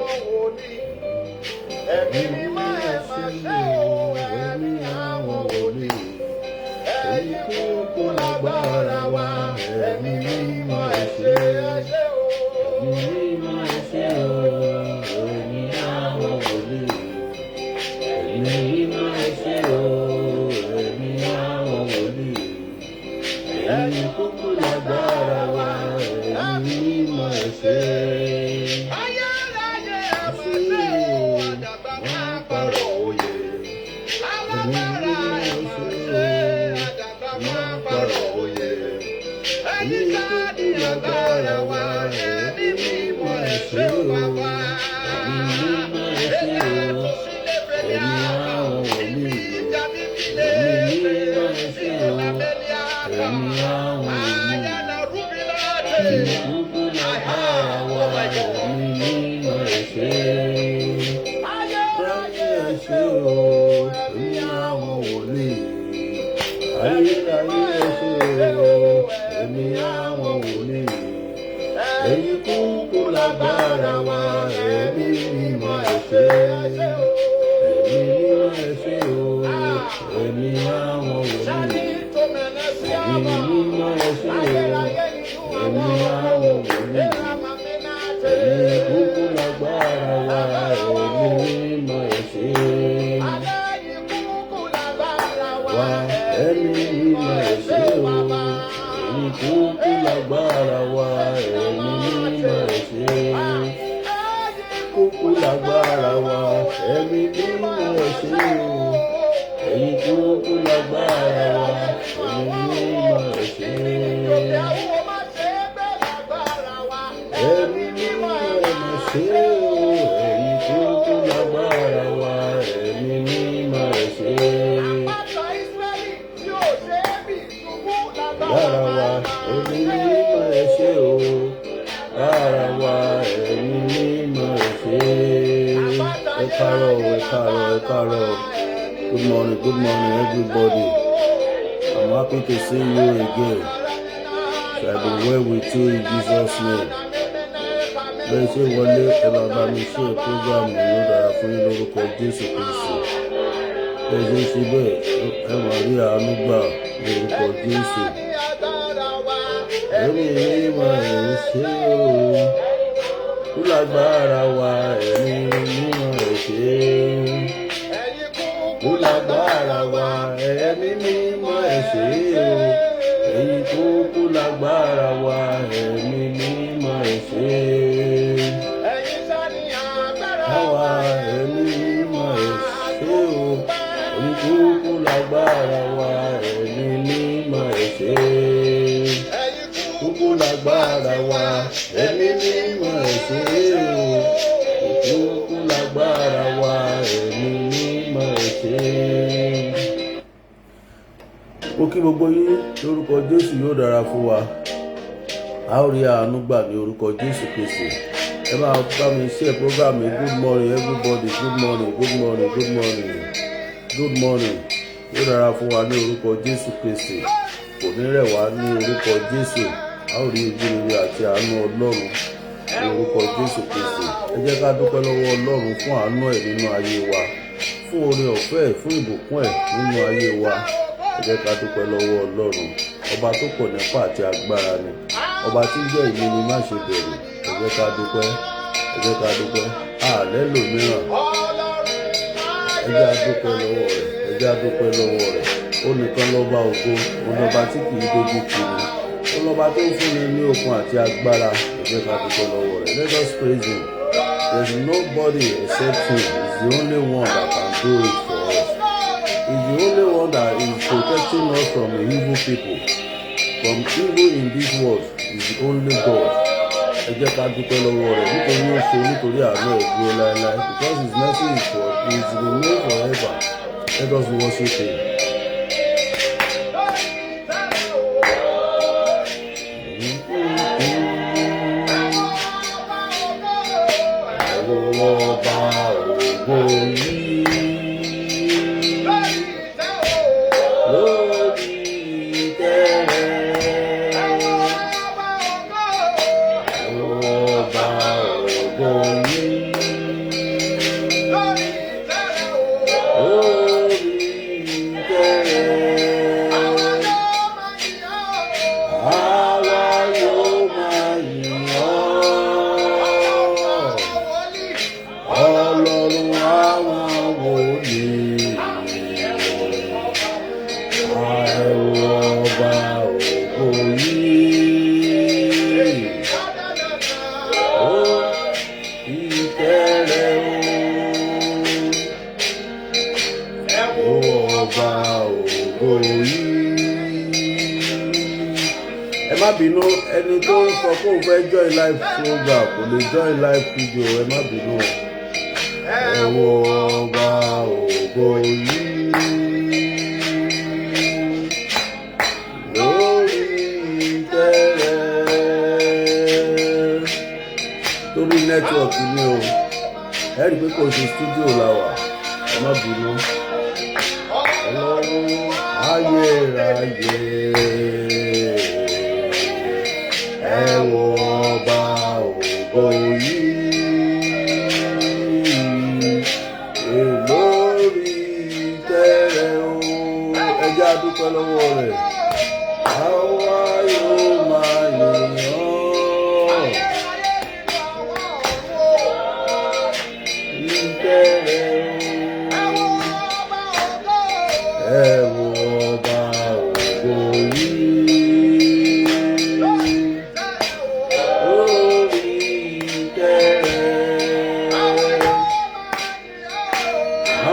Àwọn wòlíì. Ẹ̀mí mímọ́, ẹ máa ṣe o, ẹ̀mí àwọn wòlíì. Ẹ̀yin kúkú lágbára wa, ẹ̀mí mímọ́, ẹ ṣé, ẹ ṣé o. Ẹ̀mí mímọ́, ẹ ṣé o, ẹ̀mí àwọn wòlíì. Ẹ̀mí mímọ́, ẹ ṣé o, ẹ̀mí àwọn wòlíì. Ẹ̀yin kúkú lágbára wa, ẹ̀mí mímọ́, ẹ ṣé. Ayérayé, ẹ máa ṣe o, àdàgbà máa pààrọ̀ òye. Alágbára, ẹ máa ṣe, àdàgbà máa pààrọ̀ òye. Ẹ̀yin sáà ní agbára wa, ẹ̀mí mímọ́, ẹ ṣé o, bàbá. Ẹ̀mí mímọ́, ẹ ṣé o, ẹ̀mí àwọn wòlíì. Ẹ̀mí mímọ́, ẹ ṣé o, ẹ̀mí àwọn wòlíì. Ẹ̀yin kúkú lágbára wa, ẹ̀mí mímọ́, ẹ ṣé. Ayé, ẹ ṣé o, ẹ̀mí àwọn wòlíì. Ayérayé, ẹ ṣé o, ẹ̀mí àwọn wòlíì. Ẹ̀yin kúkú lágbára wa, ẹ̀mí mímọ́, ẹ ṣé. Ẹ̀mí mímọ́, ẹ ṣé o, ẹ̀mí àwọn wòlíì. Ẹ̀mí mímọ́, ẹ ṣé o, ẹ̀mí àwọn wòlíì. Ẹ̀yin kúkú lágbára wa, ẹ̀mí mímọ́, ẹ ṣé. Wa, ẹ̀mí mímọ́, ẹ ṣé o. Ẹ̀yin kúkú lágbára wa, ẹ̀mí mímọ́, ẹ ṣé. Kúkú lágbára wa, ẹ̀mí mímọ́, ẹ ṣé o. Ẹ̀yin kúkú lágbára wa, ẹ̀mí mímọ́, ẹ ṣé. Ẹ̀mí mímọ́, ẹ ṣé o. Ẹ̀yin kúkú lágbára wa, ẹ̀mí mímọ́, ẹ ṣé. Lára wa, ẹ̀mí mímọ́, ẹ ṣé o. Lára wa, ẹ̀mí mímọ́, ẹ ṣé. Ẹ káàárọ̀ o, ẹ káàárọ̀, ẹ káàárọ̀. Good morning, good morning, everybody. I'm happy to see you again. Shall be well with you in Jesus' name. Bẹ́ẹ̀ ṣe wọlé, ẹ máa bá mi ṣe program, yóò dára fún yín lórúkọ Jésù Kristi. Bẹ́ẹ̀ ṣe ń ṣe bẹ́ẹ̀, ẹ máa rí àánú gbà lórúkọ Jésù. Ẹ̀mí mímọ́, ẹ ṣé o. Kú lágbára wa, ẹ̀mí mímọ́, ẹ ṣé. Kú lágbára wa, ẹ̀mí mímọ́, ẹ ṣé o. Ẹ̀yin kúkú lágbára wa, ẹ̀mí mímọ́, ẹ ṣé. Àwa, ẹ̀mí mímọ́, ẹ ṣé o. Ẹ̀yin kúkú lágbára wa, ẹ̀mí mímọ́, ẹ ṣé. Kúkú lágbára wa, ẹ̀mí mímọ́, ẹ ṣé o. Kúkú lágbára wa, ẹ̀mí mímọ́, ẹ ṣé. Mo kí gbogbo yín lórúkọ Jésù, yóò dára fún wa. A ó rí àánú gbà ní orúkọ Jésù Kristi. Ẹ máa bá mi share program yìí. Good morning, everybody. Good morning, good morning, good morning, good morning. Yóò dára fún wa ní orúkọ Jésù Kristi. Kò ní rẹ̀ wá ní orúkọ Jésù. A ó rí ojú rere àti àánú Ọlọ́run ní orúkọ Jésù Kristi. Ẹ jẹ́ ká dúpẹ́ lọ́wọ́ Ọlọ́run fún àánú ẹ̀ nínú ayé wa, fún oore ọ̀fẹ́ ẹ̀, fún ìbùkún ẹ̀ nínú ayé wa. Ẹ jẹ́ ká dúpẹ́ lọ́wọ́ Ọlọ́run, ọba tó pọ̀ nípa àti agbára ni, ọba tí ń jẹ́ ìlú ni má ṣe bẹ̀rù. Ẹ jẹ́ ká dúpẹ́, ẹ jẹ́ ká dúpẹ́. Àlẹ́ lòmíràn. Ẹ jẹ́ á dúpẹ́ lọ́wọ́ rẹ̀, ẹ jẹ́ á dúpẹ́ lọ́wọ́ rẹ̀. Ó nìkan lọ́ba ògo, òun lọ́ba tí kì í dojú tì ní, ó lọ́ba tó ń fúnni ní okun àti agbára. Ẹ jẹ́ ká dúpẹ́ lọ́wọ́ rẹ̀. Let us praise him. There is nobody except him. He is the only one that can do it for us. He is the only one that is protecting us from the evil people, from evil in this world. He is the only God. Ẹ jẹ́ ká dúpẹ́ lọ́wọ́ rẹ̀ nítorí ó ṣe, nítorí àánú ẹ̀ dúró láéláé. Because his mercy is remain forever. Let us worship him. Ẹ wo ọba ògo yìí lórí ìtẹ́ rẹ̀. Ẹ wo ọba ògo yìí. Bínú, ẹni tó ń sọ pé òun fẹ́ join live program kò lè join live video, ẹ má bínú o. Ẹ wo ọba ògo yìí lórí ìtẹ́ rẹ̀. Torí network ni o, ẹ rí i pé kò ṣe studio la wà, ẹ má bínú. Ọlọ́run ayérayé, ẹ wo ọba ògo yìí lórí ìtẹ́ rẹ̀ o. Ẹ jẹ́ a dúpẹ́ lọ́wọ́ rẹ̀. Àwa yóò máa yìn ọ́. Ìtẹ́ rẹ̀ o. Ẹ wo ọba ògo yìí lórí ìtẹ́ rẹ̀.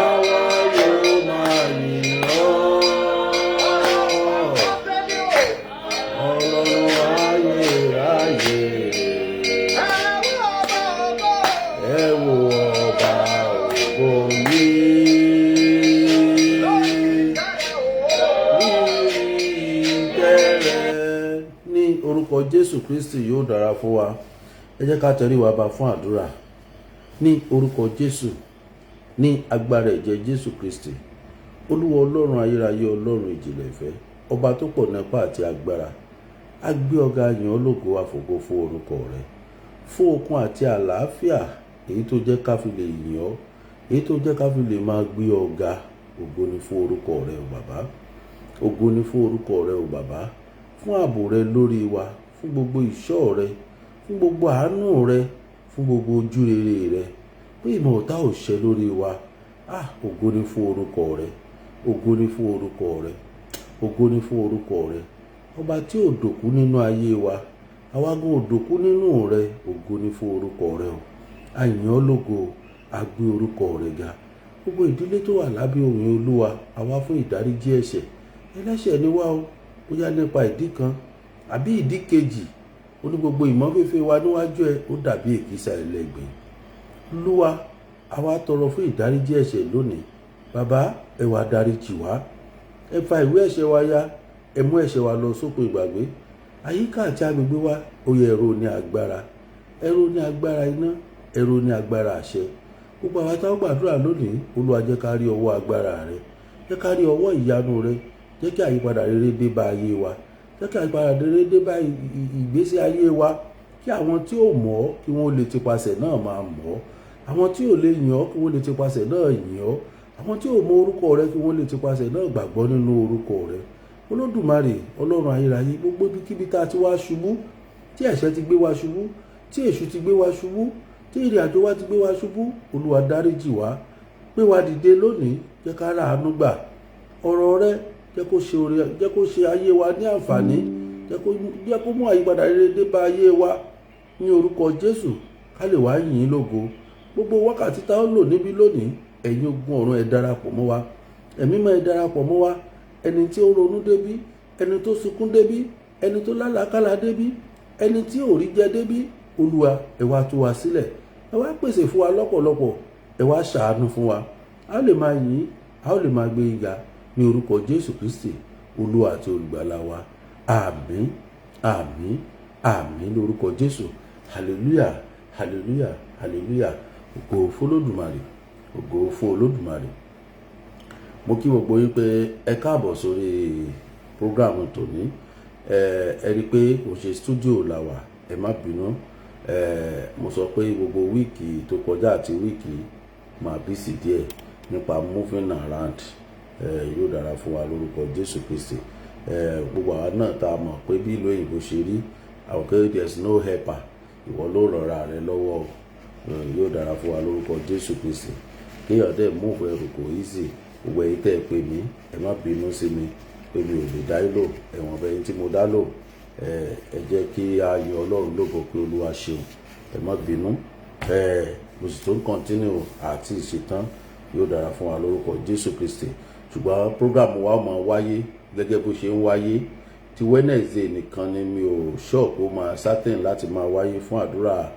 Àwa yóò máa yìn ọ́. Ọlọ́run ayérayé. Ẹ wo ọba ògo yìí lórí ìtẹ́ rẹ̀. Ní orúkọ Jésù Kristi, yóò dára fún wa. Ẹ jẹ́ ká tẹrí wa ba fún àdúrà. Ní orúkọ Jésù, ní agbára ẹ̀jẹ̀ Jésù Kristi, Olúwa Ọlọ́run ayérayé, Ọlọ́run ìjìnlẹ̀ ìfẹ́, ọba tó pọ̀ nípa àti agbára, a gbé ọ̀gá, yìn ọ́ lógo, àfògo fún orúkọ rẹ, fún okun àti àlàáfíà èyí tó jẹ́ ká fi lè yìn ọ́, èyí tó jẹ́ ká fi lè máa gbé ọ̀gá. Ògo ni fún orúkọ rẹ o, bàbá. Ògo ni fún orúkọ rẹ o, bàbá, fún ààbò rẹ lórí wa, fún gbogbo ìṣọ́ rẹ, fún gbogbo àánú rẹ, fún gbogbo ojú rere rẹ, pé ìmọ̀ ọ̀tá ò ṣẹ lórí wa. Ah, ògo ni fún orúkọ rẹ, ògo ni fún orúkọ rẹ, ògo ni fún orúkọ rẹ. Ọba tí ò dòkú nínú ayé wa, àwa gan ò dòkú nínú rẹ. Ògo ni fún orúkọ rẹ o. A yìn ọ́ lógo, a gbé orúkọ rẹ ga. Gbogbo ìdílé tó wà lábẹ́ òun, Olúwa, àwa fún ìdáríjì ẹ̀ṣẹ̀. Ẹlẹ́ṣẹ̀ ni wá o, bóyá nípa ìdí kan àbí ìdí kejì. Ó ní gbogbo ìmọ́fẹ́fẹ́ wa níwájú ẹ, ó dàbí èkísà ẹlẹ́gbin. Olúwa, àwa tọrọ fún ìdáríjì ẹ̀ṣẹ̀ lónìí. Bàbá, ẹ wá dáríjì wá, ẹ fa ìwé ẹ̀ṣẹ̀ wa ya, ẹ mú ẹ̀ṣẹ̀ wa lọ sóko ìgbàgbé. Àyíká àti agbègbè wa, ó yẹ ẹ̀rọ ní agbára, ẹ̀rọ ní agbára iná, ẹ̀rọ ní agbára àṣẹ. Gbogbo àwa táwọn gbàdúrà lónìí, Olúwa, jẹ́ ká rí ọwọ́ agbára rẹ, jẹ́ ká rí ọwọ́ ìyanu rẹ. Jẹ́ kí àyípadà rere dé bá ayé wa, jẹ́ kí àyípadà rere dé bá ìgbésí ayé wa, kí àwọn tí ò mọ̀ ọ́, kí wọ́n lè tipasẹ̀ náà máa mọ̀ ọ́, àwọn tí ò lè yìn ọ́, kí wọ́n lè tipasẹ̀ náà yìn ọ́, àwọn tí ò mọ orúkọ rẹ, kí wọ́n lè tipasẹ̀ náà gbàgbọ́ nínú orúkọ rẹ. Olódùmarè, Ọlọ́run ayérayé, gbogbo ibikíbi tá a ti wá ṣubú, tí ẹ̀ṣẹ̀ ti gbé wa ṣubú, tí èṣù ti gbé wa ṣubú, tí ìrìn àjò wa ti gbé wa ṣubú, Olúwa, dáríjì wá, gbé wa dìde lónìí. Jẹ́ ká rí àánú gbà. Ọ̀rọ̀ rẹ, jẹ́ kó ṣe oore, jẹ́ kó ṣe ayé wa ní àǹfààní, jẹ́ kó mú àyípadà rere dé bá ayé wa ní orúkọ Jésù, ká lè wá yìn ín lógo. Gbogbo wákàtí tá ó lò níbí lónìí, ẹ̀yin ogun ọ̀run, ẹ darapọ̀ mọ́ wa. Ẹ̀mí mọ́, ẹ darapọ̀ mọ́ wa. Ẹni tí ó ronú débí, ẹni tó sunkún débí, ẹni tó lálàákàlà débí, ẹni tí ò rí jẹ débí, Olúwa, ẹ wá tú wa sílẹ̀, ẹ wá pèsè fún wa lọ́pọ̀lọpọ̀, ẹ wá ṣàánú fún wa. A ó lè máa yìn, a ó lè máa gbé ga ní orúkọ Jésù Kristi, Olúwa àti Olùgbàlà wa. Àmín, àmín, àmín lórúkọ Jésù. Hallelujah, hallelujah, hallelujah. Ògo fún Olódùmarè, ògo fún Olódùmarè. Mo kí gbogbo yín pé ẹ káàbọ̀ sórí program tòní. Ẹ rí i pé kò ṣe studio la wà, ẹ má bínú. Mo sọ pé gbogbo week tó kọjá àti week máa busy díẹ̀ nípa moving around. Yóò dára fún wa lórúkọ Jésù Kristi. Gbogbo àwa náà tá a mọ̀ pé bí ìlú òyìnbó ṣe rí, àwọn pé there is no helper, ìwọ ló rọra rẹ lọ́wọ́. Yóò dára fún wa lórúkọ Jésù Kristi. Kéèyàn dẹ̀ move ẹrù kò easy. Gbogbo ẹ̀yin tẹ́ ẹ pè mí, ẹ má bínú sí mi pé mi ò lè dá lò ẹ̀wọ̀n bẹ́yìn tí mo dá lò. Ẹ jẹ́ kí a yan Ọlọ́run lógo pé Olúwa ṣeun. Ẹ má bínú, mo sì tún continue àti ìṣetán. Yóò dára fún wa lórúkọ Jésù Kristi. Ṣùgbọ́n program wa máa wáyé gẹ́gẹ́ bó ṣe ń wáyé. Ti Wednesday nìkan ni mi ò sure pé ó máa certain láti máa wáyé fún àdúrà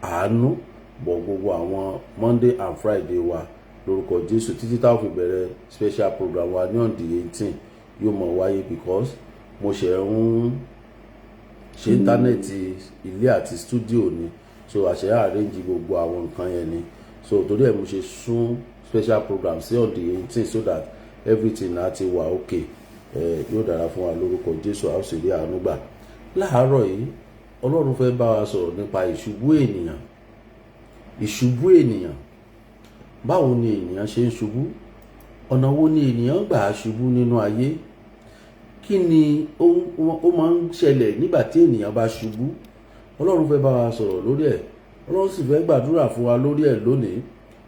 àánú, but gbogbo àwọn Monday and Friday wa, lórúkọ Jésù, títí táwọn fi bẹ̀rẹ̀ special program wa ní on the 18, yóò máa wáyé, because mo ṣe ń ṣe internet ilé àti studio ni, so àṣẹ arrange gbogbo àwọn nǹkan yẹn ni. So torí ẹ̀ mo ṣe sún special program sí on the 18 so that everything á ti wà okay. Ẹ yóò dára fún wa lórúkọ Jésù, a ó sì rí àánú gbà. Láàárọ̀ yìí, Ọlọ́run fẹ́ bá wa sọ̀rọ̀ nípa ìṣubú ènìyàn. Ìṣubú ènìyàn, báwo ni ènìyàn ṣe ń ṣubú? Ọ̀nà wo ni ènìyàn gbà ṣubú nínú ayé? Kí ni ó máa ń ṣẹlẹ̀ nígbà tí ènìyàn bá ṣubú? Ọlọ́run fẹ́ bá wa sọ̀rọ̀ lórí ẹ̀. Ọlọ́run sì fẹ́ gbàdúrà fún wa lórí ẹ̀ lónìí.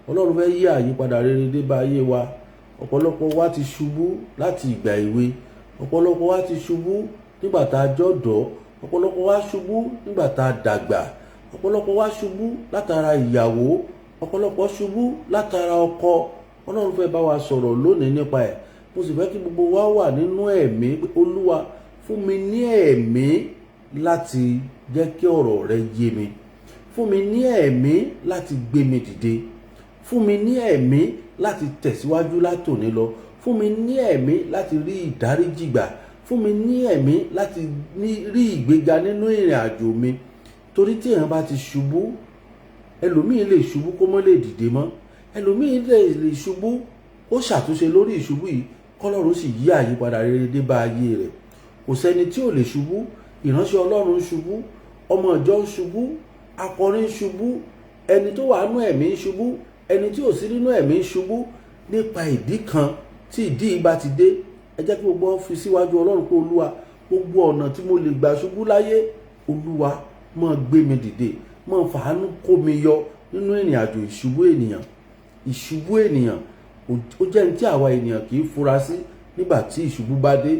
Ọlọ́run fẹ́ yí àyípadà rere dé bá ayé wa. Ọ̀pọ̀lọpọ̀ wa ti ṣubú láti ìgbà èwe. Ọ̀pọ̀lọpọ̀ wa ti ṣubú nígbà tá a jọ̀dọ̀. Ọ̀pọ̀lọpọ̀ wa ṣubú nígbà tá a dàgbà. Ọ̀pọ̀lọpọ̀ wa ṣubú látara ìyàwó. Ọ̀pọ̀lọpọ̀ ṣubú látara ọkọ. Ọlọ́run fẹ́ bá wa sọ̀rọ̀ lónìí nípa ẹ̀. Mo sì fẹ́ kí gbogbo wa wà nínú ẹ̀mí pé, Olúwa, fún mi ní ẹ̀mí láti jẹ́ kí ọ̀rọ̀ rẹ yé mi. Fún mi ní ẹ̀mí láti gbé mi dìde. Fún mi ní ẹ̀mí láti tẹ̀síwájú látòní lọ. Fún mi ní ẹ̀mí láti rí ìdáríjì gbà. Fún mi ní ẹ̀mí láti rí ìgbéga nínú ìrìn àjò mi. Torí tí èèyàn bá ti ṣubú, ẹlòmíì lè ṣubú kó mọ́ lè dìde mọ́. Ẹlòmíì lè ṣubú kó ṣàtúnṣe lórí ìṣubú yìí, kọ́lọ́run sì yí àyípadà rere dé bá ayé rẹ̀. Kò sẹ́ni tí ò lè ṣubú. Ìránṣẹ́ Ọlọ́run ń ṣubú, ọmọ ìjọ ń ṣubú, akọrin ń ṣubú, ẹni tó wà nínú ẹ̀mí ń ṣubú, ẹni tí ò sí nínú ẹ̀mí ń ṣubú nípa ìdí kan. Tí ìdí yìí bá ti dé, ẹ jẹ́ kí gbogbo fi síwájú Ọlọ́run pé, Olúwa, gbogbo ọ̀nà tí mo lè gbà ṣubú láyé, Olúwa, máa gbé mi dìde, máa fàánú kó mi yọ nínú ìrìn àjò ìṣubú ènìyàn. Ìṣubú ènìyàn, ó jẹ́ ní tí àwa ènìyàn kì í fura sí nígbà tí ìṣubú bá dé.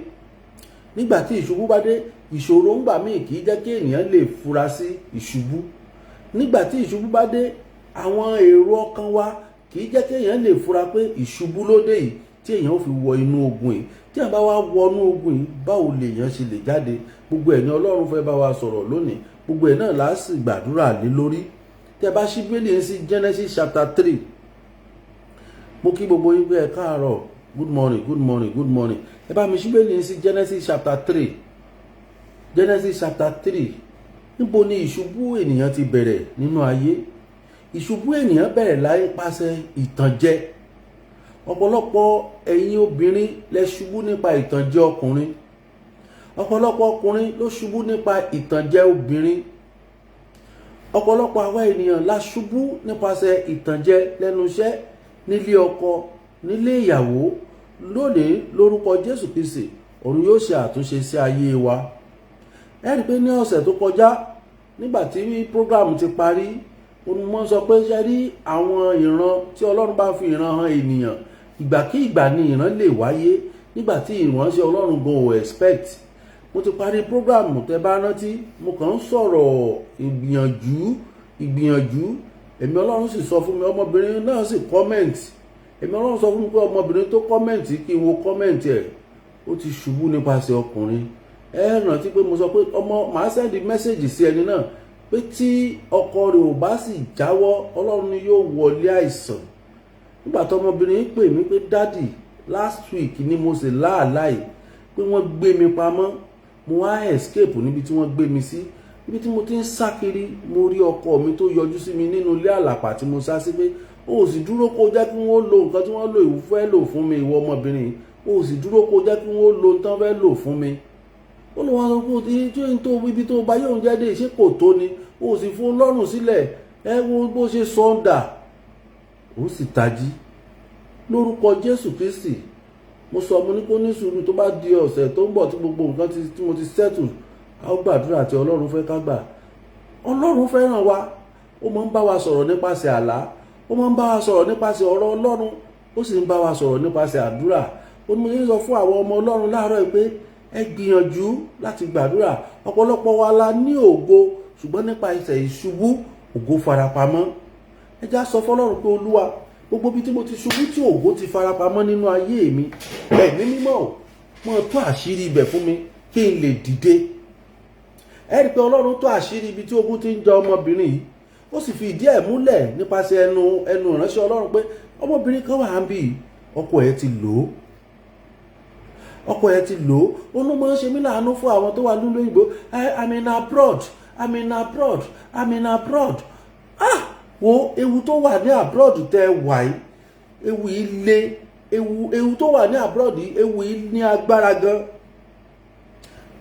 Nígbà tí ìṣubú bá dé, ìṣòro ń gbà míì kì í jẹ́ kí ènìyàn lè fura sí ìṣubú. Nígbà tí ìṣubú bá dé, àwọn èrò ọkàn wa kì í jẹ́ kí èèyàn lè fura pé ìṣubú ló dé yìí tí èèyàn ó fi wọ inú ogun yìí. Tí èèyàn bá wá wọnú ogun yìí, báwo lèèyàn ṣe lè jáde? Gbogbo ẹ̀ ní Ọlọ́run fẹ́ bá wa sọ̀rọ̀ lónìí. Gbogbo ẹ̀ náà la sì gbàdúrà lé lórí. Tẹ́ bá ṣí Bíbélì sí Genesis chapter 3, mo kí gbogbo yín pé ẹ káàárọ̀. Good morning, good morning, good morning. Ẹ bá mi ṣí Bíbélì sí Genesis chapter 3. Genesis chapter 3. Níbo ni ìṣubú ènìyàn ti bẹ̀rẹ̀ nínú ayé? Ìṣubú ènìyàn bẹ̀rẹ̀ láìpasẹ̀ ìtànjẹ. Ọ̀pọ̀lọpọ̀ ẹ̀yin obìnrin lẹ ṣubú nípa ìtànjẹ ọkùnrin. Ọ̀pọ̀lọpọ̀ ọkùnrin ló ṣubú nípa ìtànjẹ obìnrin. Ọ̀pọ̀lọpọ̀ àwa ènìyàn la ṣubú nípasẹ̀ ìtànjẹ lẹ́nu iṣẹ́, nílé ọkọ, nílé ìyàwó. Lónìí, lórúkọ Jésù Kristi, òun yóò ṣe àtúnṣe sí ayé wa. Ẹ rí i pé ní ọ̀sẹ̀ tó kọjá, nígbà tí program ti parí, mo sọ pé ṣe rí àwọn ìran tí Ọlọ́run bá fi ìran hàn ènìyàn, ìgbàkígbà ni ìran lè wáyé nígbà tí ìránṣẹ́ Ọlọ́run gan ò expect. Mo ti parí program, tẹ́ bá rántí, mo kàn ń sọ̀rọ̀ ìgbìyànjú, ìgbìyànjú. Ẹ̀mí Ọlọ́run sì sọ fún mi, ọmọbìnrin náà sì comment. Ẹ̀mí Ọlọ́run sọ fún mi pé ọmọbìnrin tó comment, kí n wo comment ẹ̀, ó ti ṣubú nípasẹ̀ ọkùnrin. Ẹ rántí pé mo sọ pé ọmọ màá send message sí ẹni náà pé tí ọkọ rẹ̀ ò bá sì jáwọ́, Ọlọ́run ni yóò wọlé àìsàn. Nígbà tó ọmọbìnrin pè mí pé, "Daddy, last week ni mo sì láàláì pé wọ́n gbé mi pamọ́, mo wá escape níbi tí wọ́n gbé mi sí. Ibi tí mo ti ń sá kiri, mo rí ọkọ mi tó yọjú sí mi nínú ilé àlàpà tí mo sá sí, pé o sì dúró kó jẹ́ kí wọ́n lo nǹkan tí wọ́n lò ìwúfẹ́ lò fún mi. Ìwọ ọmọbìnrin, o sì dúró kó jẹ́ kí wọ́n lo nǹkan fẹ́ lò fún mi." Ó lọ wọn sọ pé tí ó ń tó ibi tó bá yóò jẹ́ dé, ṣé kò tó ni? O sì fún lọ́rùn sílẹ̀. Ẹ wo bó ṣe sọ́ńdà, ó sì tají. Lórúkọ Jésù Kristi, mo sọ, mo ní kó ní sùúrù, tó bá di ọ̀sẹ̀ tó ń bọ̀ tí gbogbo nǹkan tí mo ti settle, a ó gbàdúrà tí Ọlọ́run fẹ́ ká gbà. Ọlọ́run fẹ́ràn wa. Ó máa ń bá wa sọ̀rọ̀ nípasẹ̀ àlá, ó máa ń bá wa sọ̀rọ̀ nípasẹ̀ ọ̀rọ̀ Ọlọ́run, ó sì ń bá wa sọ̀rọ̀ nípasẹ̀ àdúrà. Ó ní mo ṣe ń sọ fún àwọn ọmọ Ọlọ́run láàárọ̀ yìí pé ẹ gbìyànjú láti gbàdúrà. Ọ̀pọ̀lọpọ̀ wa la ní ògo, ṣùgbọ́n nípa ìṣẹ̀ ìṣubú, ògo farapamọ́. Ẹ já sọ fọ́lọ́run pé, Olúwa, gbogbo ibi tí mo ti ṣubú tí ògo ti farapamọ́ nínú ayé mi, Ẹ̀mí Mímọ́, mọ́ tó àṣírí ibẹ̀ fún mi. kí n lè dìde. Ẹ rí i pé Ọlọ́run tó àṣírí ibi tí ogun ti ń jẹ ọmọbìnrin yìí, ó sì fi ìdí ẹ̀ múlẹ̀ nípasẹ̀ ẹnu ìránṣẹ́ Ọlọ́run pé ọmọbìnrin kan wà ń bì, ọkọ ẹ̀ ti lò ó, ọkọ ẹ̀ ti lò ó. Ó ló máa ń ṣe mí láàánú fún àwọn tó wà nílùú òyìnbó. I'm in abroad, I'm in abroad, I'm in abroad. Ah, wo ewu tó wà ní abroad tẹ wà yìí, ewu yìí le. Ewu tó wà ní abroad yìí, ewu yìí ní agbára gan.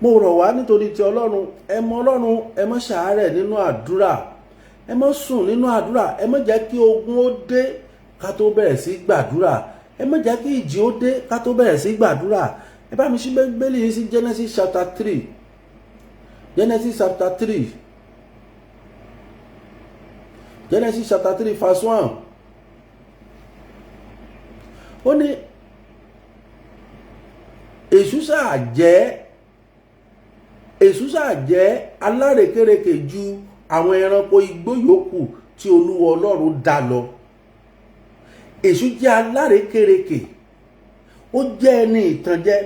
Mo rọ̀ wá nítorí ti Ọlọ́run. Ẹ mọ Ọlọ́run, ẹ má ṣàárẹ̀ nínú àdúrà, ẹ má sùn nínú àdúrà. Ẹ má jẹ́ kí ogun ó dé ká tó bẹ̀rẹ̀ sí gbàdúrà. Ẹ má jẹ́ kí ìjì ó dé ká tó bẹ̀rẹ̀ sí gbàdúrà. Ẹ bá mi ṣí Bíbélì yìí sí Genesis chapter 3, Genesis chapter 3, Genesis chapter 3 verse 1. Ó ní èṣù ṣáà jẹ́ alárekérekè ju àwọn ẹranko igbó yòókù tí Olúwa Ọlọ́run dá lọ. Èṣù jẹ́ alárekérekè, ó jẹ́ ẹni ìtànjẹ.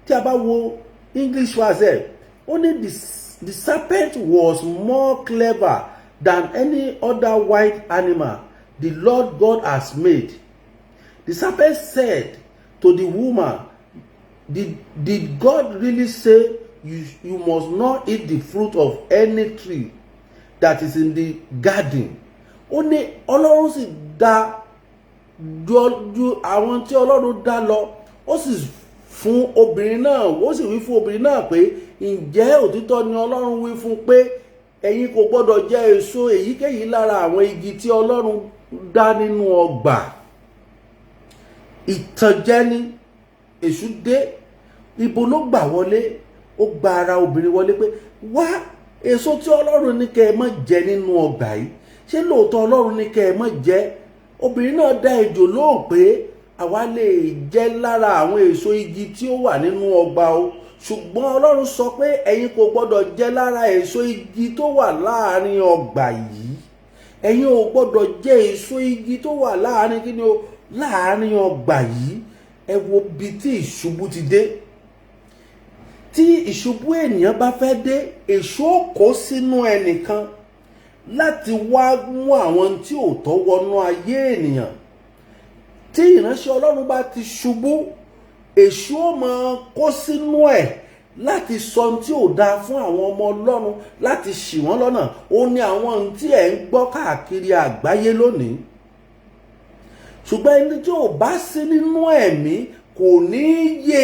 Tí a bá wo English verse, ó ní the serpent was more clever than any other wild animal the Lord God has made. The serpent said to the woman, Did God really say you must not eat the fruit of any tree that is in the garden?" Ó ní Ọlọ́run sì dá ju àwọn tí Ọlọ́run dá lọ. Ó sì fún obìnrin náà, ó sì wí fún obìnrin náà pé, "Ǹjẹ́ òtítọ́ ni Ọlọ́run wí fún pé ẹ̀yin kò gbọ́dọ̀ jẹ èso èyíkéyìí lára àwọn igi tí Ọlọ́run dá nínú ọgbà?" Ìtànjẹ ni. Èṣù dé, ibo ló gbà wọlé? Ó gba ara obìnrin wọlé pé, "Wá, èso tí Ọlọ́run ní kẹ́ ẹ má jẹ nínú ọgbà yìí, ṣé lóòótọ́ Ọlọ́run ní kẹ́ ẹ má jẹ?" Obìnrin náà dá ejò lóhùn pé, "Àwa lè jẹ lára àwọn èso igi tí ó wà nínú ọgbà o, ṣùgbọ́n Ọlọ́run sọ pé ẹ̀yin kò gbọ́dọ̀ jẹ lára èso igi tó wà láàrin ọgbà yìí. Ẹ̀yin ò gbọ́dọ̀ jẹ èso igi tó wà láàrin kí ni o, láàrin ọgbà yìí." Ẹ wo bí tí ìṣubú ti dé. Tí ìṣubú ènìyàn bá fẹ́ dé, èṣù ó kó sínú ẹnìkan láti wá mú àwọn tí ò tọ́ wọnú ayé ènìyàn. Tí ìránṣẹ́ Ọlọ́run bá ti ṣubú, èṣù ó máa kó sínú ẹ̀ láti sọ ohun tí ò dáa fún àwọn ọmọ Ọlọ́run, láti ṣì wọ́n lọ́nà. Ó ní àwọn ohun tí ẹ̀ ń gbọ́ káàkiri àgbáyé lónìí. Ṣùgbọ́n ẹni tí ò bá sí nínú ẹ̀mí kò ní í yé.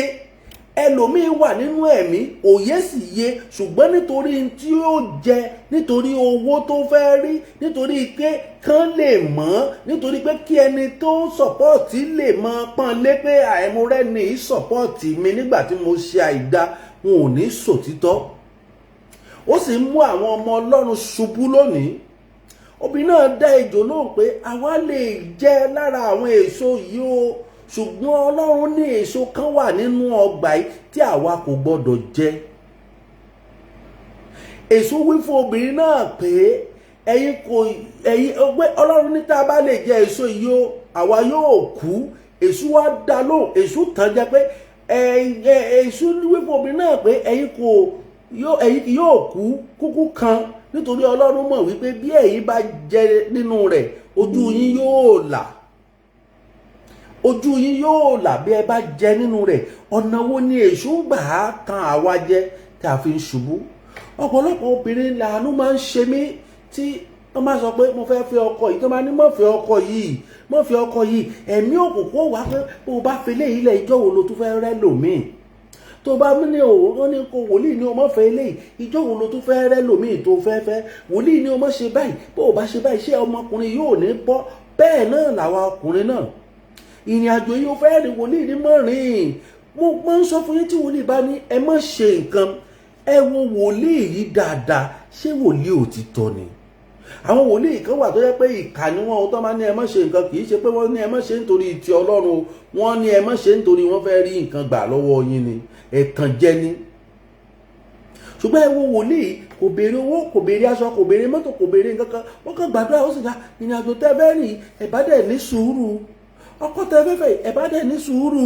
Ẹlòmíín wà nínú ẹ̀mí, òye sì yé, ṣùgbọ́n nítorí tí ó jẹ, nítorí owó tó fẹ́ rí, nítorí pé kán lè mọ̀, nítorí pé kí ẹni tó ń support lè mọ pọ́n lé pé àìmúrẹ́ ní support mi nígbà tí mo ṣe àìda, wọn ò ní sòtítọ́. Ó sì ń mú àwọn ọmọ Ọlọ́run ṣubú lónìí. Obìnrin náà dá ejò lóhùn pé, "Àwa lè jẹ lára àwọn èso yìí o, ṣùgbọ́n Ọlọ́run ní èso kan wà nínú ọgbà yìí tí àwa kò gbọ́dọ̀ jẹ." Èṣù wí fún obìnrin náà pé, ẹ̀yin kò ẹ̀yin pé Ọlọ́run ní tá a bá lè jẹ èso yìí o, àwa yóò kú. Èṣù wá dá lóhùn, èṣù tàn jẹ pé èṣù wí fún obìnrin náà pé, Ẹ̀yin kì yóò kú kúkú kan, nítorí Ọlọ́run mọ̀ wípé bí ẹ̀yin bá jẹ nínú rẹ̀, ojú yín yóò là, ojú yín yóò là bí ẹ bá jẹ nínú rẹ̀." Ọ̀nà wo ni èṣù gbà á tan àwa jẹ tí a fi ń ṣubú? Ọ̀pọ̀lọpọ̀ obìnrin làánú máa ń ṣe mí tí wọ́n máa sọ pé, "Mo fẹ́ fẹ́ ọkọ yìí," tó máa ní, "Má fẹ́ ọkọ yìí, má fẹ́ ọkọ yìí." Ẹ̀mí òkùnkùn wà pé bó o bá fi léyìí lẹ̀, ìjọ́ wo lo tún fẹ́ rẹ́ lòmíì? Tó bá ní òun ní kó wòlíì ní o má fẹ́ eléyìí, ìjọ́ wo lo tún fẹ́ rẹ́ lòmíì tó fẹ́ fẹ́? Wòlíì ní o má ṣe báyìí, bó o bá ṣe báyìí, ṣé ọmọkùnrin yóò ní bọ́? Bẹ́ẹ̀ náà làwa ọkùnrin náà, ìrìn àjò yìí, ó fẹ́ rìn, wòlíì ní mọ́ rìn. Mo máa ń sọ fún yín, tí wòlíì bá ní ẹ má ṣe nǹkan, ẹ wo wòlíì yìí dáadáa, ṣé wòlíì òtítọ́ ni? Àwọn wòlíì kan wà tó jẹ́ pé ìkà ni wọ́n. Tó máa ní ẹ má ṣe nǹkan, kì í ṣe pé wọ́n ní ẹ má ṣe nítorí ti Ọlọ́run. Wọ́n ní ẹ má ṣe nítorí wọ́n fẹ́ rí nǹkan gbà lọ́wọ́ yín ni, ẹ̀tàn jẹ ni. Ṣùgbọ́n ẹ wo wòlíì, kò béèrè owó, kò béèrè aṣọ, kò béèrè mọ́tò, kò béèrè nǹkan kan. Wọ́n kàn gbàdúrà, ó sì dá ìrìn àjò tẹ́ fẹ́ rìn, ẹ bá dẹ̀ ní sùúrù. Ọkọ tẹ́ fẹ́ fẹ́, ẹ bá dẹ̀ ní sùúrù.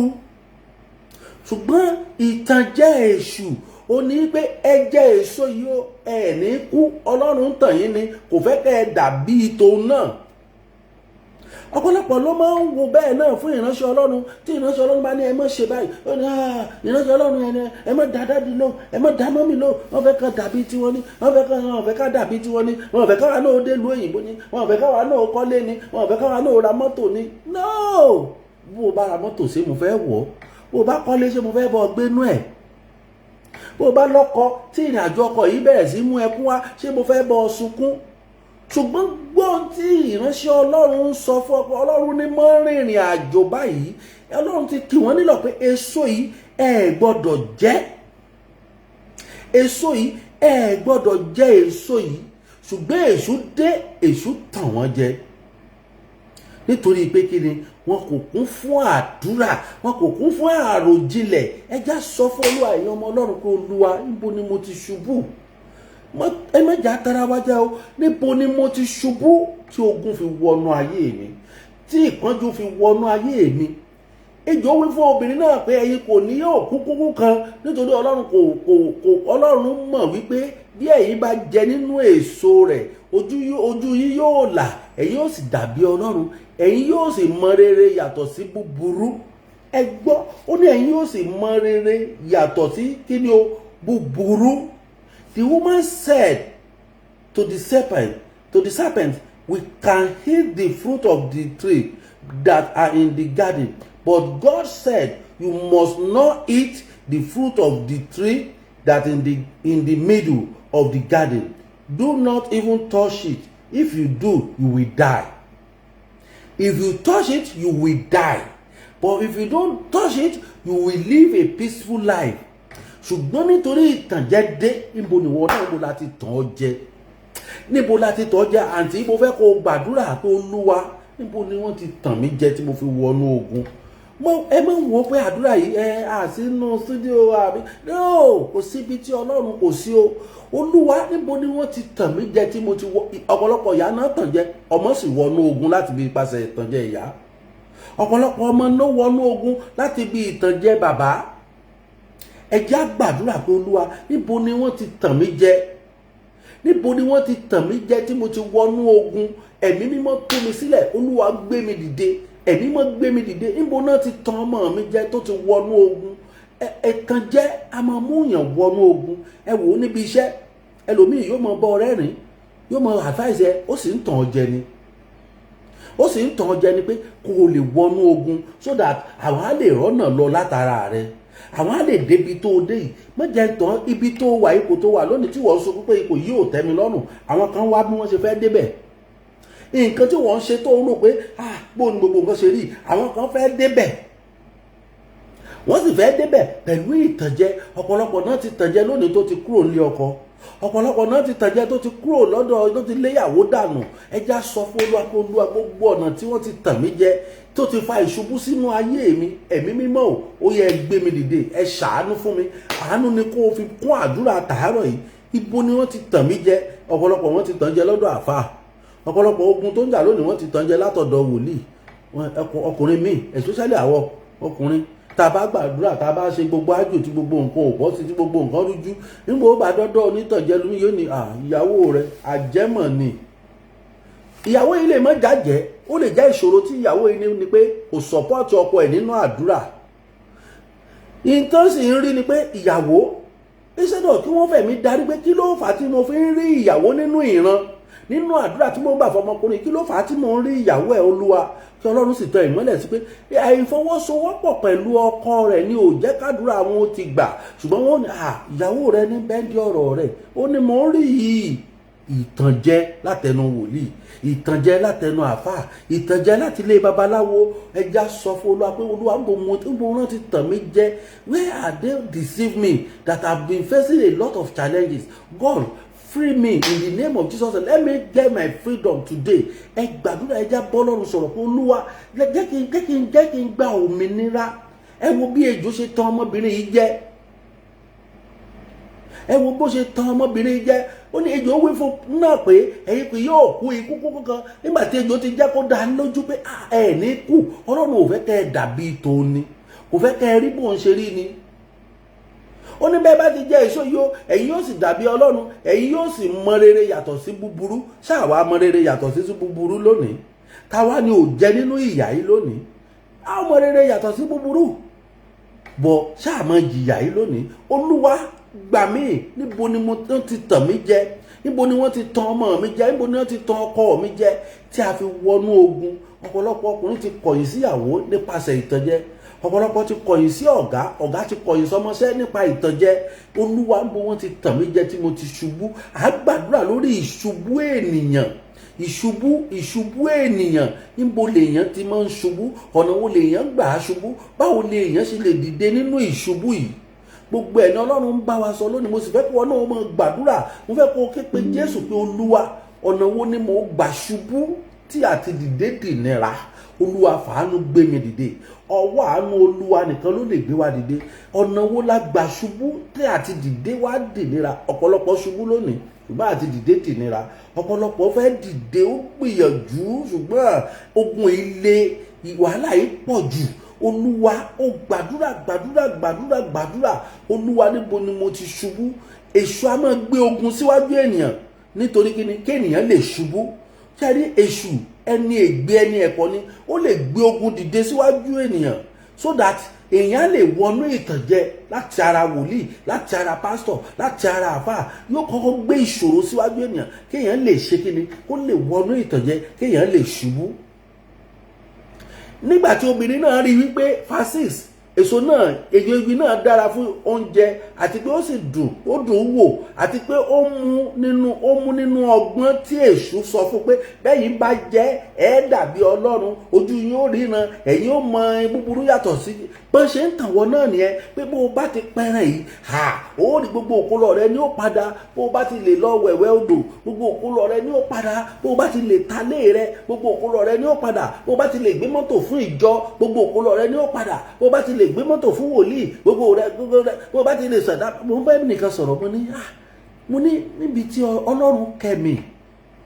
Ṣùgbọ́n ìtànjẹ èṣù, Ó ní pé ẹ jẹ èso yìí ó, ẹ ní kú. Ọlọ́run ń tàn yín ni, kò fẹ́ kẹ́ ẹ dàbí tòun náà. Ọ̀pọ̀lọpọ̀ ló máa ń wo bẹ́ẹ̀ náà fún ìránṣẹ́ Ọlọ́run. Tí ìránṣẹ́ Ọlọ́run bá ní ẹ má ṣe báyìí, ó ní ìránṣẹ́ Ọlọ́run ẹni, ẹ má dá daddy lò, ẹ má dá mummy lò. Wọ́n fẹ́ ká dàbí tiwọn ní, wọ́n fẹ́ ká dàbí tiwọn ní, wọ́n fẹ́ káwa náà dé lu òyìnbó ní, wọ́n fẹ́ káwa náà kọ́lé ní, wọ́n fẹ́ káwa náà ra mọ́tò ní. No, bó o bá ra mọ́tò, ṣé mo fẹ́ wọ̀? Bó o bá kọ́lé, ṣé mo fẹ́ bọ́ gbénú ẹ̀? Bó o bá lọ́kọ, tí ìrìn àjò ọkọ yìí bẹ̀rẹ̀ sí mú ẹkún wá, ṣé mo fẹ́ bọ́ sunkún? Ṣùgbọ́n gbọ́n tí ìránṣẹ́ Ọlọ́run ń sọ fún ọkọ, Ọlọ́run ní mọ́ rìnrìn àjò báyìí. Ọlọ́run ti kì wọ́n nílọ̀ pé èso yìí, ẹ gbọ́dọ̀ jẹ èso yìí, ẹ gbọ́dọ̀ jẹ èso yìí. Ṣùgbọ́n èṣù dé, èṣù tàn wọ́n jẹ, nítorí pé kí ni? Wọn kò kún fún àdúrà, wọn kò kún fún àròjinlẹ̀. Ẹ já sọ fún Olúwa, èèyàn ọmọ Ọlọ́run, pé Olúwa, níbo ni mo ti ṣubú? Ẹ má jà tara wá jẹ́ o. Níbo ni mo ti ṣubú tí ogun fi wọnú ayé mi, tí ìpọ́njú fi wọnú ayé mi? Ejò wí fún obìnrin náà pé ẹ̀yin kò ní yóò kú kúkú kan, nítorí Ọlọ́run kò kò kò Ọlọ́run mọ̀ wípé bí ẹ̀yin bá jẹ nínú èso rẹ̀, ojú yín yóò là, ẹ̀yin yóò sì dàbí Ọlọ́run, ẹ̀yin yóò sì mọ rere yàtọ̀ sí búburú. Ẹ gbọ́, ó ní ẹ̀yin yóò sì mọ rere yàtọ̀ sí kí ni o? Búburú. The woman said to the serpent, "We can eat the fruit of the tree that are in the garden, but God said, 'You must not eat the fruit of the tree that in the middle of the garden. Do not even touch it. If you do, you will die.'" If you touch it, you will die, but if you don't touch it, you will live a peaceful life. Ṣùgbọ́n nítorí ìtànjẹ dé, níbo ni wọ́n náà, níbo la ti tàn ọ́ jẹ? Níbo la ti tàn ọ́ jẹ? Àǹtí, mo fẹ́ kó o gbàdúrà pé Olúwa, níbo ni wọ́n ti tàn mí jẹ tí mo fi wọnú ogun? Mo ẹ má wò ó pé àdúrà yìí ẹ àsínú studio àbí no, kò síbi tí Ọlọ́run kò sí o. Olúwa, níbo ni wọ́n ti tàn mí jẹ tí mo ti wọ? Ọ̀pọ̀lọpọ̀ ìyá náà tàn jẹ, ọmọ sì wọnú ogun láti bí ipasẹ̀ ìtànjẹ ìyá. Ọ̀pọ̀lọpọ̀ ọmọ ló wọnú ogun láti bí ìtànjẹ bàbá. Ẹ jẹ́ á gbàdúrà pé Olúwa, níbo ni wọ́n ti tàn mí jẹ? Níbo ni wọ́n ti tàn mí jẹ tí mo ti wọnú ogun? Ẹ̀mí Mímọ́ tú mi sílẹ̀. Olúwa, gbé mi dìde. Ẹ̀mí Mímọ́, gbé mi dìde. Níbo náà ti tàn ọmọ mi jẹ tó ti wọnú ogun? Ẹ̀tàn jẹ́ a máa mú yàn wọnú ogun. Ẹ wò ó níbi iṣẹ́, ẹlòmíì yóò mọ bọ́ ọ̀rẹ́ rìn, yóò mọ advice ẹ, ó sì ń tàn ọ́ jẹ ni. Ó sì ń tàn ọ́ jẹ ni pé kó o lè wọnú ogun, so that àwọn á lè rọ́nà lọ látara rẹ, àwọn á lè débi tó o dé yìí. Má jẹ́ tán ibi tó wà, ipò tó wà lónìí tí wọ́n sọ pé ipò yìí ò tẹ́ mi lọ́rùn, àwọn kan wá bí wọ́n ṣe fẹ́ débẹ̀. Nǹkan tí wọ́n ń ṣe tó ń rò pé, ah, bó ni gbogbo nǹkan ṣe rí, àwọn kan fẹ́ débẹ̀, wọ́n sì fẹ́ débẹ̀ pẹ̀lú ìtànjẹ. Ọ̀pọ̀lọpọ̀ náà ti tànjẹ lónìí tó ti kúrò nílé ọkọ. Ọ̀pọ̀lọpọ̀ náà ti tànjẹ tó ti kúrò lọ́dọ̀, tó ti léyàwó dànù. Ẹ já sọ fún Olúwa pé Olúwa, gbogbo ọ̀nà tí wọ́n ti tàn mí jẹ tó ti fa ìṣubú sínú ayé mi, Ẹ̀mí Mímọ́ o, ó yẹ ẹ gbé mi dìde, ẹ ṣàánú fún mi. Àánú ni kó o fi kún àdúrà tàárọ̀ yìí. Ibo ni wọ́n ti tàn mí jẹ? Ọ̀pọ̀lọpọ̀ wọ́n ti tàn jẹ lọ́dọ̀ àfáà. Ọ̀pọ̀lọpọ̀ ogun tó ń jà lónìí, wọ́n ti tàn jẹ látọ̀dọ̀ wòlíì. Ọkùnrin míì, especially àwọn ọkùnrin, tá a bá gbàdúrà, tá a bá ṣe gbogbo àjò, tí gbogbo nǹkan ò bọ́ sí, tí gbogbo nǹkan rújú, nígbà ó bá dọ́dọ̀ onítànjẹ lómi, yóò ní ìyàwó rẹ̀ àjẹmọ̀ ni. Ìyàwó yìí lè má jàjẹ́, ó lè jẹ́ ìṣòro tí ìyàwó yìí ní ni pé kò support ọkọ ẹ̀ nínú àdúrà. Nǹkan sì ń rí ni pé ìyàwó, instead of kí wọ́n fẹ̀mí darí pé kí ló fà á tí mo fi ń rí ìyàwó nínú ìran, nínú àdúrà tí mo ń gbà fọmọkùnrin, kí ló fà á tí mo ń rí ìyàwó ẹ̀? Olúwa, kí Ọlọ́run sì tan ìmọ́lẹ̀ sí pé àìfọwọ́sowọ́pọ̀ pẹ̀lú ọkọ rẹ̀ ni ò jẹ́ kádùrà àwọn ó ti gbà. Ṣùgbọ́n wọ́n ní ìyàwó rẹ̀ ní bẹ́ńdì ọ̀rọ̀ rẹ̀, ó ní mò ń rí yìí. Ìtànjẹ látẹnu wòlíì, ìtànjẹ látẹnu àfáà, ìtànjẹ láti ilé babaláwo. Ẹja sọ fún Olúwa pé Olúwa, ń bo mo ń bo wọn ti tàn mí jẹ? Where are they deceive me that have been facing a lot of challenges? God, free me in the name of Jesus. Let me get my freedom today. Ẹ gbàdúrà, ẹ já bọ́lọ́run sọ̀rọ̀ pé Olúwa, jẹ́ kí n gba òmìnira. Ẹ wo bí ejò ṣe tàn ọmọbìnrin yìí jẹ. Ẹ wo bó ṣe tàn ọmọbìnrin yìí jẹ. Ó ní ejò wí fún náà pé ẹ̀yin kì yóò kú ikú kúkú kan. Nígbà tí ejò ti jẹ́ kó dá lójú pé ẹ ní kú, Ọlọ́run ò fẹ́ kẹ́ ẹ dàbí tòní, kò fẹ́ kẹ́ ẹ rí bóun ṣe rí ni. Ó ní bẹ́ẹ̀ bá ti jẹ èso yìí o, ẹ̀yin yóò sì dàbí Ọlọ́run, ẹ̀yin yóò sì mọ rere yàtọ̀ sí búburú. Ṣáà mọ rere yàtọ̀ sí búburú lónìí? Táwa ni ò jẹ nínú ìyà yìí lónìí? A ó mọ rere yàtọ̀ sí búburú bọ̀, ṣáà mọ jìyà yìí lónìí. Olúwa, gbà mí. Níbo ni mo ti tàn mí jẹ? Níbo ni wọ́n ti tàn ọmọ mi jẹ? Níbo ni wọ́n ti tàn ọkọ mi jẹ tí a fi wọnú ogun? Ọ̀pọ̀lọpọ̀ ọkùnrin ti kọ̀yìn síyàwó nípasẹ̀ ìtànjẹ. Ọ̀pọ̀lọpọ̀ ti kọ̀yìn sí ọ̀gá, ọ̀gá ti kọ̀yìn sọmọṣẹ́ nípa ìtànjẹ. Olúwa, ń bo wọ́n ti tàn mí jẹ tí mo ti ṣubú? À gbàdúrà lórí ìṣubú ènìyàn, ìṣubú ènìyàn. Níbo lèèyàn ti máa ń ṣubú? Ọ̀nà wo lèèyàn gbà á ṣubú? Báwo lèèyàn ṣe lè dìde nínú ìṣubú yìí? Gbogbo ẹ̀ ní Ọlọ́run ń bá wa sọ lónìí. Mo sì fẹ́ kí wọn náà máa gbàdúrà. Mo fẹ́ kó o ké pe Jésù pé, "Olúwa, ọ̀nà wo ni mo gbà ṣubú tí àti dìde dìnira? Olúwa, fàánú gbé mi dìde." Ọwọ́ àánú Olúwa nìkan ló lè gbé wa dìde. Ọ̀nà wo la gbà ṣubú tí àti dìde wá dìnira? Ọ̀pọ̀lọpọ̀ ṣubú lónìí, ṣùgbọ́n àti dìde dìnira. Ọ̀pọ̀lọpọ̀ fẹ́ dìde, ó gbìyànjú, ṣùgbọ́n ogun ilé, wàhálà yìí pọ̀ jù. Olúwa, ó gbàdúrà, gbàdúrà, gbàdúrà, gbàdúrà. Olúwa, níbo ni mo ti ṣubú? Èṣù á máa gbé ogun síwájú ènìyàn. Nítorí kíni? Kéènìyàn lè ṣubú. Ṣẹ́rí, èṣù, ẹni ègbé, ẹni ẹ̀kọ́ ni. Ó lè gbé ogun dìde síwájú ènìyàn so that èèyàn lè wọnú ìtànjẹ láti ara wòlíì, láti ara pásítọ̀, láti ara àfáà. Yóò kọ́kọ́ gbé ìṣòro síwájú ènìyàn kéèyàn lè ṣe kíni? Kó lè wọnú ìtànjẹ, kéèyàn lè ṣubú. Nígbà tí obìnrin náà rí wípé, verse 6, èso náà, èso igi náà dára fún oúnjẹ, àti pé ó sì dùn, ó dùn ún wò, àti pé ó mú nínú ọgbọ́n tí èṣù sọ fún pé bẹ́yìn bá jẹ́, ẹ dàbí Ọlọ́run, ojú yín ó ríran, ẹ̀yin ó mọ búburú yàtọ̀ sí. Bọ́n ṣe ń tàn wọ́n náà nìyẹn, pé bó o bá ti pẹ́ràn yìí ha, ó rí gbogbo òkúlọ̀ rẹ ní ó padà. Bó o bá ti lè lọ wẹ̀wẹ̀ odò, gbogbo òkúlọ̀ rẹ ní ó padà. Bó o bá ti lè ta lé rẹ, gbogbo òkúlọ̀ rẹ ní ó padà. Bó o bá ti lè gbé mọ́tò fún ìjọ, gbogbo òkúlọ̀ rẹ ní ó padà. Bó o bá ti lè gbé mọ́tò fún wòlíì, gbogbo rẹ, gbogbo rẹ. Bó o bá ti lè sọ̀dá. Mo ń bá nìkan sọ̀rọ̀, mo ní, ah, mo ní níbi tí Ọlọ́run kẹ́ mi,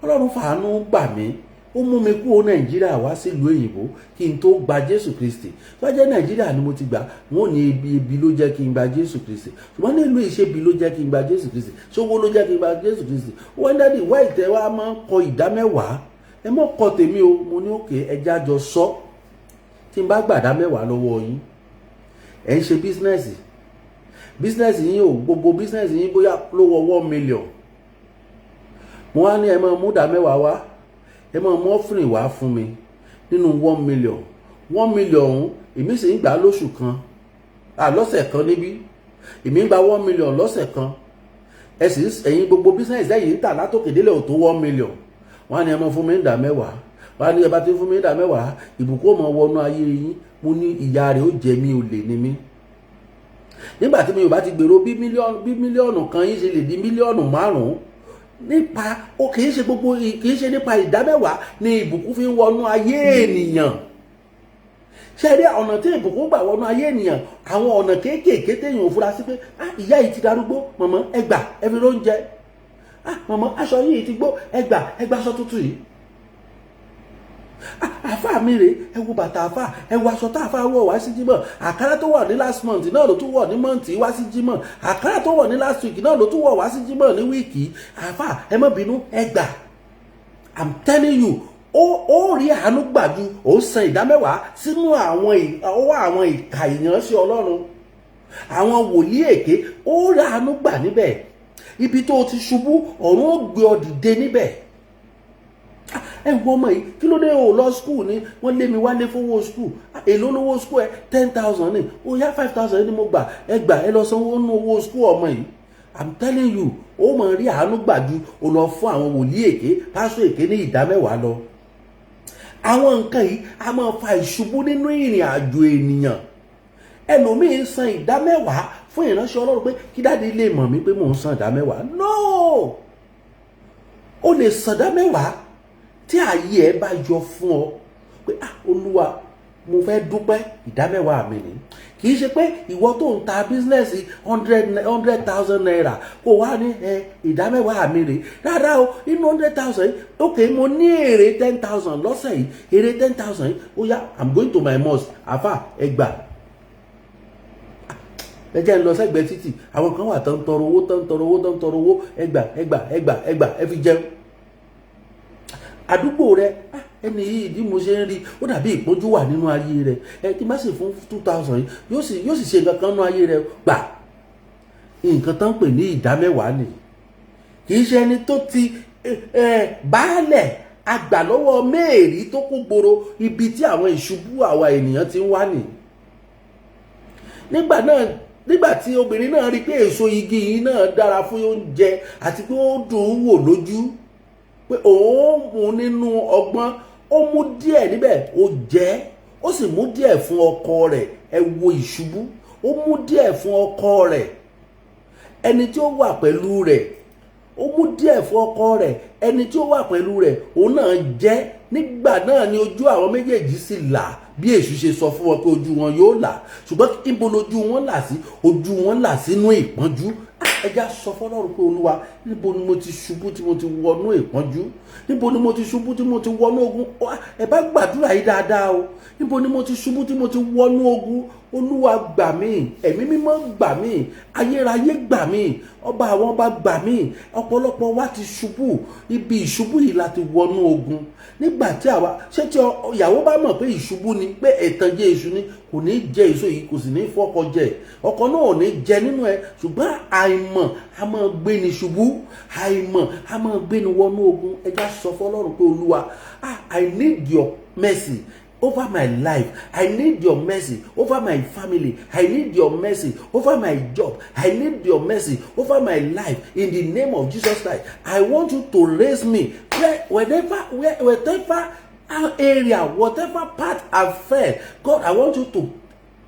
Ọlọ́run fàánú gbà mí, ó mú mi kúrò Nàìjíríà wá sílùú òyìnbó kí n tó gba Jésù Kristi. Tó bá jẹ́ Nàìjíríà ni mo ti gbà, wọn ò ní ebi ló jẹ́ kí n gba Jésù Kristi. Ṣùgbọ́n nílùú, ìṣebi ló jẹ́ kí n gba Jésù Kristi? Ṣówó ló jẹ́ kí n gba Jésù Kristi? Wọ́n, "Daddy, wá ìtẹ́ wa máa ń kọ ìdá mẹ́wàá, ẹ mọ̀ kọ tèmi o." Mo ní, "Okay, ẹja jọ sọ. Tí n bá gbàdá mẹ́wàá lọ́wọ́ yín, ẹ̀ ń ṣe business, business yín ò, gbogbo business yín bóyá ló wọ 1 million. Mo wá ní ẹ máa mú ìdá mẹ́wàá wá, ẹ máa mú offering wá fún mi nínú 1 million. 1 million ọ̀hún, èmi sì ń gbà lóṣù kan, lọ́sẹ̀ kan níbí. Èmi ń gba 1 million lọ́sẹ̀ kan. Ẹ sì, ẹ̀yin, gbogbo business ẹ̀yin ń tà látòkè délẹ̀ ò tó 1 million. Wọ́n á ní ẹ máa fún mi ní ìdá mẹ́wàá. Wọ́n á ní ẹ bá ti fún mi ní ìdá mẹ́wàá, ìbùkún ó máa wọnú ayé yín." Mo ní ìyá rẹ̀ ó jẹ mí, olè ní mí. Nígbà tí mi ò bá ti gbèrò bí 1 million yín ṣe lè di 5 million nípa ó, kì í ṣe gbogbo, kì í ṣe nípa ìdá mẹ́wàá ni ìbùkún fi ń wọnú ayé ènìyàn. Ṣe rí ọ̀nà tí ìbùkún gbà wọnú ayé ènìyàn? Àwọn ọ̀nà kéékèèké téèyàn ò fura sí pé, "Ah, ìyá yìí ti darúgbó, mọ̀mọ́, ẹ gbà, ẹ fi róúnjẹ. Ah, mọ̀mọ́, aṣọ yìí ti gbó, ẹ gbà, ẹ gbà aṣọ tuntun yìí. Ah, àfáà mi rèé, ẹ wo bàtà àfáà, ẹ wo aṣọ tá àfáà wọ̀ wá sí jímọ̀. Àkàrà tó wọ̀ ní last month náà ló tún wọ̀ ní month wá sí jímọ̀. Àkàrà tó wọ̀ ní last week náà ló tún wọ̀ wá sí jímọ̀ ní week. Àfáà, ẹ má bínú, ẹ gbà." I'm telling you, ó rí àánú gbà ju ó san ìdá mẹ́wàá sínú àwọn ọwọ́ àwọn ìkà ìránṣẹ́ Ọlọ́run, àwọn wòlíì èké. Ó rí àánú gbà níbẹ̀. Ibi tó o ti ṣubú, ọ̀run ó gbé ọ dìde níbẹ̀. "Ẹ wọ ọmọ yìí, kí ló dé o lọ school?" Ni wọ́n lé mi wálé fowó school. "Èló lówó school ẹ?" 10,000 ní. Ó yá, 5,000 ni mo gbà, ẹ gbà, ẹ lọ sanwó nú owó school ọmọ yìí. I'm telling you, ó mọ̀ rí àánú gbà ju o lọ fún àwọn wòlíì èké, pásítọ̀ èké ní ìdá mẹ́wàá lọ. Àwọn nǹkan yìí a máa fa ìṣubú nínú ìrìn àjò ènìyàn. Ẹlòmíín san ìdá mẹ́wàá fún ìránṣẹ́ Ọlọ́run pé kí daddy lè mọ̀ mí pé mò ń san ìdá mẹ́wàá. No, ó lè san ìdá mẹ́wàá tí ààyè ẹ bá yọ fún ọ pé, "Ah, Olúwa, mo fẹ́ dúpẹ́, ìdá mẹ́wàá mi ni." Kì í ṣe pé ìwọ tó ń ta business ₦100,000 kó wá ní ẹ ìdá mẹ́wàá mi rè. Rárá o. Inú 100,000 yìí, ok, mo ní èrè 10,000 lọ́sẹ̀ yìí. Èrè 10,000 yìí, ó yá, I'm going to my mosque. Àfà, ẹ gbà. Ẹ jẹ́ ń lọ sẹ́gbẹ̀ẹ́ títì. Àwọn kan wà tó ń tọrọ owó, tó ń tọrọ owó, tó ń tọrọ owó. Ẹgbà, ẹgbà, ẹgbà, ẹgbà, ẹ fi jẹun. Àdúgbò rẹ, ẹni yìí, bí mo ṣe ń rí, ó dàbí ìpọ́njú wà nínú ayé rẹ. Ẹ tí má sì fún 2,000 yìí, yóò sì ṣe nǹkan kan nínú ayé rẹ. Gbà nǹkan tó ń pè ní ìdámẹ́wàá nìyí. Kì í ṣe ẹni tó ti baálẹ̀ àgbà lọ́wọ́ mẹ́ẹ̀rí tó kún gbòòrò. Ibi tí àwọn ìṣubú àwa ènìyàn ti ń wá nìyí. Nígbà náà, nígbà tí obìnrin náà rí pé èso igi yìí náà dára fún oúnjẹ àti pé ó dùn ún wò lójú, pé òun mú nínú ọgbọ́n, ó mú díẹ̀ níbẹ̀, ó jẹ, ó sì mú díẹ̀ fún ọkọ rẹ̀. Ẹ wo ìṣubú. Ó mú díẹ̀ fún ọkọ rẹ̀, ẹni tí ó wà pẹ̀lú rẹ̀. Ó mú díẹ̀ fún ọkọ rẹ̀, ẹni tí ó wà pẹ̀lú rẹ̀, òun náà jẹ. Nígbà náà ni ojú àwọn méjèèjì sì là, bí èṣù ṣe sọ fún wọn pé ojú wọn yóò là. Ṣùgbọ́n ibo lójú wọn là sí? Ojú wọn là sínú ìpọ́njú. Ẹ já sọ fọlọ́run pé, "Olúwa, níbo ni mo ti ṣubú tí mo ti wọnú ìpọ́njú? Níbo ni mo ti ṣubú tí mo ti wọnú ogun?" Ẹ bá gbàdúrà yìí dáadáa o. Níbo ni mo ti ṣubú tí mo ti wọnú ogun? Olúwa, gbà mí. Ẹ̀mí Mímọ́, gbà mí. Ayérayé, gbà mí. Ọba àwọn ọba, gbà mí. Ọ̀pọ̀lọpọ̀ wa ti ṣubú. Ibi ìṣubú yìí la ti wọnú ogun. Nígbà tí àwa ṣé, tí ìyàwó bá mọ̀ pé ìṣubú ni, pé ẹ̀tànjẹ èṣù ni, kò ní jẹ èso yìí, kò sì ní fọ́kọ jẹ, ọkọ náà ò ní jẹ nínú ẹ. Ṣùgbọ́n àìmọ̀ a máa gbé ni ṣubú, àìmọ̀ a máa gbé ni wọnú ogun. Ẹ já sọ fọlọ́run pé, "Olúwa, ah, I need your mercy over my life. I need your mercy over my family. I need your mercy over my job. I need your mercy over my life. In the name of Jesus Christ, I want you to raise me where, wherever, where, whatever area, whatever part I fell. God, I want you to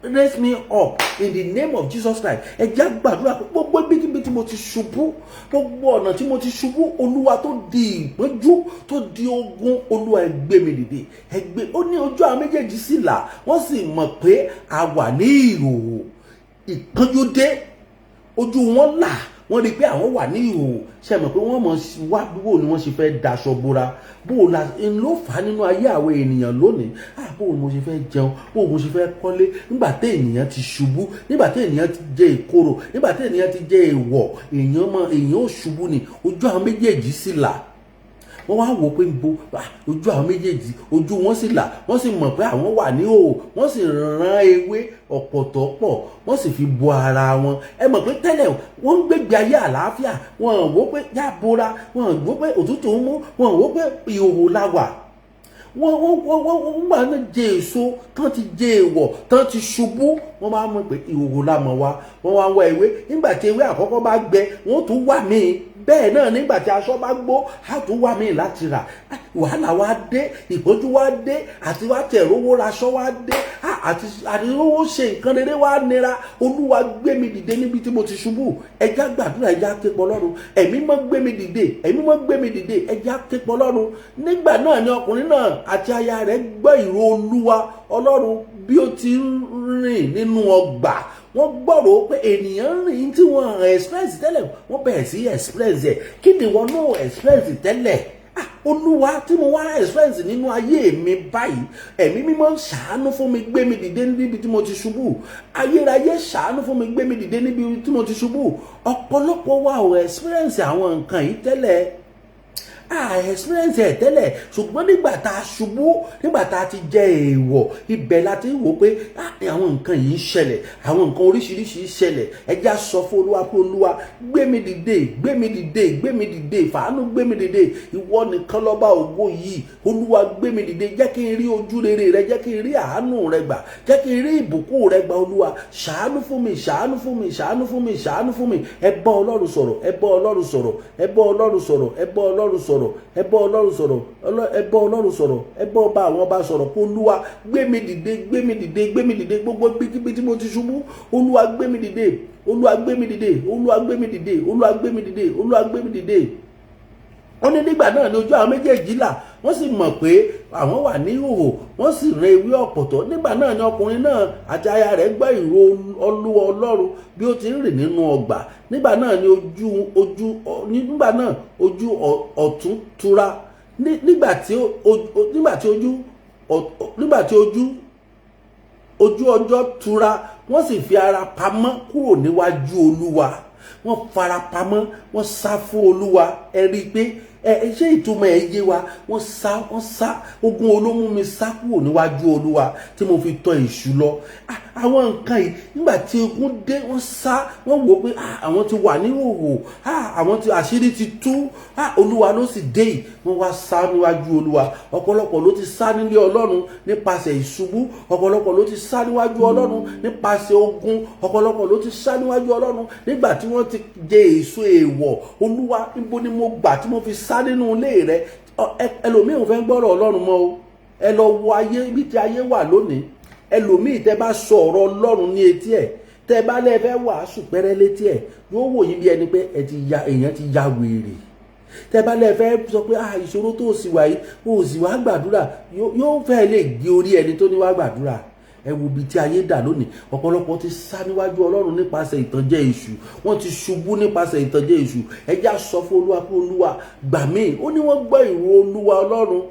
raise me up in the name of Jesus Christ." Ẹ jẹ́ gbàdúrà pé gbogbo ibikíbi tí mo ti ṣubú, gbogbo ọ̀nà tí mo ti ṣubú, Olúwa, tó di ìpọ́njú, tó di ogun, Olúwa, ẹ gbé mi dìde, ẹ gbé. Ó ní ojú àwọn méjèèjì sì là, wọ́n sì mọ̀ pé a wà ní ìhòòhò. Ìpọ́njú dé, ojú wọn là, wọ́n rí i pé àwọn wà ní ìhòòhò. Ṣe mọ̀ pé wọ́n mọ̀ wá bó ni wọ́n ṣe fẹ́ daṣọ bora, bó la ń ló fà á nínú ayé àwọn ènìyàn lónìí. Ah, bó mo ṣe fẹ́ jẹun, bó mo ṣe fẹ́ kọ́lé? Nígbà tí ènìyàn ti ṣubú, nígbà tí ènìyàn ti jẹ ìkorò, nígbà tí ènìyàn ti jẹ èèwọ̀, èèyàn mọ èèyàn ò ṣubú ni. Ojú àwọn méjèèjì sì là, wọ́n wá wò pé ń bo ojú àwọn méjèèjì, ojú wọn sì là, wọ́n sì mọ̀ pé àwọn wà ní òò. Wọ́n sì rán ewé ọ̀pọ̀tọ̀ pọ̀, wọ́n sì fi bo ara wọn. Ẹ mọ̀ pé tẹ́lẹ̀, wọ́n ń gbégbé ayé àlàáfíà. Wọ́n wò pé yá bora, wọ́n wò pé òtútù ń mú, wọ́n wò pé ìhòòhò la wà. Wọ́n gbà náà jẹ èso tán, ti jẹ èèwọ̀ tán, ti ṣubú. Wọ́n máa mọ̀ pé ìhòòhò la mọ̀ wá. Wọ́n wá ń wá ewé. Nígbà tí ewé àkọ́kọ́ bá gbẹ, wọ́n tún wà míì. Bẹ́ẹ̀ náà, nígbà tí aṣọ bá gbó, á tún wà míì láti rà. Wàhálà wá dé, ìpọ́njú wá dé, àti wá tẹ̀ rówó raṣọ wá dé, àti rówó ṣe nǹkan rere wá nira. Olúwa, gbé mi dìde níbi tí mo ti ṣubú. Ẹ já gbàdúrà, ẹ já ké pe Ọlọ́run. Ẹ̀mí mọ́, gbé mi dìde. Ẹ̀mí mọ́, gbé mi dìde. Ẹ já ké pe Ọlọ́run. Nígbà náà ni ọkùnrin náà àti aya rẹ̀ gbọ́ ìró Olúwa Ọlọ́run bí ó ti ń rìn nínú ọgbà. Wọ́n gbọ́rọ̀ pé ènìyàn ń rìn tí wọ́n express tẹ́lẹ̀, wọ́n bẹ̀rẹ̀ sí express ẹ̀. Kí ni wọ́n náà express tẹ́lẹ̀? Ah, Olúwa, tí mo wá express nínú ayé mi báyìí, Ẹ̀mí Mímọ́, ṣàánú fún mi, gbé mi dìde níbi tí mo ti ṣubú. Ayérayé, ṣàánú fún mi, gbé mi dìde níbi tí mo ti ṣubú. Ọ̀pọ̀lọpọ̀ wa ò experience àwọn nǹkan yìí tẹ́lẹ̀, a experience ẹ̀ tẹ́lẹ̀. Ṣùgbọ́n nígbà tá a ṣubú, nígbà tá a ti jẹ èèwọ̀, ibẹ̀ la ti wò pé àwọn nǹkan yìí ń ṣẹlẹ̀, àwọn nǹkan oríṣiríṣi ń ṣẹlẹ̀. Ẹ já sọ fún Olúwa pé, "Olúwa, gbé mi dìde, gbé mi dìde, gbé mi dìde. Fàánú gbé mi dìde. Ìwọ nìkan lọ́ba ògo yìí. Olúwa, gbé mi dìde. Jẹ́ kí n rí ojú rere rẹ, jẹ́ kí n rí àánú rẹ gbà, jẹ́ kí n rí ìbùkún rẹ gbà. Olúwa, ṣàánú fún mi, ṣàánú fún mi, ṣàánú fún mi, ṣàánú fún mi." Ẹ bá Ọlọ́run sọ̀rọ̀, ẹ bá Ọlọ́run sọ̀rọ̀, ẹ bá Ọlọ́run sọ̀rọ̀, ẹ bá Ọlọ́run sọ̀rọ̀, ẹ bá Ọlọ́run sọ̀rọ̀, ẹ bá Ọlọ́run sọ̀rọ̀, ẹ bá ọba àwọn ọba sọ̀rọ̀ kó Olúwa gbé mi dìde, gbé mi dìde, gbé mi dìde. Gbogbo bíkíbi tí mo ti ṣubú, Olúwa, gbé mi dìde. Olúwa, gbé mi dìde. Olúwa, gbé mi dìde. Olúwa, gbé mi dìde. Olúwa, gbé mi dìde. Ó ní nígbà náà ni ojú àwọn méjèèjì là, wọ́n sì mọ̀ pé àwọn wà ní ìhòhò, wọ́n sì rán ewé ọ̀pọ̀tọ́. Nígbà náà ni ọkùnrin náà àti aya rẹ̀ gbọ́ ìró Olúwa Ọlọ́run bí ó ti ń rìn nínú ọgbà. Nígbà náà ni ojú ojú nígbà náà ojú ọ̀tún tura nígbà tí ojú nígbà tí ojú Ojú ọjọ́ tura, wọ́n sì fi ara pamọ́ kúrò níwájú Olúwa. Wọ́n fara pamọ́, wọ́n sá fún Olúwa. Ẹ rí i pé ẹ ṣé ìtumọ̀ ẹ yé wa? Wọ́n sá, wọ́n sá. Ogun olómú mi sá kúrò níwájú Olúwa tí mo fi tọ̀ èṣù lọ. Àwọn nǹkan yìí, nígbà tí ogun dé, wọ́n sá. Wọ́n wò ó pé àwọn ti wà ní ìhòhò, àwọn ti àṣírí ti tú, Olúwa ló sì dé yìí. Wọ́n wá sá níwájú Olúwa. Ọ̀pọ̀lọpọ̀ ló ti sá nílé Ọlọ́run nípasẹ̀ ìṣubú. Ọ̀pọ̀lọpọ̀ ló ti sá níwájú Ọlọ́run nípasẹ̀ ogun. Ọ̀pọ̀lọpọ̀ ló ti sá níwájú Ọlọ́run nígbà tí wọ́n ti jẹ èso èèwọ̀. Olúwa, níbo ni mo gbà tí mo fi sá nínú ilé rẹ? Ẹlòmíì ò fẹ́ gbọ́rọ̀ Ọlọ́run mọ́ o. Ẹ lọ wo ayé ibi tí ayé wà lónìí. Ẹlòmíì, tẹ́ bá sọ ọ̀rọ̀ Ọlọ́run ní etí ẹ̀, tẹ́ bá lẹ́ fẹ́ wàásù pẹ́rẹ́ létí ẹ̀, yóò wò yín bí ẹni pé ẹ ti ya, èèyàn ti ya wèrè. Tẹ́ bá lẹ́ fẹ́ sọ pé, "Ah, ìṣòro tó sì wà yìí, ó sì wá gbàdúrà," yóò fẹ́ lè gé orí ẹni tó ní wá gbàdúrà. Ẹ wo ibi tí ayé dà lónìí. Ọ̀pọ̀lọpọ̀ ti sá níwájú Ọlọ́run nípasẹ̀ ìtànjẹ èṣù. Wọ́n ti ṣubú nípasẹ̀ ìtànjẹ èṣù. Ẹ já sọ fún Olúwa pé, "Olúwa, gbà mí." Ó ní wọ́n gbọ́ ìró Olúwa Ọlọ́run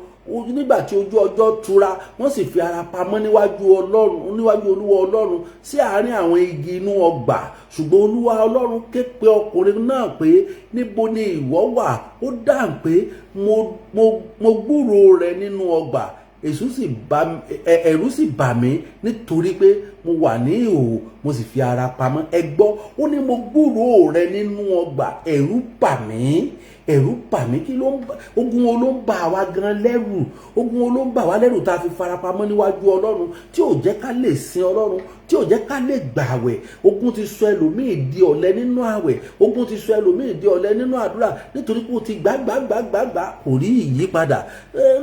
nígbà tí ojú ọjọ́ tura, wọ́n sì fi ara pamọ́ níwájú Ọlọ́run, níwájú Olúwa Ọlọ́run, sí àárín àwọn igi inú ọgbà. Ṣùgbọ́n Olúwa Ọlọ́run ké pe ọkùnrin náà pé, "Níbo ni ìwọ wà?" Ó dáhùn pé, Mo gbúròó rẹ nínú ọgbà, èṣù sì bà, ẹ̀rù sì bà mí, nítorí pé mo wà ní ìhòòhò, mo sì fi ara pamọ́." Ẹ gbọ́, ó ní, "Mo gbúròó rẹ nínú ọgbà, ẹ̀rù bà mí, ẹ̀rù bà mí." Kí ló ń bà? Ogun wo ló ń bà wá gan lẹ́rù? Ogun wo ló ń bà wá lẹ́rù tá a fi farapamọ́ níwájú Ọlọ́run, tí ò jẹ́ ká lè sin Ọlọ́run, tí ò jẹ́ ká lè gbààwẹ̀? Ogun ti sọ ẹlòmíì di ọ̀lẹ nínú àwẹ̀. Ogun ti sọ ẹlòmíì di ọ̀lẹ nínú àdúrà, nítorí pé ó ti gbà gbà gbà gbà gbà, kò rí ìyípadà.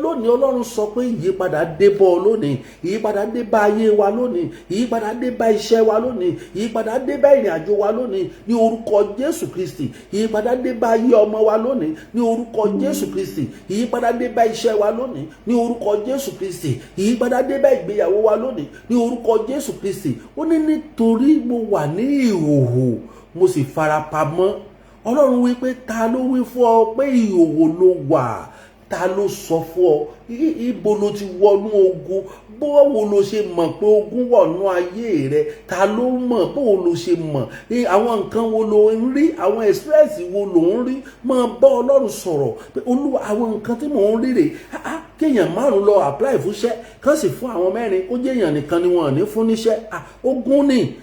Lónìí, Ọlọ́run sọ pé ìyípadà dé bọ́ ọ lónìí. Ìyípadà dé bá ayé wa lónìí. Ìyípadà dé bá iṣẹ́ wa lónìí. Ìyípadà dé bá ìrìn àjò wa lónìí ní orúkọ Jésù Kristi. Ìyípadà dé bá ayé ọmọ wa lónìí ní orúkọ Jésù Kristi. Ìyípadà dé bá iṣẹ́ wa lónìí ní orúkọ Jésù Kristi. Ìyípadà dé bá ìgbéyàwó wa lónìí ní orúkọ Jésù Kristi. Ó ní, "Nítorí mo wà ní ìhòhò, mo sì farapamọ́." Ọlọ́run wí pé, "Ta ló wí fún ọ pé ìhòhò ló wà? Ta ló sọ fún ọ? Ibo ló ti wọnú ogun? Báwo ló ṣe mọ̀ pé ogun wọnú ayé rẹ? Ta ló mọ̀? Báwo ló ṣe mọ̀? Àwọn nǹkan wo ló ń rí? Àwọn express wo ló ń rí?" Máa bá Ọlọ́run sọ̀rọ̀ pé, "Olúwa, àwọn nǹkan tí mò ń rí rè." Kéèyàn márùn lọ apply fúnṣẹ́, kán sì fún àwọn mẹ́rin, kó jẹ́ èèyàn nìkan ni wọn ò ní fún níṣẹ́. Ogun ni.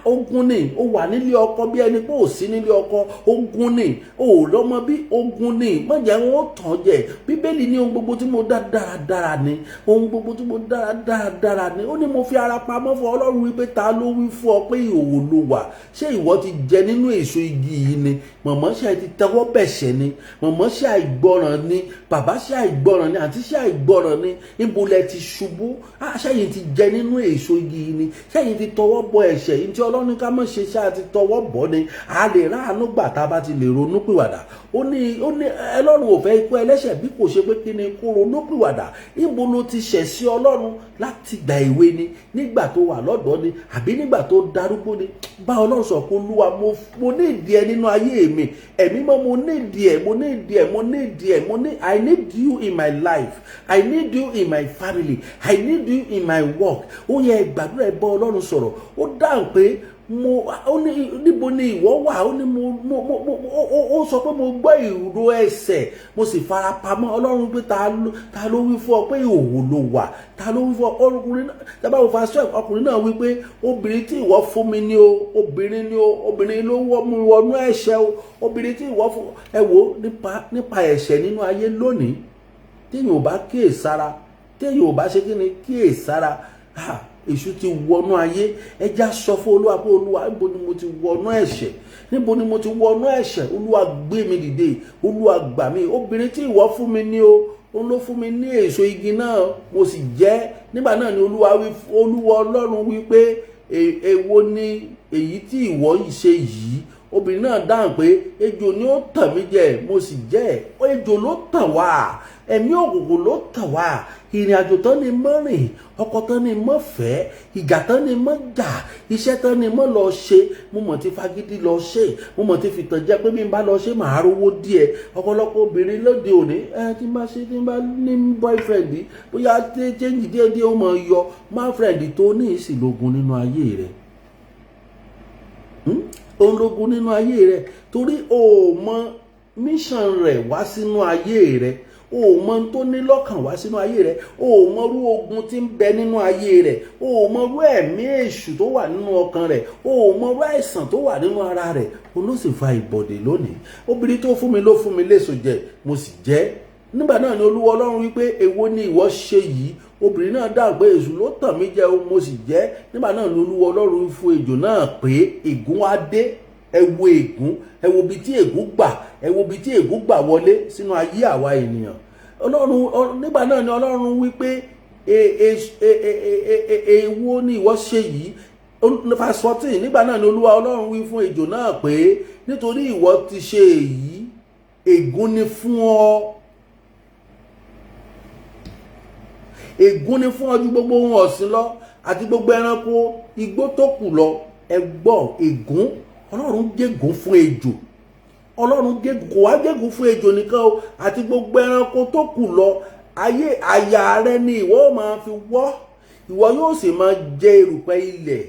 Ogun ni. Ó wà nílé ọkọ bí ẹni pé ò sí nílé ọkọ, ogun ni. Ó lọ́mọ bí, ogun ni. Má jẹ́ wọn ó tàn jẹ. Bíbélì ní ohun gbogbo tí mo dá dáradára ni. Ohun gbogbo tí mo dá dáradára ni. Ó ní, "Mo fi ara pamọ́ fún Ọlọ́run." Wípé, "Ta ló wí fún ọ pé ìhòòhò ló wà? Ṣé ìwọ ti jẹ nínú èso igi yìí ni?" Mọ̀mọ́, ṣe ti tẹwọ́ bẹ̀ṣẹ̀ ni? Mọ̀mọ́, ṣe àìgbọràn ni? Bàbá, ṣe àìgbọràn ni? Àǹtí, ṣe àìgbọràn ni? Níbo lẹ ti ṣubú? Ṣẹ́yìn ti jẹ nínú èso igi yìí ni? Ṣẹ́yìn ti tọwọ́ bọ ẹ̀ṣẹ̀ yìí tí Ọlọ́run ká mọ̀ ṣe? Ṣáà ti tọwọ́ bọ̀ ni? A lè ráàánú gbà tá a bá ti lè ronú pìwàdà. Ó ní Ọlọ́run ò fẹ́ ikú ẹlẹ́ṣẹ̀, bí kò ṣe pé kí ni? Kó ronú pìwàdà. Níbo ló ti ṣẹ̀ sí Ọlọ́run? Láti gbà èwe ni, nígbà tó wà lọ́dọ̀ ni, àbí nígbà tó darúgbó ni? Bá Ọlọ́run sọ pé, "Olúwa, mo ní ìdí ẹ nínú ayé mi. Ẹ̀mí mọ́, mo ní ìdí ẹ, mo ní ìdí ẹ, mo ní ìdí ẹ, mo ní. I need you in my life. I need you in my family. I need you in my work." Ó yẹ gbàdúrà, ẹ bá Ọlọ́run sọ̀rọ̀. Ó dáhùn pé mo, ó ní, "Níbo ni ìwọ wà?" Ó ní, mo ó sọ pé, "Mo gbọ́ ìró ẹsẹ̀, mo sì fara pamọ́." Ọlọ́run pé, Ta ló wí fún ọ pé ìhòòhò ló wà? Ta ló wí fún ọ?" Ọkùnrin náà, tábà wò verse 12, ọkùnrin náà wí pé, "Obìnrin tí ìwọ fún mi ní o, obìnrin ní o, obìnrin ló wọ́ mú wọnú ẹ̀ṣẹ̀ o, obìnrin tí ìwọ fún." Ẹ wò, nípa ẹ̀ṣẹ̀ nínú ayé lónìí, téèyàn ò bá kíyèsára, téèyàn ò bá ṣe kí ni, kíyèsára, èṣù ti wọnú ayé. Ẹ já sọ fún Olúwa pé, "Olúwa, níbo ni mo ti wọnú ẹ̀ṣẹ̀? Níbo ni mo ti wọnú ẹ̀ṣẹ̀? Olúwa, gbé mi dìde. Olúwa, gbà mí. Obìnrin tí ìwọ fún mi ní o, òun ló fún mi ní èso igi náà, mo sì jẹ." Nígbà náà ni Olúwa wí, Olúwa Ọlọ́run wí pé, "Èwo ni èyí tí ìwọ ṣe yìí?" Obìnrin náà dáhùn pé, "Ejò ni ó tàn mí jẹ, mo sì jẹ." Ejò ló tàn wá. Ẹ̀mí òkùnkùn ló tàn wá. Ìrìn àjò tán ni mọ́ rìn, ọkọ tán ni mọ́ fẹ́, ìjà tán ni mọ́ jà, iṣẹ́ tán ni mọ́ lọ ṣe. Mo mọ̀ ti fagídí lọ ṣe, mo mọ̀ ti fìtàn jẹ́ pé bí n bá lọ ṣe, màá rówó díẹ̀. Ọ̀pọ̀lọpọ̀ obìnrin lóde òní, ẹ tí n bá ṣe, tí n bá ní boyfriend, bóyá change díẹ̀ díẹ̀ ó mọ̀ yọ. Man friend tó ní ìsìlógun nínú ayé rẹ̀, òun lógun nínú ayé rẹ̀, torí o ò mọ mission rẹ̀ wá sínú ayé rẹ̀, o ò mọ tó ní lọ́kàn wá sínú ayé rẹ̀, o ò mọ irú ogun tí ń bẹ nínú ayé rẹ̀, o ò mọ irú ẹ̀mí èṣù tó wà nínú ọkàn rẹ̀, o ò mọ irú àìsàn tó wà nínú ara rẹ̀. O ló sì fa ìbọ̀dè lónìí. Obìnrin tó fún mi ló fún mi léso jẹ, mo sì jẹ. Nígbà náà ni Olúwa Ọlọ́run wípé, "Èwo ni ìwọ ṣe yìí?" Obìnrin náà dáhùn pé, "Èṣù ló tàn mí jẹ, mo sì jẹ." Nígbà náà ni Olúwa Ọlọ́run fún ejò náà pé ègún á dé. Ẹ wo ègún, ẹ wo ibi tí ègún gbà, ẹ wo ibi tí ègún gbà wọlé sínú ayé àwa ènìyàn. Ọlọ́run, nígbà náà ni Ọlọ́run wípé, "Èwo ni ìwọ ṣe yìí?" Verse 14. Nígbà náà ni Olúwa Ọlọ́run wí fún ejò náà pé, "Nítorí ìwọ ti ṣe èyí, ègún ni fún ọ, ègún ni fún ọ ju gbogbo ohun ọ̀sìn lọ àti gbogbo ẹranko igbó tó kù lọ." Ẹ gbọ́, ègún. Ọlọ́run gégùn fún ejò. Ọlọ́run gégùn, kò wá gégùn fún ejò nìkan o, àti gbogbo ẹranko tó kù lọ. Ayé àyà rẹ ni ìwọ ó máa fi wọ́, ìwọ yóò sì máa jẹ erùpẹ̀ ilẹ̀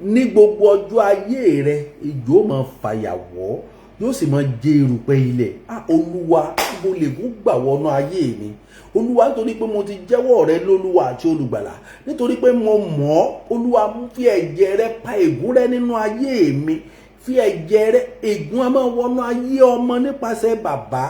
ní gbogbo ọjọ́ ayé rẹ. Ejò ó máa fàyàwọ́, yóò sì máa jẹ erùpẹ̀ ilẹ̀. Ah, Olúwa, mo lè gún gbà wọnú ayé mi. Olúwa, nítorí pé mo ti jẹ́wọ́ rẹ lólúwa àti olùgbàlà, nítorí pé mo mọ̀ ọ́, Olúwa, fi ẹ̀jẹ̀ rẹ pa ègún rẹ nínú ayé mi. Fi ẹ̀jẹ̀ rẹ. Ègún a máa wọnú ayé ọmọ nípasẹ̀ bàbá,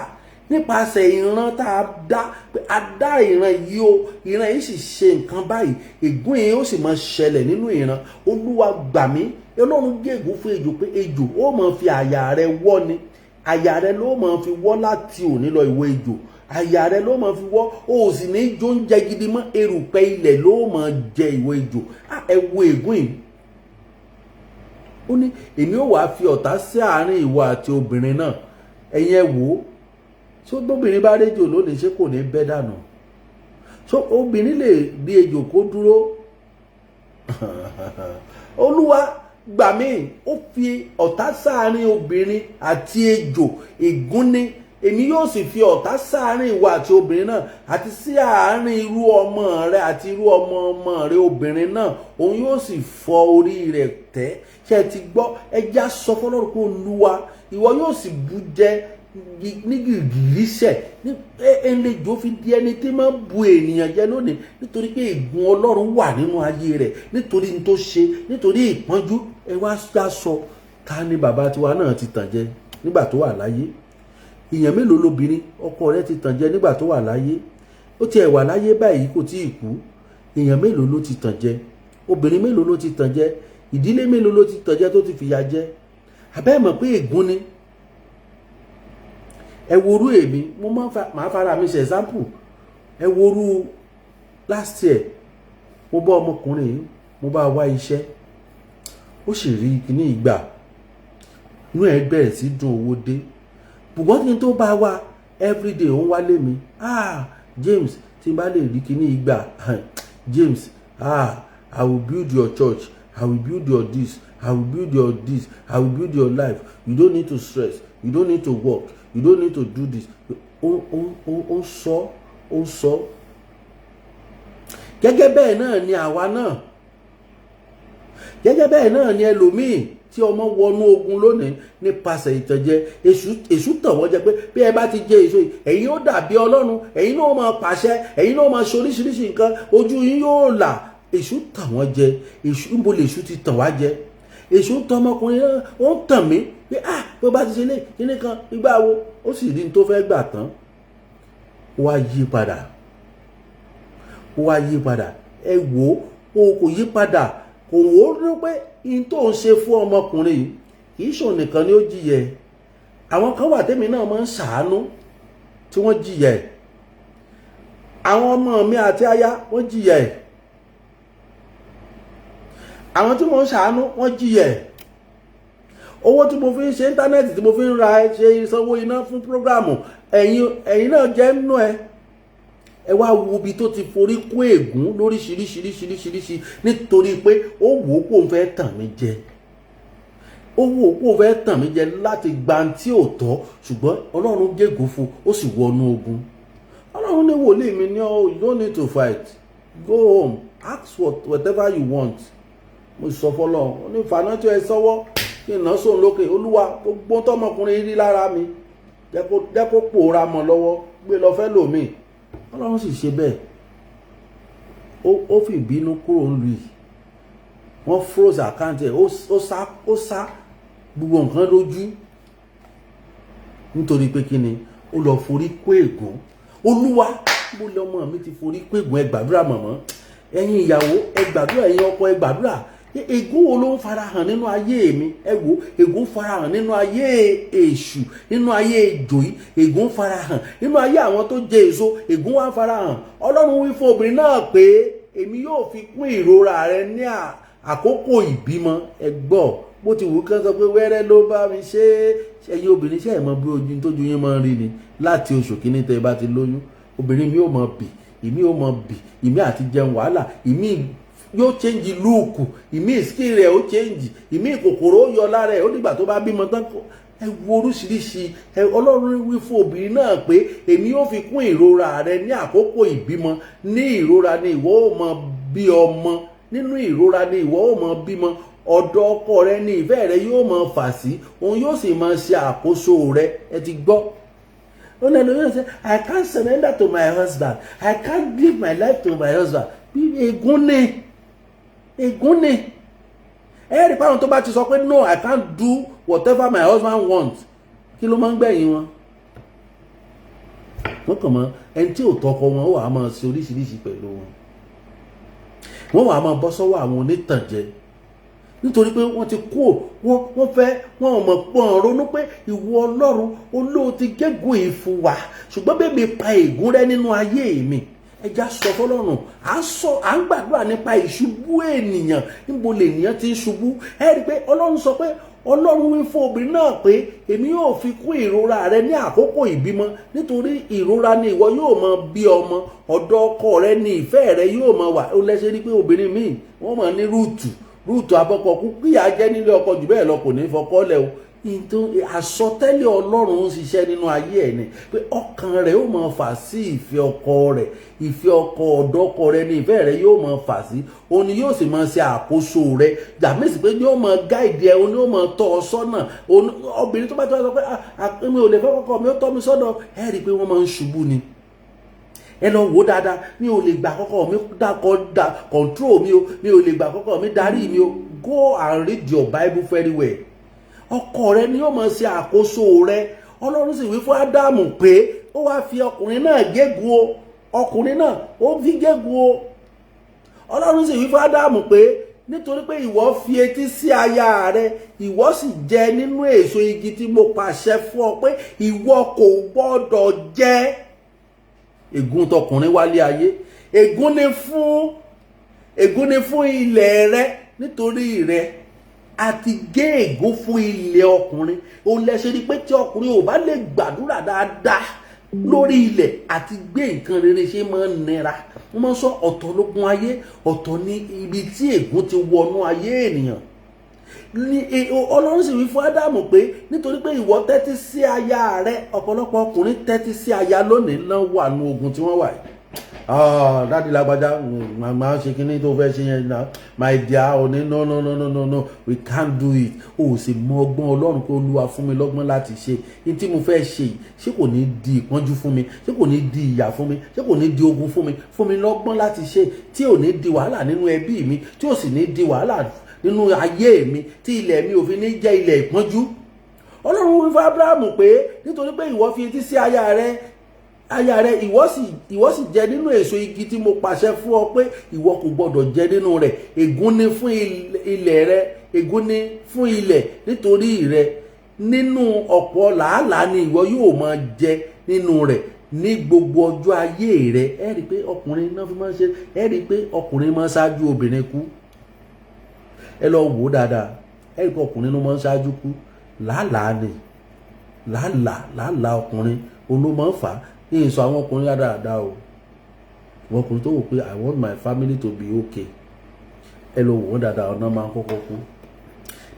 nípasẹ̀ ìran tá a dá, pé a dá ìran yìí o, ìran yìí sì ṣe nǹkan báyìí, ègún yìí ó sì máa ṣẹlẹ̀ nínú ìran. Olúwa, gbà mí. Ọlọ́run gégùn fún ejò pé ejò ó máa fi àyà rẹ wọ́ ni, àyà rẹ ló máa fi wọ́ láti òní lọ. Ìwọ ejò, àyà rẹ ló máa fi wọ́, o ò sì ní jó oúnjẹ gidi mọ́, erùpẹ̀ ilẹ̀ ló máa jẹ, ìwọ ejò. Ẹ wo ègún yìí. Ó ní, "Èmi ó wàá fi ọ̀tá sí àárín ìwọ àti obìnrin náà." Ẹ̀yin ẹ wò ó, ṣé obìnrin bá réjò lónìí, ṣé kò ní bẹ́ dànù? Ṣé obìnrin lè rí ejò kó dúró? Olúwa, gbà mí. Ó fi ọ̀tá sáàárín obìnrin àti ejò. Ègún ni. "Èmi yóò sì fi ọ̀tá sáàárín ìwọ àti obìnrin náà, àti sí àárín irú ọmọ rẹ àti irú ọmọ ọmọ rẹ obìnrin náà. Òun yóò sì fọ́ orí rẹ̀ tẹ́." Ṣé ẹ ti gbọ́? Ẹ já sọ fọlọ́run pé, "Olúwa, ìwọ yóò sì bú jẹ ní gìgísẹ̀." Ní ẹlẹ́jọ́ fi di ẹni tí máa ń bu ènìyàn jẹ lónìí, nítorí pé ègún Ọlọ́run wà nínú ayé rẹ̀, nítorí n tó ṣe, nítorí ìpọ́njú. Ẹ wá já sọ, ta ni bàbá tiwa náà ti tàn jẹ nígbà tó wà láyé? Èèyàn mélòó lobìnrin ọkọ rẹ̀ ti tàn jẹ nígbà tó wà láyé? Ó tiẹ̀ wà láyé báyìí, kò tí ì kú. Èèyàn mélòó ló ti tàn jẹ? Obìnrin mélòó ló ti tàn jẹ? Ìdílé mélòó ló ti tàn jẹ tó ti fìyà jẹ? Àbẹ́ mọ̀ pé ègún ni. Ẹ worú èmi, mo máa fara mi ṣe example. Ẹ worú last year, mo bá ọmọkùnrin yìí, mo bá wá iṣẹ́, ó sì rí kíní ìgbà, inú ẹ̀ bẹ̀rẹ̀ sí dùn, owó dé. Bùgbọ́n kí n tó bá wá, everyday ó ń wálé mi. "Ah, James, tí n bá lè rí kíní ìgbà, James, ah, I will build your church, I will build your this, I will build your this, I will build your life. You don't need to stress, you don't need to work, you don't need to do this." Ó sọ, ó sọ. Gẹ́gẹ́ bẹ́ẹ̀ náà ni àwa náà, gẹ́gẹ́ bẹ́ẹ̀ náà ni ẹlòmíì tí ọmọ wọnú ogun lónìí nípasẹ̀ ìtànjẹ. Èṣù tàn wọ́n jẹ pé bí ẹ bá ti jẹ èso yìí, ẹ̀yin ó dàbí Ọlọ́run, ẹ̀yin náà máa pàṣẹ, ẹ̀yin náà máa ṣe oríṣiríṣi nǹkan, ojú yín yóò là. Èṣù tàn wọ́n jẹ. Èṣù, níbo lè èṣù ti tàn wá jẹ? Èṣù ń tan ọmọkùnrin náà, ó ń tàn mí pé, ah, bó bá ti ṣe lé kíní kan ìgbà wo, ó sì rí ní tó fẹ́ gbà tán, ó wá yí padà, ó wá yí padà. Ẹ wò ó, kò yí padà, kò wò ó rí pé in tó ń ṣe fún ọmọkùnrin yìí, kì í ṣòun nìkan ni ó jìyẹ. Àwọn kan wà tẹ́mi náà máa ń ṣàánú tí wọ́n jìyà ẹ̀. Àwọn ọmọ mi àti aya, wọ́n jìyà ẹ̀. Àwọn tí mo ń ṣàánú, wọ́n jìyà ẹ̀. Owó tí mo fi ń ṣe internet, tí mo fi ń ra ṣe ìsanwó iná fún program, ẹ̀yin náà jẹ́ nínú ẹ̀. Ẹ wá wo ibi tó ti forí kó ègún lóríṣiríṣiríṣiríṣiríṣi, nítorí pé ó wò ó kó ń fẹ́ tàn mí jẹ, ó wò ó kó fẹ́ tàn mí jẹ láti gba tí ò tọ́. Ṣùgbọ́n Ọlọ́run gégùn fún, ó sì wọnú ogun. Ọlọ́run ní wòlíì mi ní, "Oh, you don't need to fight. Go home, ask for whatever you want." Mo sọ fọlọ́run, ó ní fànà tí ẹ sọ́wọ́ kí n ná sóun lókè. Olúwa, gbogbo tọmọkùnrin rí lára mi, jẹ́ kó pòórá mọ́ lọ́wọ́, gbé lọ fẹ́ lòmíì. Ọlọ́run sì ṣe bẹ́ẹ̀. Ó fi ìbínú kúrò ń lu yìí. Wọ́n froze account ẹ̀. Ó sá, ó sá gbogbo nǹkan lójú, nítorí pé kí ni? Ó lọ forí kó ègún. Olúwa, bó lọmọ mi ti forí kó ègún? Ẹ gbàdúrà mọ̀mọ́, ẹ̀yin ìyàwó, ẹ gbàdúrà, ẹ̀yin ọkọ, ẹ gbàdúrà. Ègún wo ló ń farahàn nínú ayé mi? Ẹ wo, ègún farahàn nínú ayé èṣù, nínú ayé ejò yìí. Ègún farahàn nínú ayé àwọn tó jẹ èso. Ègún wá farahàn. Ọlọ́run wí fún obìnrin náà pé, "Èmi yóò fi kún ìrora rẹ ní àkókò ìbímọ." Ẹ gbọ́, bó ti wù kán sọ pé wẹ́rẹ́ ló bá mi ṣe é. Ẹ̀yin obìnrin, ṣe é mọ bí ojú tójú yín máa ń rí ni láti oṣù kínní tẹ́ ẹ bá ti lóyún? Obìnrin mi ò mọ bì, ìmí ò mọ bì, ìmí àti jẹun wàhálà, ìmí yóò change look, ìmí skin rẹ̀ ó change, ìmí kòkòrò ó yọ lára ẹ̀. Ó dìgbà tó bá bímọ tán. Ẹ wo oríṣiríṣi ẹ. Ọlọ́run wí fún obìnrin náà pé, "Èmi yóò fi kún ìrora rẹ ní àkókò ìbímọ. Ní ìrora ni ìwọ ó mọ bí ọmọ, nínú ìrora ni ìwọ ó mọ bímọ. Ọ̀dọ̀ ọkọ rẹ ní ìfẹ́ rẹ yóò mọ fà sí, òun yóò sì mọ ṣe àkóso rẹ." Ẹ ti gbọ́, ó ní ẹlòmíràn ṣe, "I can't surrender to my husband. I can't give my life to my husband." Bí ègún ni, ègún ni. Ẹ rí pàwọn tó bá ti sọ pé, "No, I can't do whatever my husband wants," kí ló máa ń gbẹ̀yìn wọn? Wọ́n kàn mọ́ ẹni tí ò tọkọ wọn, ó wà á máa ṣe oríṣiríṣi pẹ̀lú wọn. Wọ́n wà á máa bọ́ sọ́wọ́ àwọn onítànjẹ, nítorí pé wọ́n ti kú. Wọ́n fẹ́, wọ́n ò mọ̀ pọ́n ronú pé ìwọ Ọlọ́run olóò ti gégùn yìí fún wa, ṣùgbọ́n bẹ́ẹ̀ mi pa ègún rẹ nínú ayé mi. Ẹja sọ fọlọ́run. À ń sọ, à ń gbàdúrà nípa ìṣubú ènìyàn. Níbo lènìyàn ti ń ṣubú? Ẹ rí i pé Ọlọ́run sọ pé, Ọlọ́run wí fún obìnrin náà pé, "Èmi yóò fi kún ìrora rẹ ní àkókò ìbímọ, nítorí ìrora ni ìwọ yóò máa bí ọmọ. Ọ̀dọ̀ ọkọ rẹ ni ìfẹ́ rẹ yóò máa wà." Ó lẹ́sẹ̀ rí pé obìnrin míì, wọ́n máa ní route route abọ́kọ̀ kú, kíyà jẹ́ nílé ọkọ jù bẹ́ẹ̀ lọ, kò ní fọkọ́ lẹ̀ o. Nítorí àsọtẹ́lẹ̀ Ọlọ́run ń ṣiṣẹ́ nínú ayé ẹ̀ ni pé ọkàn rẹ̀ ó máa fà sí ìfẹ́ ọkọ rẹ̀, ìfẹ́ ọkọ. Ọ̀dọ̀ ọkọ rẹ̀ ní ìfẹ́ rẹ̀ yóò máa fà sí, òun ni yóò sì máa ṣe àkóso rẹ̀. Jàmísì pé yóò máa guide ẹ, òun ni yóò máa tọ́ ọ sọ́nà. Obìnrin tó bá tó sọ pé, "Mi ò lè fẹ́ kọ́kọ́ mi ó tọ́ mi sọ́nà," ẹ rí i pé wọ́n máa ń ṣubú ni. Ẹ lọ wò dáadáa. "Mi ò lè gbà kọ́kọ́ mi dákọ̀ da control mi o. Mi ò lè gbà kọ́kọ́ mi darí mi o." Go and read your Bible very well. Ọkọ rẹ ni yóò máa ṣe àkóso rẹ. Ọlọ́run sì wí fún Ádámù pé ó wá fi ọkùnrin náà gégùn o. Ọkùnrin náà, ó fi gégùn o. Ọlọ́run sì wí fún Ádámù pé, "Nítorí pé ìwọ fi etí sí aya rẹ, ìwọ sì jẹ nínú èso igi tí mo pàṣẹ fún ọ pé ìwọ kò gbọ́dọ̀ jẹ." Ègún tọkùnrin wálé ayé. Ègún ni fún ilẹ̀ rẹ nítorí rẹ. A ti gé ègún fún ilẹ̀ ọkùnrin. Òun lẹ ṣe rí pé tí ọkùnrin ò bá lè gbàdúrà dáadáa lórí ilẹ̀, àti gbé nǹkan rere ṣe máa ń nira. Wọ́n máa ń sọ, ọ̀tọ̀ lógun ayé, ọ̀tọ̀ ní ibi tí ègún ti wọnú ayé ènìyàn ní. Ọlọ́run sì wí fún Ádámù pé, "Nítorí pé ìwọ tẹ́tí sí aya rẹ." Ọ̀pọ̀lọpọ̀ ọkùnrin tẹ́tí sí aya lónìí náà wà nù ogun tí wọ́n wà yìí. "Ah, daddy lágbájá, màá ṣe kínní tó fẹ́ ṣe yẹn náà, my dear." Òní, "No, no, no, no, no, no, we can't do it." O sì mọ ọgbọ́n Ọlọ́run pé, "Olúwa, fún mi lọ́gbọ́n láti ṣe ní tí mo fẹ́ ṣe yìí. Ṣé kò ní di ìpọ́njú fún mi? Ṣé kò ní di ìyà fún mi? Ṣé kò ní di ogun fún mi? Fún mi lọ́gbọ́n láti ṣe tí ò ní di wàhálà nínú ẹbí mi, tí ò sì ní di wàhálà nínú ayé mi, tí ilẹ̀ mi ò fi ní jẹ́ ilẹ̀ ìpọ́njú." Ọlọ́run wí fún Abrahamu pé, "Nítorí pé ìwọ fi etí sí aya rẹ, ìwọ sì jẹ nínú èso igi tí mo pàṣẹ fún ọ pé ìwọ kò gbọdọ̀ jẹ nínú rẹ̀, ègún ni fún ilẹ̀ rẹ, ègún ni fún ilẹ̀ nítorí rẹ. Nínú ọ̀pọ̀ làálàá ni ìwọ yóò máa jẹ nínú rẹ̀ ní gbogbo ọjọ́ ayé rẹ." Ẹ rí i pé ọkùnrin náà fi máa ń ṣe. Ẹ rí i pé ọkùnrin máa ń ṣáájú obìnrin kú. Ẹ lọ wò ó dáadáa, ẹ rí i pé ọkùnrin ló máa ń ṣáájú kú. Làálàá ni, làálàá, làálàá ọkùnrin òun ló máa ń fà á. Ní ìsọ àwọn ọkùnrin dáadáa o. Wọn ọkùnrin tó wò pé "I want my family to be okay", ẹ lọ wò wọ́n dáadáa, ọ̀nà máa ń kọ́kọ́ kú,